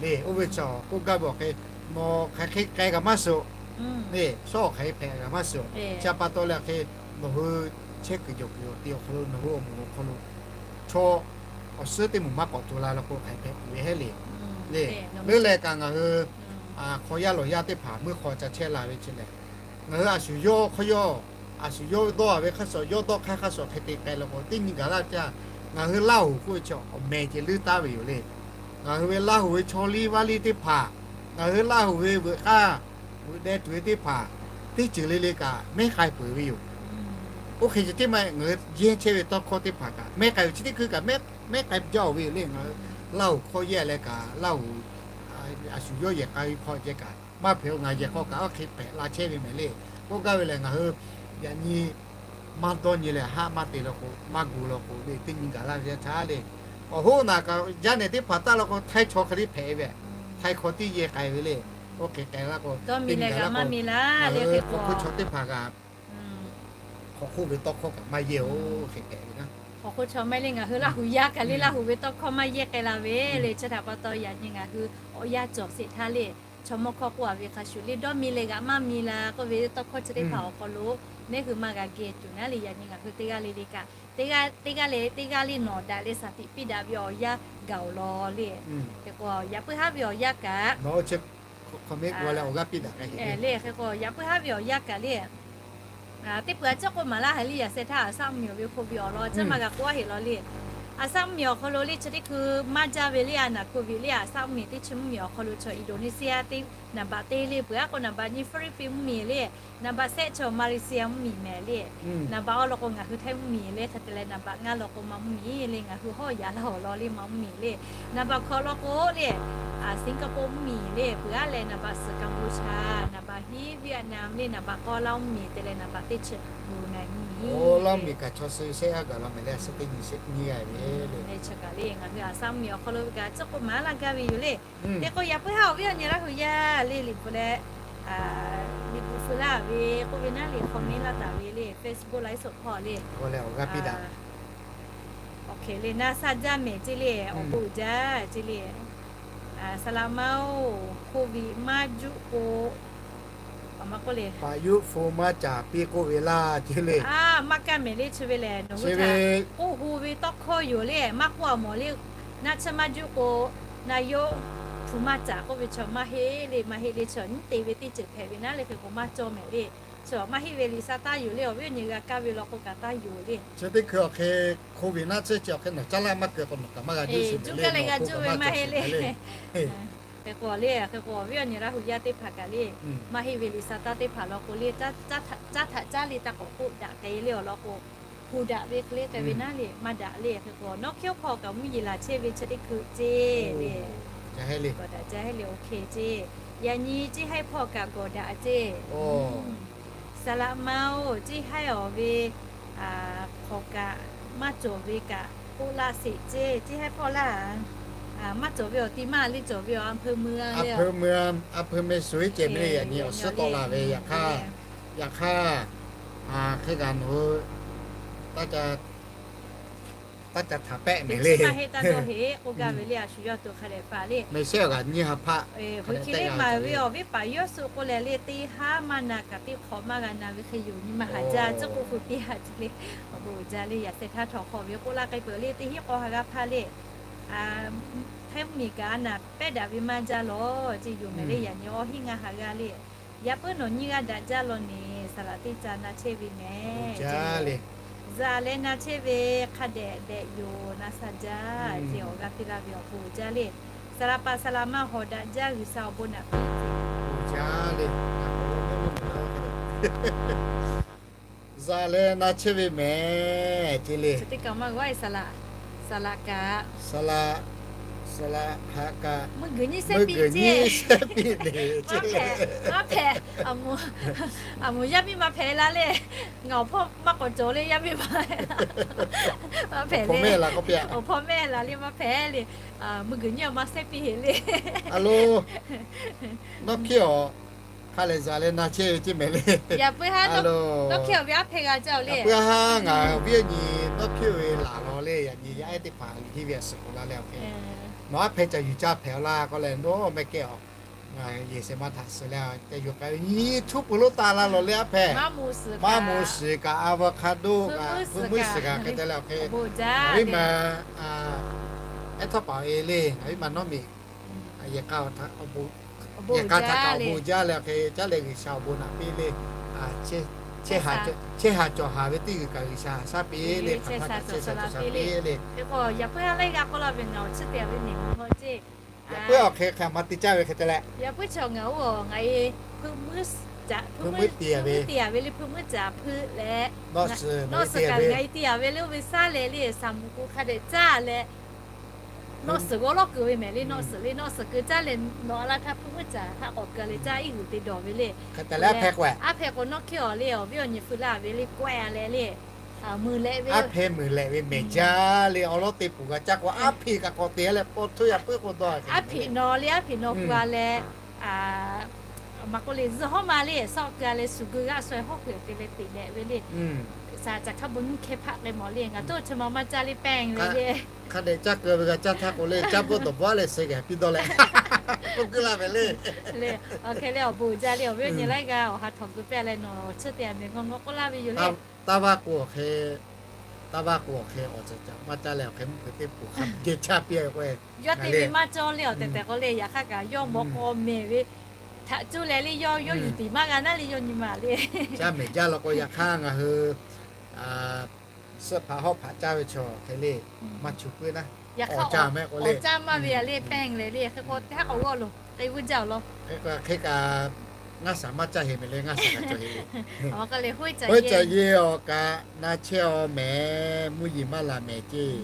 le. Oˇ ve chaw k'oˆ gaˇ ve awˬ hk'e, nawˬ hk'aˬ hk'e k'ai kaꞈ maˇ suhˍ le, shawˉ hk'aˬ hk'e hpehꞈ kaꞈ maˇ suhˍ. Chi pa taw leh hk'e, nawˬ hui chehˇ kuiˬ jawˬ kuiˬ awˬ ti awˬ hk'aw lo nawˬ hui awˬ moˍ awˬ hk'aw lo chaw awˬ suhˉ teˇ moˍ maˇ k'awꞈ to la law k'o hk'aˬ hk'e hpehꞈ ve heˉ le. Le, leuˉ leh kaꞈ ngaˬ hui hk'aw yaˇ lawˬ yaˇ teˇ hpaˍ meuˇ hk'aw ca chehˇ la ve chi lehˬ, ngaˬ hui a shu yawˇ hk'aw yawˇ, a shu yawˇ dawˇ a ve hk'aˇ suhˍ yawˇ dawˇ hk'aˇ hk'aˇ suhˍ hk'e te k'ai law k'o teˇ nyi gaˬ laˇ ve teˇ yanˇ, ngaˬ hui Laˇ huˍ k'oˆ ve chi awˬ meh ceh leuˉ taˉ ve yoˬ le. Ngaˬ hui ve Laˇ huˍ ve chaw liˇ vaˇ liˇ teˇ hpaˍ, ngaˬ hui Laˇ huˍ ve veuꞈ k'aˇ veuꞈ deh tuˬ ve teˇ hpaˍ, teˇ ceuˬ le le kaꞈ mehˉ k'ai peuˬ ve yoˬ. Oˇ hk'e ceh tiˉ maˇ heˆ, ngaˬ hui yehˇ chehˇ ve tawˇ hkawˇ teˇ hpaˍ kaꞈ mehˉ k'ai ve, chi teˇ hkui kaꞈ mehˉ k'ai jaˇ-oˬ ve yoˬ le. Ngaˬ hui Laˇ huˍ hk'aw yehˇ leh kaꞈ Laˇ huˍ a shu yawˇ yehˬ k'ai ve hk'aw ceh kaꞈ maˇ hpehꞈ-o. Ngaˬ yehˬ hk'aw kaꞈ oˇ hk'e hpehꞈ la chehˇ ve mehˍ le. K'oˆ gaˇ ve lehˬ, ngaˬ hui yaꞈ nyi maˇ dawˇ nyi leh haˆ maˇ te law k'o, maˇ gu law k'o le, teˇ nyi gaˬ laˇ ve teˇ yanˇ htaˇ le, awˬ hoˉ naˬ kaꞈ yaˇ nehˬ teˇ hpaˍ taˇ law k'o htaiˇ chaw hk'e le hpehꞈ ve, htaiˇ hk'aw tiˉ yehˇ k'ai ve le. Oˇ hk'e k'ai laˇ k'o, teˇ nyi gaˬ laˇ k'o, ngaˬ hui hk'aw hk'oˆ chaw teˇ hpaˍ kaꞈ hk'aw hk'oˆ ve tawˇ hkawˇ kaꞈ maˇ yehˇ-oˬ hk'e hpehꞈ ve naˉ. Hk'aw hk'oˆ chaw maˇ heˆ le, ngaˬ hui Laˇ huˍ yaˇ kaꞈ le Laˇ huˍ ve tawˇ hkawˇ maˇ yehˇ k'ai la ve le. Chi htaꞈ pa taw yaꞈ nyi ngaˬ hui awˬ yanˇ cawˬ sheˍ htaˇ le, chaw mawˇ hkawˇ k'oˆ a ve hk'a shuˍ le, dawˇ mi leh g'aꞈ maˇ mi la k'oˆ ve tawˇ hkawˇ chi teˇ hpaˍ awˬ hk'aw lo neˉ hui maˇ g'a geh tuˬ naˉ le. Yaꞈ nyi ngaˬ hui teˇ g'aˇ le le kaꞈ, teˇ g'aˇ le teˇ g'aˇ le teˇ g'aˇ le nawˬ daꞈ leh shaˍ tiꞈ piˇ daꞈ ve awˬ yanˇ gaˬ-oˬ law le. Hk'e k'o yaꞈ puiˉ haˉ ve awˬ yanˇ kaꞈ le, hk'e k'o yaꞈ puiˉ haˉ ve awˬ yanˇ kaꞈ le, teˇ peuˬ a ciˉ k'oˆ maˍ laˇ haiˬ le, yaꞈ sheh htaˇ a shaˆ miˬ awˬ ve hko ve awˬ lawn caˇ maˇ g'a k'oˆ a heˆ law le. A shaˆ mvuhˇmiˬ awˬ hk'aw lo le chi teˇ hkui maˇ jaˇ ve le, a naˍ โควิด le, a shaˆ mvuhˇmiˬ teˇ chi mvuhˇmiˬ awˬ hk'aw lo chaw Indonesia teˇ naˍ baꞈ te le, peuˬ aˉ k'o naˍ baꞈ nyi Philippines mvuhˇmiˬ le, naˍ baꞈ shehˆ chaw Malaysia mvuhˇmiˬ mehˍ le, naˍ baꞈ awˇ law k'o ngaˬ hui Htaiˇ mvuhˇmiˬ le, hk'e te leh naˍ baꞈ ngaˇ law k'o Maˇ mvuhˇmiˬ le, ngaˬ hui hawˉ yaꞈ laˇ awˬ lawn le Maˇ mvuhˇmiˬ le, naˍ baꞈ hkawꞈ law k'o le, a Singapore mvuhˇmiˬ le, peuˬ aˉ leh naˍ baꞈ suhˍ Cambodia, naˍ baꞈ hiˉ Vietnam le, naˍ baꞈ k'awˇ Laoˇ mvuhˇmiˬ te leh naˍ baꞈ teˇ chi Brunei mvuhˇmiˬ le. Laoˇ mvuhˇmiˬ kaꞈ chaw suh shehˆ aˉ gaˬ la mehˍ le, a shaˆ teˇ nyi shehˆ nyi g'a ve le. Chi kaꞈ le ngaˬ hui a shaˆ mvuhˇmiˬ awˬ hk'aw lo ve kaꞈ chi k'o maˍ laˇ gaˇ ve yoˬ le. Teˇ k'o yaꞈ puiˉ haˉ awˬ viˉ awˬ nyi Laˇ hui yaˇ le liꞈ bvuhꞈ leh, liꞈ bvuhꞈ suh laˇ ve k'oˆ ve naˉ le, comment laˇ taˍ ve le, Facebook ไลฟ์สด hpawˇ le. Awˬ hk'e le naˇ shaˆ jaˇ mehˍ ceˇ le, awˬ bon uiˍ jaˇ ceˇ le. Saˍ laꞈ ma-oˬ, โควิด maˇ juˆ k'o, a ma k'oˆ le, paˍ yuˇ hpu maˇ caˍ piˇ k'oˆ ve laˇ ceˇ le. Maˇ kaˇ mehˍ le chi ve lehˬ, nawˬ hui htaꞈ k'oˆ hu ve tawˇ hkawˇ yoˬ le, maˇ k'oˆ a mawˬ le. Naˇ chi maˇ juˆ k'o, naˇ yawˇ hpu maˇ caˍ k'oˆ ve chaw maˇ heˆ le, maˇ heˆ le, chaw nyiˉ te ve teˇ ceuˬ hpehꞈ ve naˉ le, hk'e k'o maˇ cawˇ mehˍ le. Chaw maˇ heˆ ve liꞈ sha taˇ yoˬ le, awˬ viˉ awˬ nyi g'a kaˇ ve law k'o kaꞈ taˇ yoˬ le. Chi teˇ hkui awˬ hk'e โควิด naˇ tsuhˇ chi awˬ hk'e nawˬ caˉ laˇ maˇ keu k'o nawˬ kaꞈ maˇ g'a juˆ sheˍ le, juˆ gaˇ leh g'a juˆ ve maˇ heˆ le. Hk'e k'o le, hk'e k'o awˬ viˉ awˬ nyi Laˇ hui yaˇ teˇ hpaˍ kaꞈ le, maˇ heˆ ve liꞈ sha taˇ teˇ hpaˍ law k'o le, caˉ htaꞈ caˇ le taˇ k'awꞈ k'oˆ daꞈ k'ai le awˬ lawn k'o, hu daꞈ ve hk'e le k'ai ve naˉ le, maˇ daꞈ le. Hk'e k'o nawˉ hkiˉ hpawˇ kaꞈ mvuhˇ yeˬ laˬ chehˇ ve chi teˇ hkui ceˇ le. Gawˬ daꞈ jaˇ heˆ le, oˇ hk'e ceˇ. Yaꞈ nyi ceˇ haiˉ hpawˇ kaꞈ gawˬ daꞈ ceˇ. Saˍ laꞈ ma-oˬ, ceˇ haiˉ awˬ ve hk'awꞈ kaꞈ maˇ cawˬ ve kaꞈ k'oˆ laˇ sheˍ ceˇ. Ceˇ haiˉ hpawˇ laˇ, maˇ cawˬ ve awˬ ti maˇ le cawˬ ve awˬ อำเภอเมือง le, อำเภอเมือง อำเภอเมือง suˍ iˉ cehˬ mehˍ le, yaꞈ nyi awˬ suhˉ tawˆ la ve yaꞈ hk'aˇ, yaꞈ hk'aˇ, hk'e kaꞈ nawˬ hui taˇ ca htaꞈ pehˆ mehˍ le. Maˇ heˆ taˇ dawˇ heˆ k'oˆ gaˇ ve le, a shu yawˇ to hk'a dehꞈ faˍ le. Mehˍ shehˆ awˬ g'aꞈ nyi ha hpaˆ, hk'e le maˍ ve awˬ viˉ paˍ yawˇ suh k'oˆ leh le, teˇ haˉ maˇ na kaꞈ teˇ hk'awꞈ maˇ g'a na ve hk'e yoˬ. Nyi ma haˍ jaˇ tcuhˉ k'oˆ hu piˇ ha ceˇ le. Awˬ bon uiˍ jaˇ le, yaꞈ sheh htaˇ htawˇ hk'awꞈ ve k'oˆ laˇ k'ai peuˬ le, teˇ hinˉ k'aw ha g'a hpaˇ le. Htaiˇ mvuhˇmiˬ kaꞈ a naˍ pehˉ daꞈ ve maˇ jaˇ lawˬ ceˇ yoˬ mehˍ le, yaꞈ nyi awˬ hinˉ ngaˇ ha g'aˇ le. Yaꞈ puiˉ nawˬ nyiˇ g'aˇ daꞈ jaˇ law ne, saˍ laꞈ teˇ ca na chehˇ ve mehˍ. Zaˍ leh na chehˇ ve hk'a dehꞈ dehꞈ yoˬ, na sha jaˇ ceˇ, awˬ g'aˇ piˇ laˇ ve awˬ bon uiˍ jaˇ le. Saˍ laꞈ paˍ saˍ laꞈ ma hawˍ daꞈ jaˇ G'uiˬsha awˬ bon naꞈ piˇ ceˇ. Zaˍ leh na chehˇ ve mehˍ ceˇ le. Saˍ laꞈ, saˍ laꞈ kaꞈ, saˍ laꞈ, saˍ laꞈ haꞈ kaꞈ, mvuhˇ guiˬ nyiˇ shehˆ piˇ ceˇ. Maˇ hpehꞈ, a moˍ yaˇ miˇ ma hpehꞈ la le. Ngaˬ awˬ hpawˇ maˇ k'awꞈ cawˬ le, yaˇ miˇ ma, maˇ hpehꞈ le. Awˬ hpawˇ mehˆ la le, maˇ hpehꞈ le. Mvuhˇ guiˬ nyiˇ awˬ maˇ shehˆ piˇ heˍ le. A lo, nawˉ hkiˉ awˬ hk'a lehˬ zaˍ leh na chehˇ ve ceˇ mehˍ le. Yaꞈ puiˉ haˉ, nawˉ hkiˉ awˬ ve aˉ hpehˇ g'a jaˇ le. Yaꞈ puiˉ haˉ ngaˬ awˬ viˉ awˬ nyi nawˉ hkiˉ ve laˬ law le, yaꞈ nyi yaˇ ehˉ teˇ hpaˍ liꞈ henˇ ve a suhˍ k'oˍ la leh awˬ hk'e, nawˬ aˉ hpehˇ ca yuˬ caˇ hpehꞈ a laˇ k'oˆ leh, nawˉ mehˆ kehˉ awˬ, ngaˬ yehˬ shehˍ ma htaꞈ suhˍ leh ca yuˬ k'ai ve nyi chuˉ peuˬ lonˉ taˍ la lawˬ le aˉ hpehˇ. Maˇ moˍ suhˍ kaꞈ, avocado kaꞈ, hpui muiˉ suhˍ kaꞈ hk'e te leh awˬ hk'e, awˬ viˉ ma, ehˉ htawˇ paˍ e le, ngaˬ viˉ ma nawˉ miˬ, yehˬ k'a htaꞈ, yehˬ k'a htaꞈ kaꞈ awˬ bon jaˇ leh awˬ hk'e caˉ leh G'uiˬsha awˬ bon naꞈ piˇ le. Chehˇ haˍ cawˬ haˍ ve teˇ g'uiˬ kaꞈ G'uiˬsha haꞈ shaˉ piˇ le, hk'aˬ htaˇ kaꞈ chehˇ sha cawˬ sha piˇ le. Yaꞈ puiˉ awˬ hk'e hk'aˬ ma te caˇ ve hk'e te leh, yaꞈ puiˉ chaw ngaˬ oˇ ngaˬ e hpui muiˉ te a ve le, hpui muiˉ caˍ hpui leh, nawˆ suhˍ kaꞈ ngaˬ e te a ve le, oˇ ve shaˉ lehˬ le, shaˍ moˍ k'o hk'a dehꞈ caˇ leh, nawˆ suhˍ g'awˇ lawˉ keu ve mehˍ le, nawˆ suhˍ le, nawˆ suhˍ keu caˇ leh nawˬ a laˇ htaˇ hpui muiˉ caˍ htaꞈ k'awꞈ keu leh caˇ iˉ g'uiˬ te dawˬ ve le. Aˉ hpehꞈ k'o nawˉ hkiˉ awˬ le, awˬ viˉ awˬ nyi feu laˇ ve le, kawehˇ a leh le, mui leh ve, aˉ hpehꞈ mui leh ve mehˍ jaˇ le, awˬ lawˉ te puˬ g'a caˇ k'o aˉ hpeꞈ kaꞈ k'awꞈ te leh k'awꞈ hto yaꞈ puiˉ k'o dawˇ, aˉ hpeꞈ nawˬ le, aˉ hpeꞈ nawˬ pu a leh, maˇ k'oˆ le, zuhˇ hawˉ ma le, shaw keu a leh shu geu g'aˇ sha hawˉ hk'e te leh teꞈ leh ve le. Shaˍ caˍ hkaˇ bon nyiˇ hkeh hpaˆ k'ai mawˬ le, ngaˬ toˇ chi ma maˇ caˇ le pehˇ ve le. Hk'a dehꞈ caˇ keu ve g'a caˇ htaˇ k'o le, caˇ bvuhˆ dawˬ bvuhˆ leh suh geh piˇ dawˇ leh, k'oˆ keu laˇ ve le. Awˬ hk'e leh awˬ bon jaˇ le, awˬ viˉ awˬ nyi laiˉ g'aˇ awˬ ha htawꞈ gu pehˇ leh nawˬ chi te a mehˍ ngaw ngaw k'oˆ laˇ ve yoˬ le. Taˇ vaˇ k'o awˬ hk'e, taˇ vaˇ k'o awˬ hk'e awˬ ceuˬ caꞈ maˇ caˇ leh awˬ hk'e mvuhˇ hkui teˇ puˍ hk'a geh caˇ piˇ k'o, yawˇ te ve maˇ cawˇ le, awˬ tehˬ tehˬ k'o le, yaꞈ hk'aˇ kaꞈ yawˇ mawꞈ k'aw mehˍ ve htaꞈ cuˇ leh le, yawˇ yawˇ yuˬ tiˍ maˇ g'a naˉ le, yawˇ nyi ma le. Caˇ mehˍ jaˇ law k'o yaꞈ hk'aˇ ngaˬ hui, a, suh hpaꞈ hawˉ hpaꞈ caˇ ve chaw hk'e le, maˇ chu puiˉ naˉ. Awˬ caˇ mehˆ k'o le, hk'e k'o teˇ haˉ k'awꞈ g'awˇ lo k'e vuˇ jaˇ awˬ lawn. Ngaˇ shaˍ maˇ caˇ heˆ mehˍ le, ngaˇ shaˍ kaꞈ cawˬ heˆ le. Hoˉ ca ye awˬ kaꞈ na chehˇ-aw mehˍ, mvuhˇ yeˬ maˇ laˬ mehˍ ceˇ.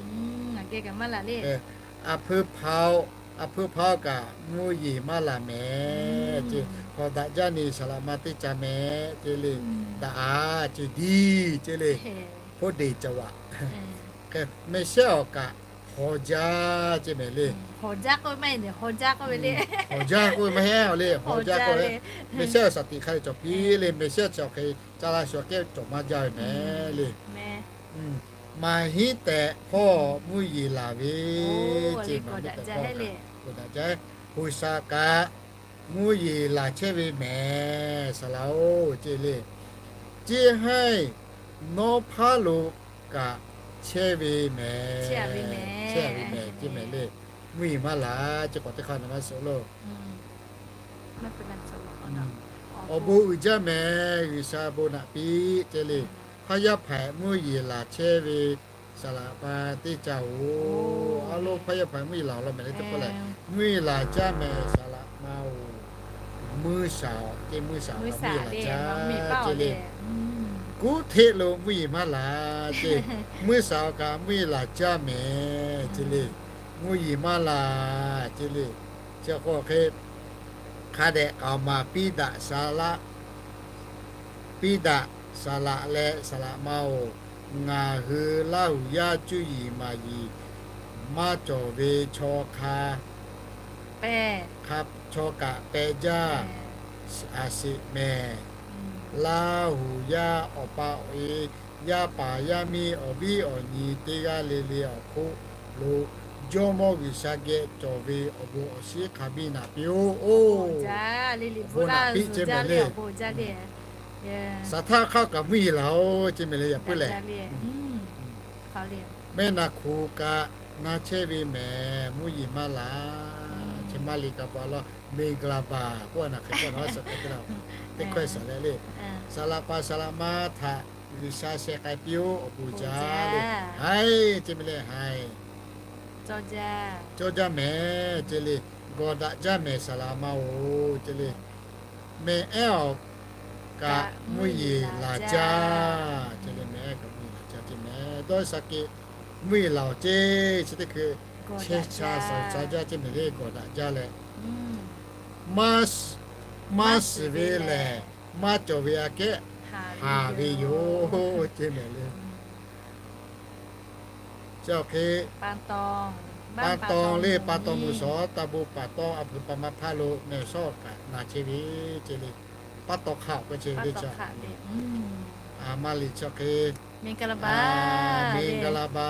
A hpui hpaˇ-oˬ, kaꞈ mvuhˇ yeˬ maˇ laˬ mehˍ ceˇ. Hk'awꞈ daꞈ jaˇ ni saˍ laꞈ ma teˇ ca mehˍ ceˇ le. Daꞈ-a ceˇ, diˇ ceˇ le. Hpoˉ deˍ cawˬ vaꞈ. Mehˍ shehˉ awˬ kaꞈ hawˍ jaˇ ceˇ mehˍ le. Hawˍ jaˇ k'oˆ ve maˇ heˆ le, hawˍ jaˇ k'oˆ ve maˇ heˆ le, hawˍ jaˇ k'oˆ ve, mehˍ shehˉ awˬ shaˍ tiꞈ hk'a le cawˬ piˇ le, mehˍ shehˉ chi awˬ hk'e ca la shuˍ kehˉ cawˬ maˇ jaˇ ve mehˍ le. Maˍ hinˉ tehꞈ hpawˇ mvuhˇ yeˬ laˬ ve ceˇ, maˍ hinˉ tehꞈ hpawˇ kaꞈ hawˍ daꞈ jaˇ. G'uiˬsha kaꞈ mvuhˇ yeˬ laˬ chehˇ ve mehˍ, saˍ laꞈ-oˬ ceˇ le. Ceˇ haˉ-eˬ, nawˉ hpaˉ lo kaꞈ chehˇ ve mehˍ, chehˇ ve mehˍ ceˇ mehˍ le. Mvuhˇ yeˬ maˇ laˬ ceˇ, k'awꞈ teˇ hk'aˇ na maˇ suh lo. Awˬ bon uiˍ jaˇ mehˍ, G'uiˬsha bon naꞈ piˇ ceˇ le. Hpaˇ yaˇ hpaˍ-eˬ mvuhˇ yeˬ laˬ chehˇ ve saˍ laꞈ ma teˇ ca-oˬ. A lo hpaˇ yaˇ hpaˍ mvuhˇ yeˬ laˬ awˬ lawn mehˍ le teˇ pawˆ lehˬ, mvuhˇ yeˬ laˬ jaˇ mehˍ saˍ laꞈ ma-oˬ. Mvuhˇ shaˍ ceˇ, mvuhˇ shaˍ kaꞈ mvuhˇ yeˬ laˬ jaˇ ceˇ le. Kuˉ hteˆ lo mvuhˇ yeˬ maˇ laˬ ceˇ, mvuhˇ shaˍ kaꞈ mvuhˇ yeˬ laˬ jaˇ mehˍ ceˇ le. Mvuhˇ yeˬ maˇ laˬ ceˇ le. Chi k'o hk'e hk'a dehꞈ k'aoˍ maˍ piˇ daꞈ saˍ laꞈ piˇ daꞈ saˍ laꞈ leh saˍ laꞈ ma-oˬ, ngaˬ hui Laˇ huˍ yaˇ cuˇ yiˍ maˍ yiˍ maˇ cawˬ ve chaw hk'a, chaw kaꞈ peh jaˇ a sheˍ mehˍ. Laˇ huˍ yaˇ awˬ pa awˬ e, yaˇ paˍ yaˇ miˇ awˬ viˉ awˬ nyi teˇ g'aˇ le le awˬ hk'oˆ lo Jawˇmawˇ G'uiˬsha geh cawˬ ve awˬ bon awˬ shinˉ hk'a biˇ naꞈ piˇ-oˆ. Oˇ, bon naꞈ piˇ ceˇ mehˍ le. Saˍ htaˇ hk'aˇ kaꞈ mvuhˇ yeˬ laˬ-oˬ ceˇ mehˍ le, yaꞈ puiˉ lehˬ. Mehˆ naˍ hk'oꞈ kaꞈ na chehˇ ve mehˍ, mvuhˇ yeˬ maˇ laˬ. Chi maˇ liꞈ kaꞈ pa law, မင်္ဂလာပါ k'oˆ a naˬ hk'e k'oˆ na suh k'ai teˇ la, teˇ hkawehˇ saˍ leh le. Saˍ laꞈ paˍ saˍ laꞈ ma htaꞈ G'uiˬsha sheh k'ai piˇ-oˆ, awˬ bon jaˇ le. Haiˬ ceˇ mehˍ le, haiˬ cawˇ jaˇ mehˍ ceˇ le. Gawˬ daꞈ jaˇ mehˍ saˍ laꞈ ma-oˬ ceˇ le. Mehˍ ehˉ awˬ kaꞈ mvuhˇ yeˬ laˬ jaˇ ceˇ le. Mehˍ ehˉ kaꞈ mvuhˇ yeˬ laˬ jaˇ ceˇ mehˍ. Dawˇ sha keh mvuhˇ yeˬ laˬ-oˬ ceˇ, chi teˇ hkui chehˇ sha sawˍ sha jaˇ ceˇ mehˍ le, gawˬ daꞈ jaˇ leh, maˇ shiˍ ve lehˬ, maˇ cawˬ ve aꞈ kehˉ haˍ ve yoˬ ceˇ mehˍ le. Chi awˬ hk'e pa taw le, pa taw mvuhˇ shawˍ taˇ bon pa taw a hpui pa ma hpaˇ lo mehˍ shawˉ kaꞈ na chehˇ ve ceˇ le. Pa taw hk'a awˬ k'oˆ chehˇ ve le ca. Maˇ liꞈ chi awˬ hk'e မင်္ဂလာပါ, မင်္ဂလာပါ,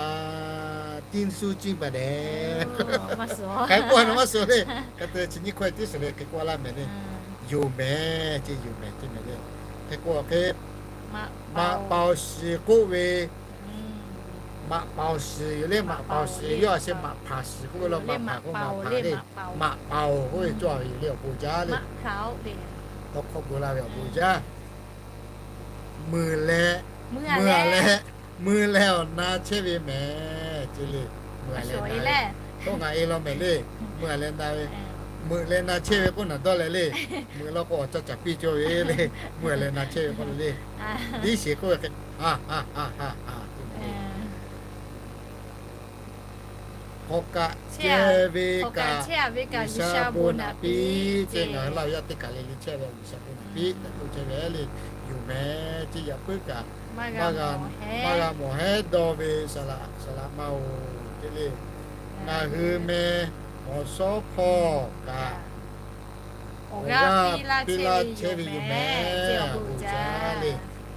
ကျေးဇူးတင်ပါတယ် hk'e k'oˆ a naˬ maˇ suh le. Hk'e te chi nyiˇ hkawˇ tiˉ suh le hk'e k'oˆ laˇ mehˍ le. Yoˬ mehˍ ceˇ, yoˬ mehˍ ceˇ mehˍ le. Hk'e k'o hk'e maꞈ paoˍ shiˍ k'oˆ ve, maꞈ paoˍ shiˍ yoˬ le, maꞈ paoˍ shiˍ yawˇ a sheh maꞈ hpaˍ shiˍ k'oˆ ve la, maꞈ hpaˍ k'oˆ maꞈ hpaˍ le, maꞈ paoˍ k'oˆ ve cawˇ ve yoˬ le, awˬ bon jaˇ le. Tawˇ hkawˇ bon la ve awˬ bon jaˇ. Meuˬ leh, meuˬ leh, meuˬ leh awˬ na chehˇ ve mehˍ ceˇ le. Meuˬ leh na ve, tawˇ ngaˬ e law mehˍ le. Meuˬ leh na ve, meuˬ leh na chehˇ ve k'oˆ naˬ dawˇ leh le. Meuˬ law k'o awˬ caˇ caˍ piˇ cawˇ ve le. Meuˬ leh na chehˇ ve k'oˆ le le. Tiˉ sheˍ k'oˆ ve hk'e, ha ha ha ha ha ceˇ mehˍ le. Hk'awꞈ kaꞈ chehˇ ve kaꞈ G'uiˬsha bon naꞈ piˇ ceˇ, ngaˬ hui Laˇ huˍ yaˇ teˇ kaˬ le le chehˇ ve G'uiˬsha bon naꞈ piˇ tehꞈ k'oˆ chehˇ ve le. Yoˬ mehˍ ceˇ, yaꞈ puiˉ kaꞈ maˇ g'a mawˬ hehˉ dawˇ ve saˍ laꞈ, saˍ laꞈ ma-oˬ ceˇ le. Ngaˬ hui meh awˬ shawˉ hpawˇ kaꞈ awˬ g'aˇ piˇ laˇ chehˇ ve yoˬ mehˍ, awˬ bon jaˇ le.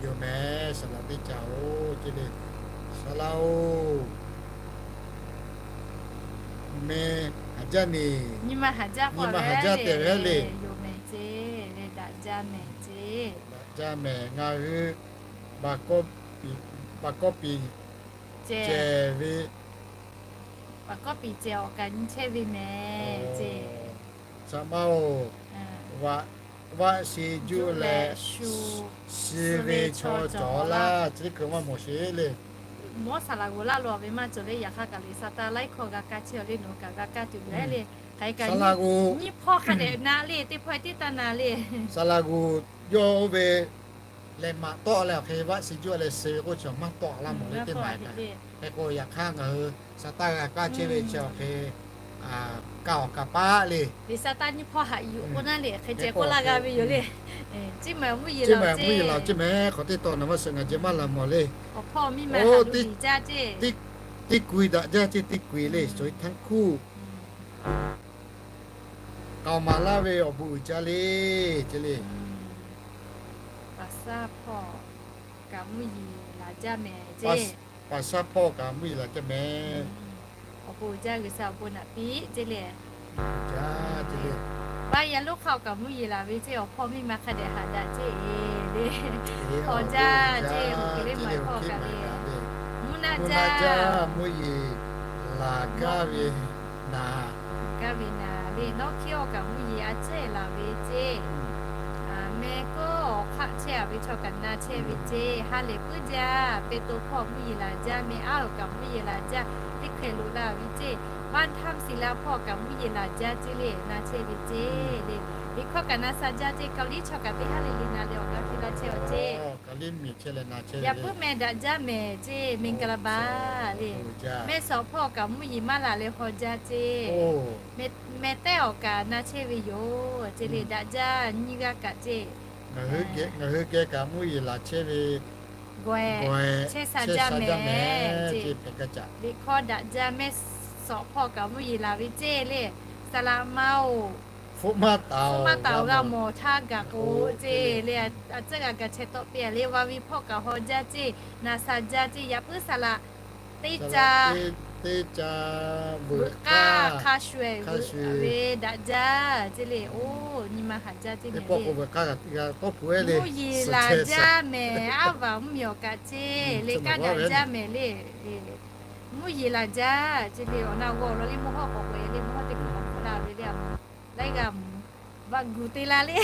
Yoˬ mehˍ saˍ laꞈ teˇ ca-oˬ ceˇ le. Saˍ laꞈ-oˬ, meh haˍ jaˇ neˬ, nyi ma haˍ jaˇ te ve le. Yoˬ mehˍ ceˇ, daꞈ jaˇ mehˍ ceˇ, daꞈ jaˇ mehˍ. Ngaˬ hui baˬ kawˇ piˍ cehˬ ve, baˬ kawˇ piˍ cehˬ awˬ kaꞈ nyi chehˇ ve mehˍ ceˇ. Saˍ laꞈ ma-oˬ, vaꞈ shiˍ juˇ leh shiˍ ve chaw cawˬ laˇ. Chi teˇ hkui maˇ mawˬ sheˍ le. mawˉ saˍ laˍ g'oˍ laˇ lo ve maˇ cawˬ le. Yaꞈ hk'aˇ kaꞈ le, sa taˇ laiˉ hkawˇ g'a kaˇ chehˇ a le, nawˬ kaꞈ g'a kaˇ tuˬ yoˬ le. Hk'aˬ hk'e kaꞈ nyiˇ hpawˇ hk'a dehꞈ na le, teˇ hpawˇ teˇ taˇ na le. Saˍ laˍ g'oˍ yawˇ oˇ ve lehˬ maꞈ tawˆ leh awˬ hk'e vaˆ shi juˇ leh suh ve k'oˆ chi maˇ tawˆ laˇ mawˬ le, teˇ maˬ kaꞈ. Hk'e k'o yaꞈ hk'aˇ ngaˬ hui sa taˇ g'a kaˇ chehˇ ve chi awˬ hk'e kaˇ awˬ kaˍ paˆ le. Liꞈ sa taˇ nyiˇ hpawˇ haꞈ yuˬ k'o naˉ le, hk'e ceh k'oˆ laˇ g'a ve yoˬ le. Ceˇ maˬ mvuhˇ yeˬ laˬ ceˇ, mvuhˇ yeˬ laˬ ceˇ mehˍ, hk'aw teˇ taw naˍ maˇ suh ngaˬ jeh maˇ laˬ mawˬ le. Awˬ hpawˇ miˇ ma haꞈ lo liꞈ jaˇ ceˇ. Teˇ kui daꞈ jaˇ ceˇ, teˇ kui le, สวยทั้งคู่. K'aoˍ maˍ laˇ ve awˬ bon uiˍ jaˇ le, ceˇ le. Paˍ shaˉ hpawˇ kaꞈ mvuhˇ yeˬ laˬ jaˇ mehˍ ceˇ. Paˍ shaˉ hpawˇ kaꞈ mvuhˇ yeˬ laˬ jaˇ mehˍ. Awˬ bon uiˍ jaˇ, G'uiˬsha awˬ bon naꞈ piˇ ceˇ le. Jaˇ ceˇ le. Vaˇ yaˇ lonˉ hk'aˇ kaꞈ mvuhˇ yeˬ laˬ ve ceˇ, awˬ hpawˇ miˇ ma hk'a dehꞈ haꞈ daꞈ ceˇ le. Hawˬ jaˇ ceˇ, oˇ hk'e le maˬ hpawˇ kaꞈ le. Mvuhˇ naˆ jaˇ, mvuhˇ yeˬ laˬ gaˇ ve naˍ, gaˇ ve naˍ le. Nawˉ hkiˉ awˬ kaꞈ mvuhˇ yeˬ a ciˉ laˬ ve ceˇ. Meh kawˇ awˬ hk'aˆ chehˇ a ve chaw kaꞈ na chehˇ ve ceˇ. Ha lehˬ puiˉ jaˇ, Peˍtruˆ hpawˇ mvuhˇ yeˬ laˬ jaˇ, meh aˉ awˬ kaꞈ mvuhˇ yeˬ laˬ jaˇ, teˇ hkeh lo la ve ceˇ. Baˆ htaˇ siˍ laˇ hpawˇ kaꞈ mvuhˇ yeˬ laˬ jaˇ ceˇ le, na chehˇ ve ceˇ le. Liꞈ hkawˇ kaꞈ na sha jaˇ ceˇ, Kawˍliˇ chaw kaꞈ teˇ haˉ le le na leh awˬ g'aˇ piˇ laˇ chehˇ a ceˇ. Yaꞈ puiˉ meh daꞈ jaˇ mehˍ ceˇ, မင်္ဂလာပါ le. Meh sawˍ hpawˇ kaꞈ mvuhˇ yeˬ maˇ laˬ leh haw jaˇ ceˇ. Meh tehˉ awˬ kaꞈ na chehˇ ve yoˬ ceˇ le, daꞈ jaˇ nyiˇ g'aˇ kaꞈ ceˇ. Ngaˬ hui geh kaꞈ mvuhˇ yeˬ laˬ chehˇ ve, gaweh chehˇ sha jaˇ mehˍ ceˇ. Liꞈ hkawˇ daꞈ jaˇ, meh sawˍ hpawˇ kaꞈ mvuhˇ yeˬ laˬ ve ceˇ le. Saˍ laꞈ ma oˬ, hpu maˇ taˍ oˬ g'a mawˬ htaˇ gaˬ k'o ceˇ le. A tcuhˉ g'a gaˬ chehˇ tawˆ piˇ a le. Vaˇ viˇ hpawˇ kaꞈ haw jaˇ ceˇ, na sha jaˇ ceˇ. Yaꞈ puiˉ saˍ laꞈ teˇ ca, teˇ ca veuꞈ k'aˇ hk'a shuˍ shuˍ ve daꞈ jaˇ ceˇ le. Oˇ nyi ma haꞈ jaˇ ceˇ mehˍ le. Mvuhˇ yeˬ laˬ jaˇ mehˍ, aˉ vaˬ mvuhˇ miˬ awˬ kaꞈ ceˇ le, kaˇ daꞈ jaˇ mehˍ le. Mvuhˇ yeˬ laˬ jaˇ ceˇ le. Awˬ na g'awˇ law le, mvuhˇ hawˉ k'awꞈ k'oꞈ e le, mvuhˇ hawˉ teˇ hkui k'awꞈ hpfuhˆ la ve le. Laiˉ g'aˇ mvuhˇ vaꞈ guˬ te la le.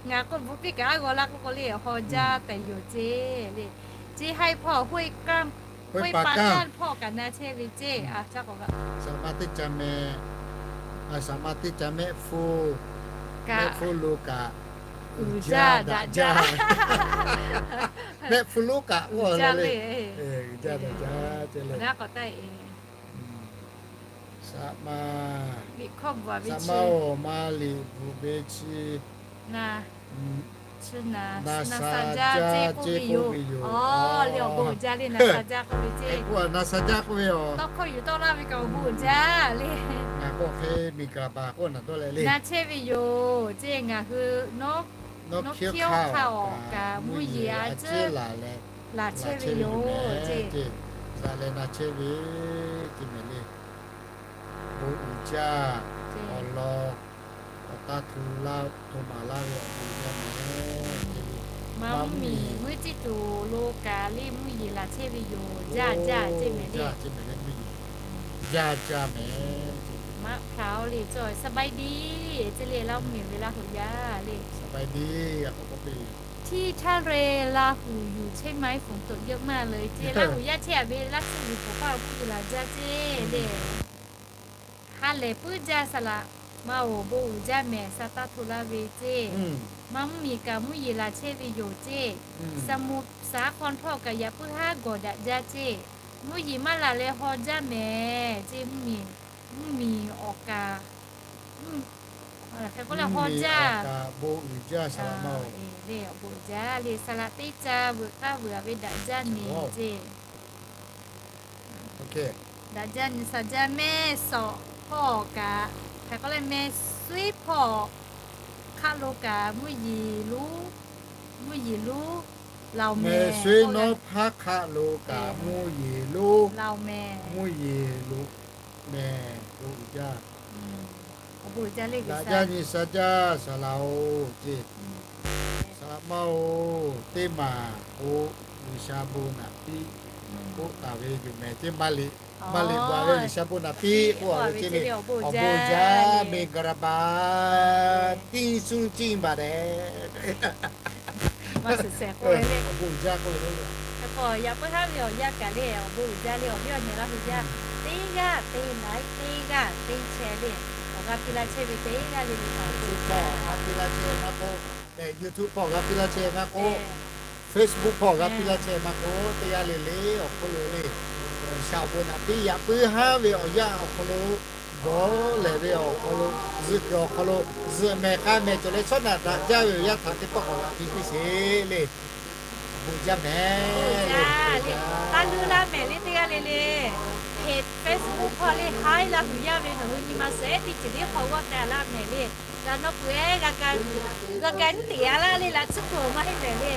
Ngaˬ k'oˆ bvuhꞈ piˇ kaꞈ aˉ g'awˇ laˇ k'oˆ k'o le, haw jaˇ tehꞈ yoˬ ceˇ le. Ceˇ haiˆ hpawˇ, hoˆ pa kanˇ hpawˇ kaꞈ na chehˇ ve ceˇ. Saˍ ma teˇ ca meh, saˍ ma teˇ ca mehˆ hpfuhˇ, mehˆ hpfuhˇ lo kaꞈ uiˍ jaˇ daꞈ jaˇ. Mehˆ hpfuhˇ lo kaꞈ uiˍ jaˇ daꞈ jaˇ ceˇ le. Saˍ ma, saˍ ma oˬ, ma liꞈ bvuhꞈ ve chi na sha jaˇ ceˇ k'oˆ ve yoˬ. Awˬ, le awˬ bon uiˍ jaˇ le, na sha jaˇ k'oˆ ve ceˇ. Na sha jaˇ k'oˆ ve yoˬ. Tawˇ hkawˇ yuˬ tawˆ laˇ ve kaꞈ awˬ bon uiˍ jaˇ le. Ngaˬ k'awꞈ hk'e miˬ gaˬ baˬ k'oˆ na dawˇ leh le, na chehˇ ve yoˬ ceˇ. Ngaˬ hui nawˉ hkiˉ awˬ hk'aˇ awˬ kaꞈ mvuhˇ yeˬ a ciˉ laˬ chehˇ ve yoˬ ceˇ. Za leh na chehˇ ve ceˇ mehˍ le. Bon uiˍ jaˇ. Awˬ lawn awˬ taˇ hto maˍ laˇ ve awˬ bon jaˇ mehˍ. Maˇ mvuhˇ miˬ meuˇ ciˇ tuˬ lo kaꞈ le mvuhˇ yeˬ laˬ chehˇ ve yoˬ. Jaˇ jaˇ ceˇ mehˍ le. Jaˇ jaˇ mehˍ. Maˇ hpaˍ oˬ le, cawˬ สบายดี ceˇ le, Laˇ huˍ miˬ ve Laˇ huˍ yaˇ le. Ti htaˇ re Laˇ huˍ yuˬ chehˇ maˇ heˆ, ฝนตกเยอะมากเลย ceˇ. Laˇ huˍ yaˇ chehˇ a ve Laˇ huˍ yuˬ hpawˍ hpaˇ mvuhˇ yeˬ laˬ jaˇ ceˇ le. Ha lehˬ puiˉ jaˇ saˍ laꞈ ma oˬ, bon uiˍ jaˇ mehˍ, sa taˇ hto laˇ ve ceˇ. Maˇ mvuhˇ miˬ kaꞈ mvuhˇ yeˬ laˬ chehˇ ve yoˬ ceˇ. Saˍ muˍ saˍ hk'aw htaw kaꞈ yaꞈ puiˉ haˉ gawˬ daꞈ jaˇ ceˇ. Mvuhˇ yeˬ maˇ laˬ leh haw jaˇ mehˍ ceˇ. Mvuhˇ miˬ, mvuhˇ miˬ awˬ kaꞈ, hk'e k'oˆ leh haw jaˇ. Bon uiˍ jaˇ saˍ laꞈ ma oˬ. Bon uiˍ jaˇ le, saˍ laꞈ teˇ ca veuꞈ k'aˇ veuꞈ a ve daꞈ jaˇ nyi ceˇ. Daꞈ jaˇ nyi, sha jaˇ mehˍ sawˍ hpawˇ kaꞈ, hk'e k'oˆ leh meh suiˉ hpawˇ hk'aˆ lo kaꞈ mvuhˇ yeˬ lonˉ, mvuhˇ yeˬ lonˉ laoˬ mehˍ. Meh suiˉ nawˉ hpaˇ hk'aˆ lo kaꞈ mvuhˇ yeˬ lonˉ laoˬ mehˍ, mvuhˇ yeˬ lonˉ mehˍ. Bon uiˍ jaˇ. Daꞈ jaˇ nyi, sha jaˇ saˍ laꞈ oˬ ceˇ. Saˍ laꞈ ma oˬ, teˇ maˬ k'o G'uiˬsha bon naꞈ piˇ k'oˆ taˍ ve yoˬ mehˍ ceˇ. Maˇ liꞈ, maˇ liꞈ bvuhꞈ ve G'uiˬsha bon naꞈ piˇ k'oˆ a ve ceˇ le. Awˬ bon uiˍ jaˇ, မင်္ဂလာပါ, တင်းစုကြိုက်ပါတယ်. Awˬ bon uiˍ jaˇ k'oˆ ve le. K'awꞈ yaꞈ puiˉ haˉ ve awˬ yanˇ kaꞈ le, awˬ bon uiˍ jaˇ le, awˬ viˉ awˬ nyi laˇ hui yaˇ teˇ g'aˇ te laiˉ teˇ g'aˇ te chehˇ le, awˬ g'a piˇ laˇ chehˇ ve teˇ g'aˇ le le kaꞈ, awˬ bon uiˍ jaˇ. G'a piˇ laˇ chehˇ maˇ k'oˆ, YouTube hpawˇ g'a piˇ laˇ chehˇ maˇ k'oˆ, Facebook hpawˇ g'a piˇ laˇ chehˇ maˇ k'oˆ, teˇ g'aˇ le le awˬ hk'aw lo le, G'uiˬsha awˬ bon naꞈ piˇ yaꞈ puiˉ haˉ ve awˬ yanˇ awˬ hk'aw lo, gawˬ lehˬ ve awˬ hk'aw lo, zuhꞈ kuiˬ awˬ hk'aw lo, zuhꞈ mehˍ k'a mehˍ cawˬ leh chaw naˬ daꞈ jaˇ ve awˬ yanˇ htaꞈ teˇ pawˆ k'awꞈ g'a piˇ piˇ sheˍ le. Awˬ bon jaˇ mehˍ le. Taˇ g'uiˇ laˇ mehˍ le teˇ g'aˇ le le. Facebook hpawˇ le haiˉ laˇ huˍ yaˇ ve nawˬ hui nyi ma shehˍ teˇ ceuˬ teˇ hk'awꞈ g'awˇ k'ai laˇ mehˍ le. G'a nawˬ peuˬ-eˬ g'a ga nyiˉ teꞈ-a laˇ le, laꞈ tsuhˇ hk'oˆ maˇ heˆ mehˍ le.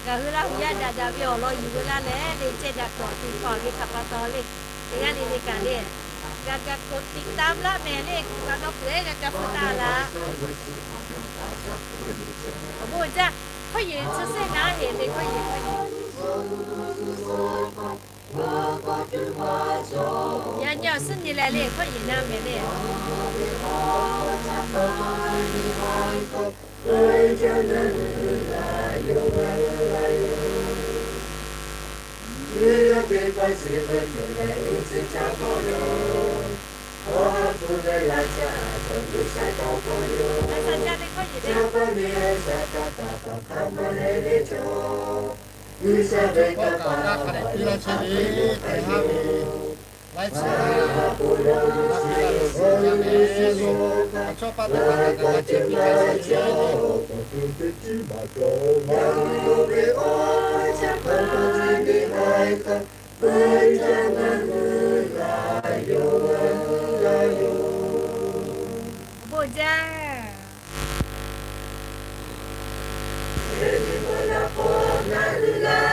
Ngaˬ hui laˇ huˍ yaˇ daꞈ daꞈ ve awˬ lawn yuˬ ve laˇ leh le, ceh daꞈ kawꞈ tuˬ hk'aw ve htaꞈ pa taw le, teˇ g'aˇ le le kaꞈ le, g'a ga k'oꞈ tiꞈ taˍ laˇ mehˍ le. G'a nawˬ peuˬ-eˬ g'a ga hpu taˍ laˇ. Awˬ bon jaˇ. Hkawˇ yeˬ chi seˉ naˉ heˍ le, hkawˇ yeˬ hkawˇ yeˬ. Yaꞈ nyi awˬ suhˉ nyi leh le, hkawˇ yeˬ naˉ mehˍ le. Awˬ bon jaˇ. G'uiˬsha ve kanˇ paˍ g'a hk'a dehꞈ piˇ laˇ chehˇ ve, teˇ haˉ ve laiˉ chi g'a, g'a piˇ laˇ ve awˬ suhˍ jaˇ mehˍ le. Awˬ chawˇ paˆ teˇ hpaˍ htaꞈ g'a ceh piˇ laˇ chehˇ ve le. Awˬ bon jaˇ.